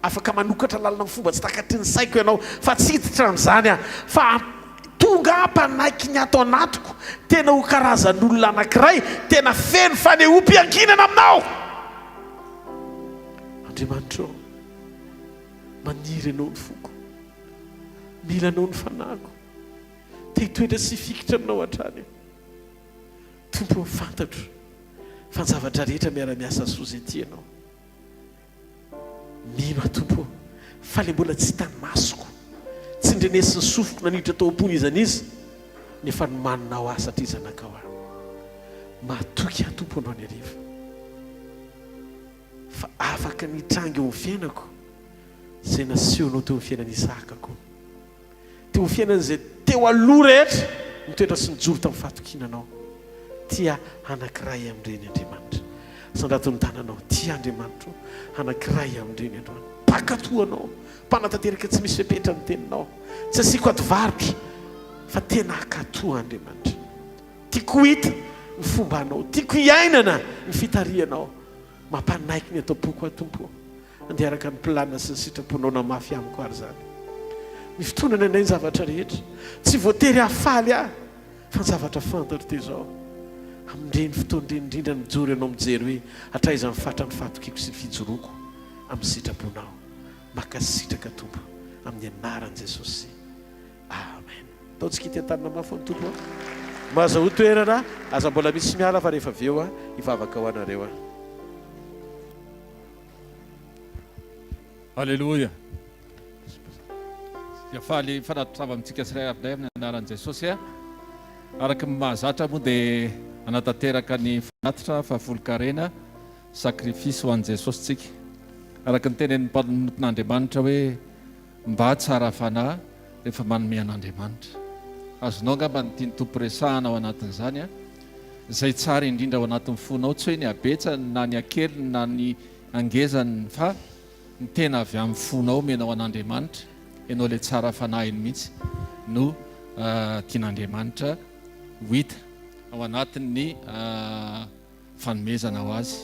Afaka manokatra lalana amin'ny fomba tsy takatry ny saiko ianao fa tsy hiditra amin'izany aho fa tonga hampanaiky ny ato anatiko tena ho karazan'olona anankiray tena feno fanehoam-piankinana aminao. Andriamanitra ô. Maniry Anao ny foko. Mila Anao ny fanahiko. Te hitoetra sy hifikitra Aminao hatrany aho. Tompo ô, fantatro fa ny zavatra rehetra miara-miasa soa izay tianao. Mino aho Tompo ô, fa ilay mbola tsy hitan'ny masoko, tsy. ndrenesin'ny sofiko naniditra tao am-pon'iza n'iza, nefa nomaninao ahy satria zanakao aho. Matoky aho Tompo androany hariva fa afaka ny hitranga eo amin'ny fiainako izay nasehonao teo amin'ny fiainan'i Isaka koa. Teo amin'ny fiainan'izay teo aloha rehetra nitoetra sy nijoro tamin'ny fahatokiana Anao. Tia anankiray amin'ireny Andriamanitra. Sandrato ny tananao. Tia Andriamanitra o. Anankiray amin'ireny androany. Mpankatò Anao. Mpanatanteraka tsy misy fepetra ny teninao. Tsy asiako ady varotra fa tena hankatò Andriamanitra. Tiako ho hita ny fombanao. Tiako hiainana ny fitarihanao. Mampanaiky ny ato am-poko aho Tompo o. Andeha araka ny planina sy ny sitraponao na mafy amiko ary izany. Ny fotoana ny anay ny zavatra rehetra. Tsy voatery hahafaly ahy fa ny zavatra fantatro dia izao. Amin'ireny fotoana ireny indrindra no mijoro ianao mijery hoe hatraiza ny fatran'ny fahatokiako sy ny fijoroako amin'ny sitraponao. Mankasitraka Tompo amin'ny anaran'i Jesosy. Amen. Ataontsika ity an-tanana mafy ny Tompo. Mahazahoa toerana, aza mbola misy miala fa rehefa avy eo hivavaka ho anareo aho. Aleloia. Dia faly hifanatotava amintsika tsirairay avy indray amin'ny anaran'i Jesosy. Araka ny mahazatra moa dia hanatanteraka ny fanatitra fahafolonkarena, sacrifice ho an'i Jesosy tsika. Araka ny tenenin'ny mpanompon'Andriamanitra hoe mba tsara fanahy rehefa manome an'Andriamanitra. Azonao angamba ny tian'ny Tompo resahana ao anatin'izany. Izay tsara indrindra ao anatin'ny fonao, tsy hoe ny habetsany na ny hakeliny na ny hangezany fa ny tena avy amin'ny fonao omenao an'Andriamanitra, ianao ilay tsara fanahiny mihitsy no tian'Andriamanitra ho hita ao anatin'ny fanomezana ho azy.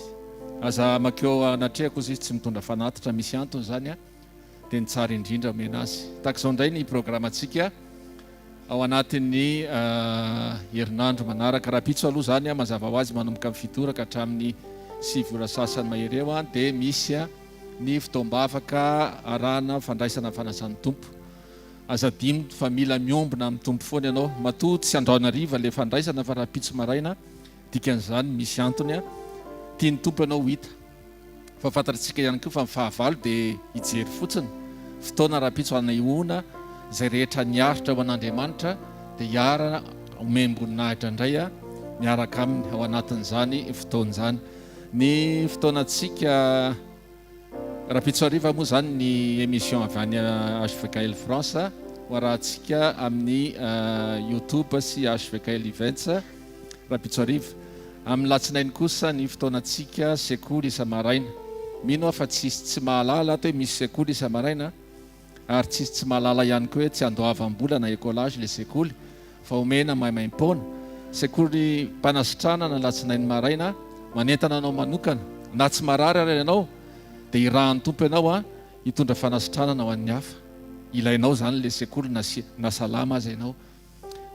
Aza makeo anatrehako ozy izy tsy mitondra fanatitra, misy antony izany dia ny tsara indrindra omena azy. Tahaka izao indray ny programantsika ao anatin'ny herinandro manaraka. Rahampitso aloha izany mazava ho azy manomboka amin'ny fito ora ka hatramin'ny sivy ora sasany mahery eo dia misy ny fotoam-bavaka arahana fandraisana fanasan'ny Tompo. Aza adino fa mila miombona amin'ny Tompo foana ianao. Matoa tsy androany hariva ilay fandraisana fa rahampitso maraina, dikan'izany misy antony tian'ny Tompo ianao ho hita. Fa fantatsika ihany koa fa ny fahavalo dia hijery fotsiny, fotoana rahampitso hanehoana izay rehetra niaritra ho an'Andriamanitra dia hiara homem-boninahitra indray miaraka aminy ao anatin'izany fotoana izany. Ny fotoanantsika rahampitso hariva moa izany ny émission avy any HVKL France ho arahantsika amin'ny YouTube sy HVKL Events rahampitso hariva. Amin'ny latsinainy kosa ny fotoanantsika sekoly isa-maraina. Mino aho fa tsisy tsy mahalala ato hoe misy sekoly isa-maraina ary tsisy tsy mahalala ihany koa hoe tsy andoavam-bola na écolage ilay sekoly fa omena maimaim-poana. Sekoly mpanasitranana latsinainy maraina manentana anao manokana. Na tsy marary ary ianao dia irahan'ny Tompo ianao hitondra fanasitranana ho an'ny hafa. Ilainao izany ilay sekoly na salama aza ianao.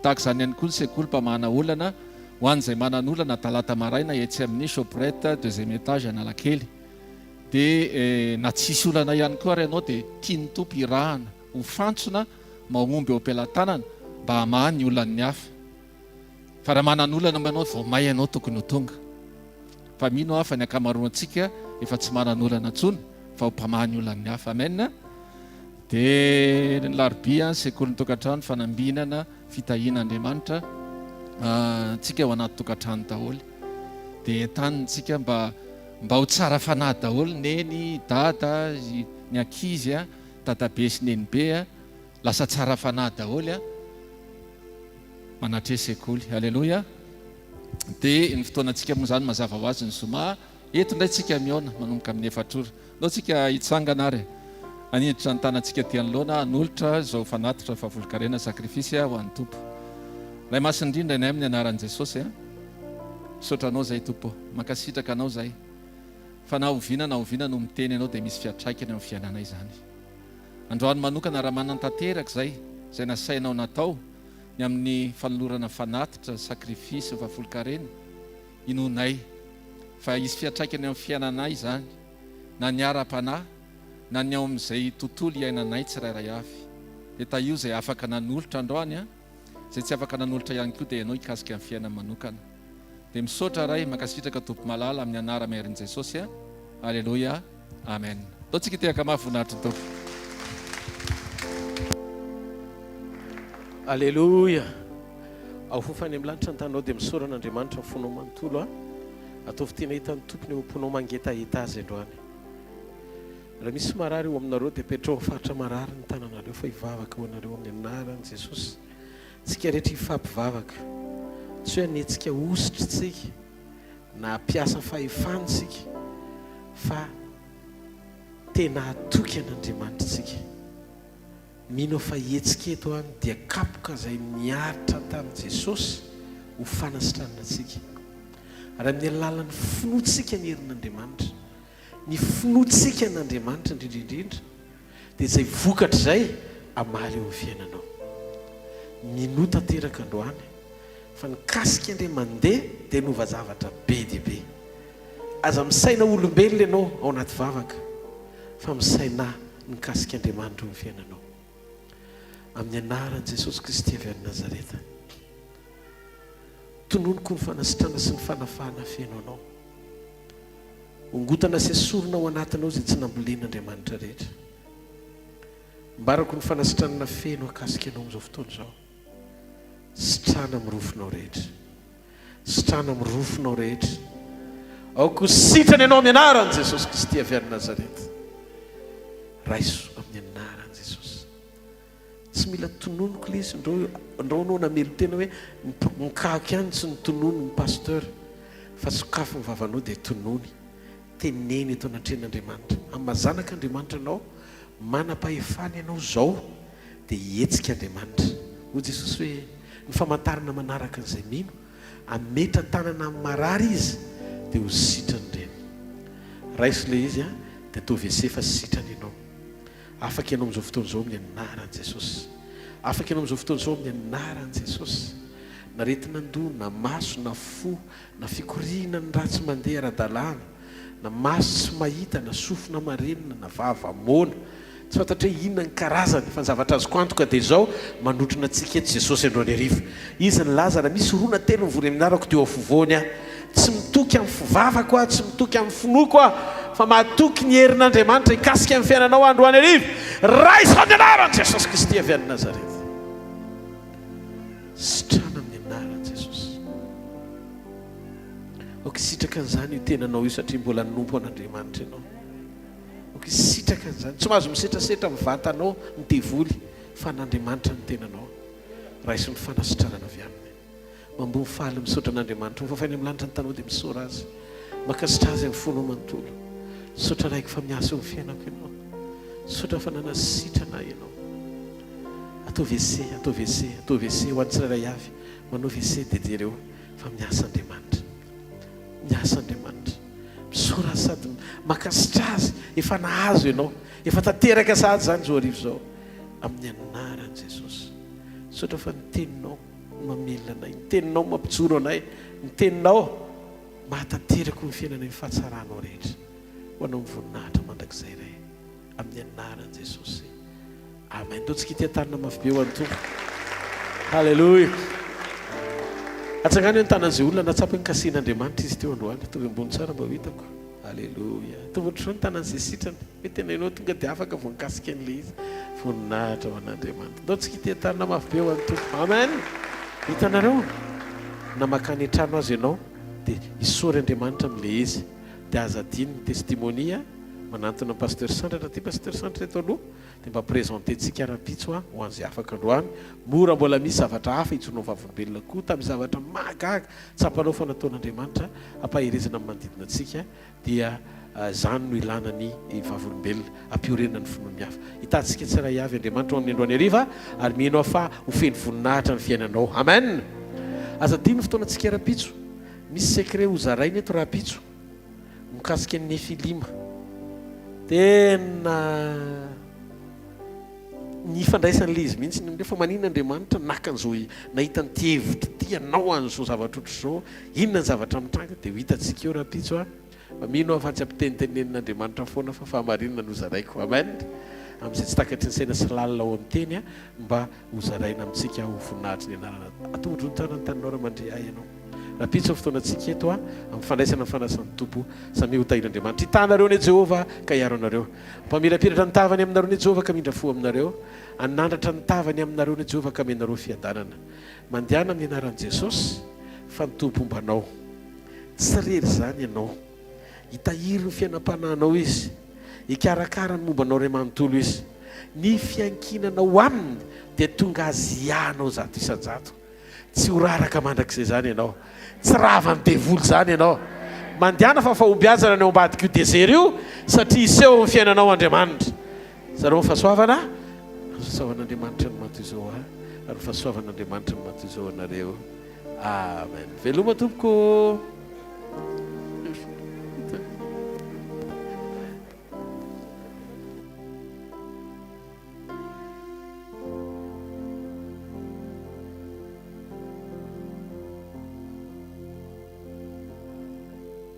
Tahaka izany ihany koa ny sekoly mpamahana olana ho an'izay manana olana talata maraina etsy amin'ny Shoprite deuxième étage Analakely. Dia na tsisy olana ihany koa ary ianao dia tian'ny Tompo hirahana ho fantsona mahomby eo am-pelatanana mba hamaha ny olan'ny hafa. Fa raha manana olana moa ianao vao may ianao tokony ho tonga. Fa mino aho fa ny ankamaroantsika efa tsy manana olana intsony fa ho mpamaha ny olan'ny hafa. Amen. Dia ny larobia, sekolin'ny tokantrano, fanambinana, fitahiana Andriamanitra antsika ao anaty tokantrano daholo. Dia entanina tsika mba mba ho tsara fanahy daholo neny, dada, ny ankizy, dadabe sy nenibe, lasa tsara fanahy daholo manatreha sekoly. Aleloia. Dia ny fotoanantsika moa izany mazava ho azy ny zoma. Eto indray tsika mihaona manomboka amin'ny efatra ora. Ndao tsika hitsangana ary haniditra ny tanantsika aty anoloana hanolotra izao fanatitra fahavolon-karena sacrifice ho an'ny Tompo. Ray Masina indrindra inay amin'ny anaran'i Jesosy a. Misaotra anao izay Tompo. Mankasitraka anao izay. Fa na oviana na oviana no miteny ianao dia misy fiantraikany eo amin'ny fiainanay izany. Androany manokana raha manantanteraka izay izay nasainao natao ny amin'ny fanolorana fanatitra sacrifice fahavolon-karena Inoanay fa hisy fiantraikany amin'ny fiainanay izany, na ny ara-panahy, na ny ao amin'izay tontolo iainanay tsirairay avy. Dia tahio izay afaka nanolotra androany an! Izay tsy afaka nanolotra ihany koa dia ianao hikasika ny fiainany manokana. Dia misaotra Ray, mankasitraka Tompo malala amin'ny anara-mairin'i Jesosy an! Aleloia! Amen. Ataontsika tehaka mafy voninahitry ny Tompo. Aleloia! Ahofa any amin'ny lanitra ny tananao dia misaora an'Andriamanitra amin'ny fonao manontolo a. Ataovy tena hitan'ny Tompony eo am-ponao mangetaheta Azy androany. Raha misy marary eo aminareo dia petraho amin'ny faritra marary ny tananareo fa hivavaka ho anareo amin'ny anaran'i Jesosy. Tsika rehetra hifampivavaka. Tsy hoe hanetsika hosotra tsika na hampiasa fahefana isika fa tena hatoky an'Andriamanitra isika. Mino aho fa hetsika eto an dia kapoka izay niaritra tamin'i Jesosy ho fanasitranana antsika. Ary amin'ny alalan'ny finoantsika ny herin'Andriamanitra, ny finoantsika an'Andriamanitra indrindra indrindra, dia izay vokatra izay hamaly eo amin'ny fiainanao. Minoa tanteraka androany fa ny kasika indray mandeha dia hanova zavatra be dia be. Aza misaina olombelona ianao ao anaty vavaka fa misainà ny kasik'Andriamanitra eo amin'ny fiainanao. Amin'ny anaran'i Jesosy Kristy avy any Nazareta. Tononiko ny fanasitrana sy ny fanafahana feno anao. Ongotana sy esorina ao anatinao izay tsy nambolen'Andriamanitra rehetra. Ambarako ny fanasitranana feno hakasika anao amin'izao fotoana izao. Sitrana amin'ny rofinao rehetra. Sitrana amin'ny rofinao rehetra. Aoka ho sitrana ianao amin'ny anaran'i Jesosy Kristy avy any Nazareta. Raiso amin'ny anaran'i Jesosy. Tsy mila tononiko ilay izy ndreo ndreo anao namelo-tena hoe ny kahako ihany tsy notonony ny pasteur fa sokafy ny vavanao dia tonony. Teneno eto anatrehan'Andriamanitra. Amin'ny maha zanak'Andriamanitra anao, manam-pahefana ianao izao dia hihetsika Andriamanitra. Hoy Jesosy hoe, Ny famantarana manaraka an'izay mino, hametra-tanana amin'ny marary izy dia ho sitrany ireny. Raiso ilay izy dia ataovy essai fa sitrana ianao. Afaka ianao amin'izao fotoana izao amin'ny anaran'i Jesosy. Afaka ianao amin'izao fotoana izao amin'ny anaran'i Jesosy. Na aretin'andoha, na maso, na fo, na fikoriana ny ra tsy mandeha ara-dalàna, na maso tsy mahita, na sofina marenina, na vava moana. Tsy fantatro hoe inona ny karazany, fa ny zavatra azoko antoka dia izao, manotrona antsika eto Jesosy androany hariva. Izy nilaza, raha misy roa na telo mivory amin'ny anarako dia eo afovoany Aho. Tsy mitoky amin'ny fivavako aho, tsy mitoky amin'ny finoako aho, fa matoky ny herin'Andriamanitra hikasika ny fiainanao aho androany hariva. Raiso amin'ny anaran'i Jesosy Kristy avy any Nazareta. Sitrana amin'ny anaran'i Jesosy. Aoka hisitraka an'izany io tenanao io satria mbola nanompo an'Andriamanitra ianao. Aoka hisitraka an'izany. Tsy mahazo misetrasetra amin'ny vatanao ny devoly fa an'Andriamanitra ny tenanao. Raiso ny fanasitranana avy aminy. Mamboa mifaly misaotra an'Andriamanitra. Mifafaina amin'ny lanitra ny tanao dia misaora Azy. Mankasitraha Azy amin'ny fonao manontolo. Misaotra Raiko fa miasa eo amin'ny fiainako Ianao. Misaotra fa nanasitrana ahy Ianao. Ataovy essai, ataovy essai, ataovy essai ho an'ny tsirairay avy. Manaovy essai dia jereo fa miasa Andriamanitra. Miasa Andriamanitra. Misaora Azy sady mankasitraha Azy. Efa nahazo ianao. Efa tanteraka sahady izany izao hariva izao. Amin'ny anaran'i Jesosy. Misaotra fa ny teninao no mamelona anay. Ny teninao mampijoro anay. Ny teninao mahatanteraka ny fiainanay ny fahatsaranao rehetra. Ho anao ny voninahitra mandrakizay Ray. Amin'ny anaran'i Jesosy. Amen. Ndao tsika ity-tanana mafy be ho an'ny Tompo. Haleloia. Atsangano ny tanan'izay olona nahatsapa hoe nokasihin'Andriamanitra izy teo androany. Ataovy ambony tsara mba ho hitako. Haleloia. Ataovy ohatr'izao ny tanan'izay sitrana. Hoe tena ianao tonga dia afaka vao nikasika an'ilay izy. Voninahitra ho an'Andriamanitra. Ndao tsika ity-tanana mafy be ho an'ny Tompo. Amen. Hitanareo? Na makany an-trano aza ianao dia isaory Andriamanitra amin'ilay izy. Dia aza adino ny testimony a. Manantona an'i Pasteur Sandratra aty Pasteur Sandratra eto aloha dia mba présenter-tsika rahampitso a ho an'izay afaka androany. Mora mbola misy zavatra hafa hijoroanao vavolombelona koa tamin'ny zavatra mahagaga tsapanao fa nataon'Andriamanitra hampaherezana ny manodidina antsika dia izany no ilana ny vavolombelona hampiorenana ny finoan'ny hafa. Hitantsika tsiray avy Andriamanitra ho amin'ny androany hariva ary mino aho fa ho feno voninahitra ny fiainanao. Amen! Aza adino ny fotoanantsika rahampitso. Misy secret hozaraina eto rahampitso. Mikasika ny Nefilima. Tena ny ifandraisan'ilay izy mihitsy ny fa maninona Andriamanitra naka an'izao nahita an'ity hevitra ity hanao an'izao zavatra ohatr'izao, inona ny zavatra mitranga dia ho hitantsika eo rahampitso an. Fa mino aho fa tsy ampitenitenenin'Andriamanitra foana fa fahamarinana no zaraiko. Amen. Amin'izay tsy takatry ny saina sy lalina ao amin'ny teny mba hozaraina amintsika ho voninahitry ny anarana. Atongotro ny tanan'ny taninao raha mandre ahy ianao. Rahampitso ny fotoanantsika eto amin'ny fandraisana ny fanasan'ny Tompo. Samia ho tahin'Andriamanitra. Hitaha anareo anie Jehovah ka hiaro anareo. Hampamirapiratra ny tavany aminareo anie Jehovah ka hamindra fo aminareo. Hanandratra ny tavany aminareo anie Jehovah ka hamenareo fiadanana. Mandehana amin'ny anaran'i Jesosy fa ny Tompo homba anao. Tsy irery izany ianao. Hitahiry ny fiainam-panahinao Izy. Hikarakara ny momba anao iray manontolo Izy. Ny fiankinanao Aminy dia tonga Azy hiahy anao 100%. Tsy ho raraka mandrakizay izany ianao. Tsy ravan'ny devoly izany ianao. Mandehana fa fahombiazana ny ao ambadik'io désert io satria hiseho amin'ny fiainanao Andriamanitra. Zareo ny fahasoavana, ny fahasoavan'Andriamanitra no maha toy izao ahy, ary ny fahasoavan'Andriamanitra no maha toy izao anareo. Amen. Veloma tompoko.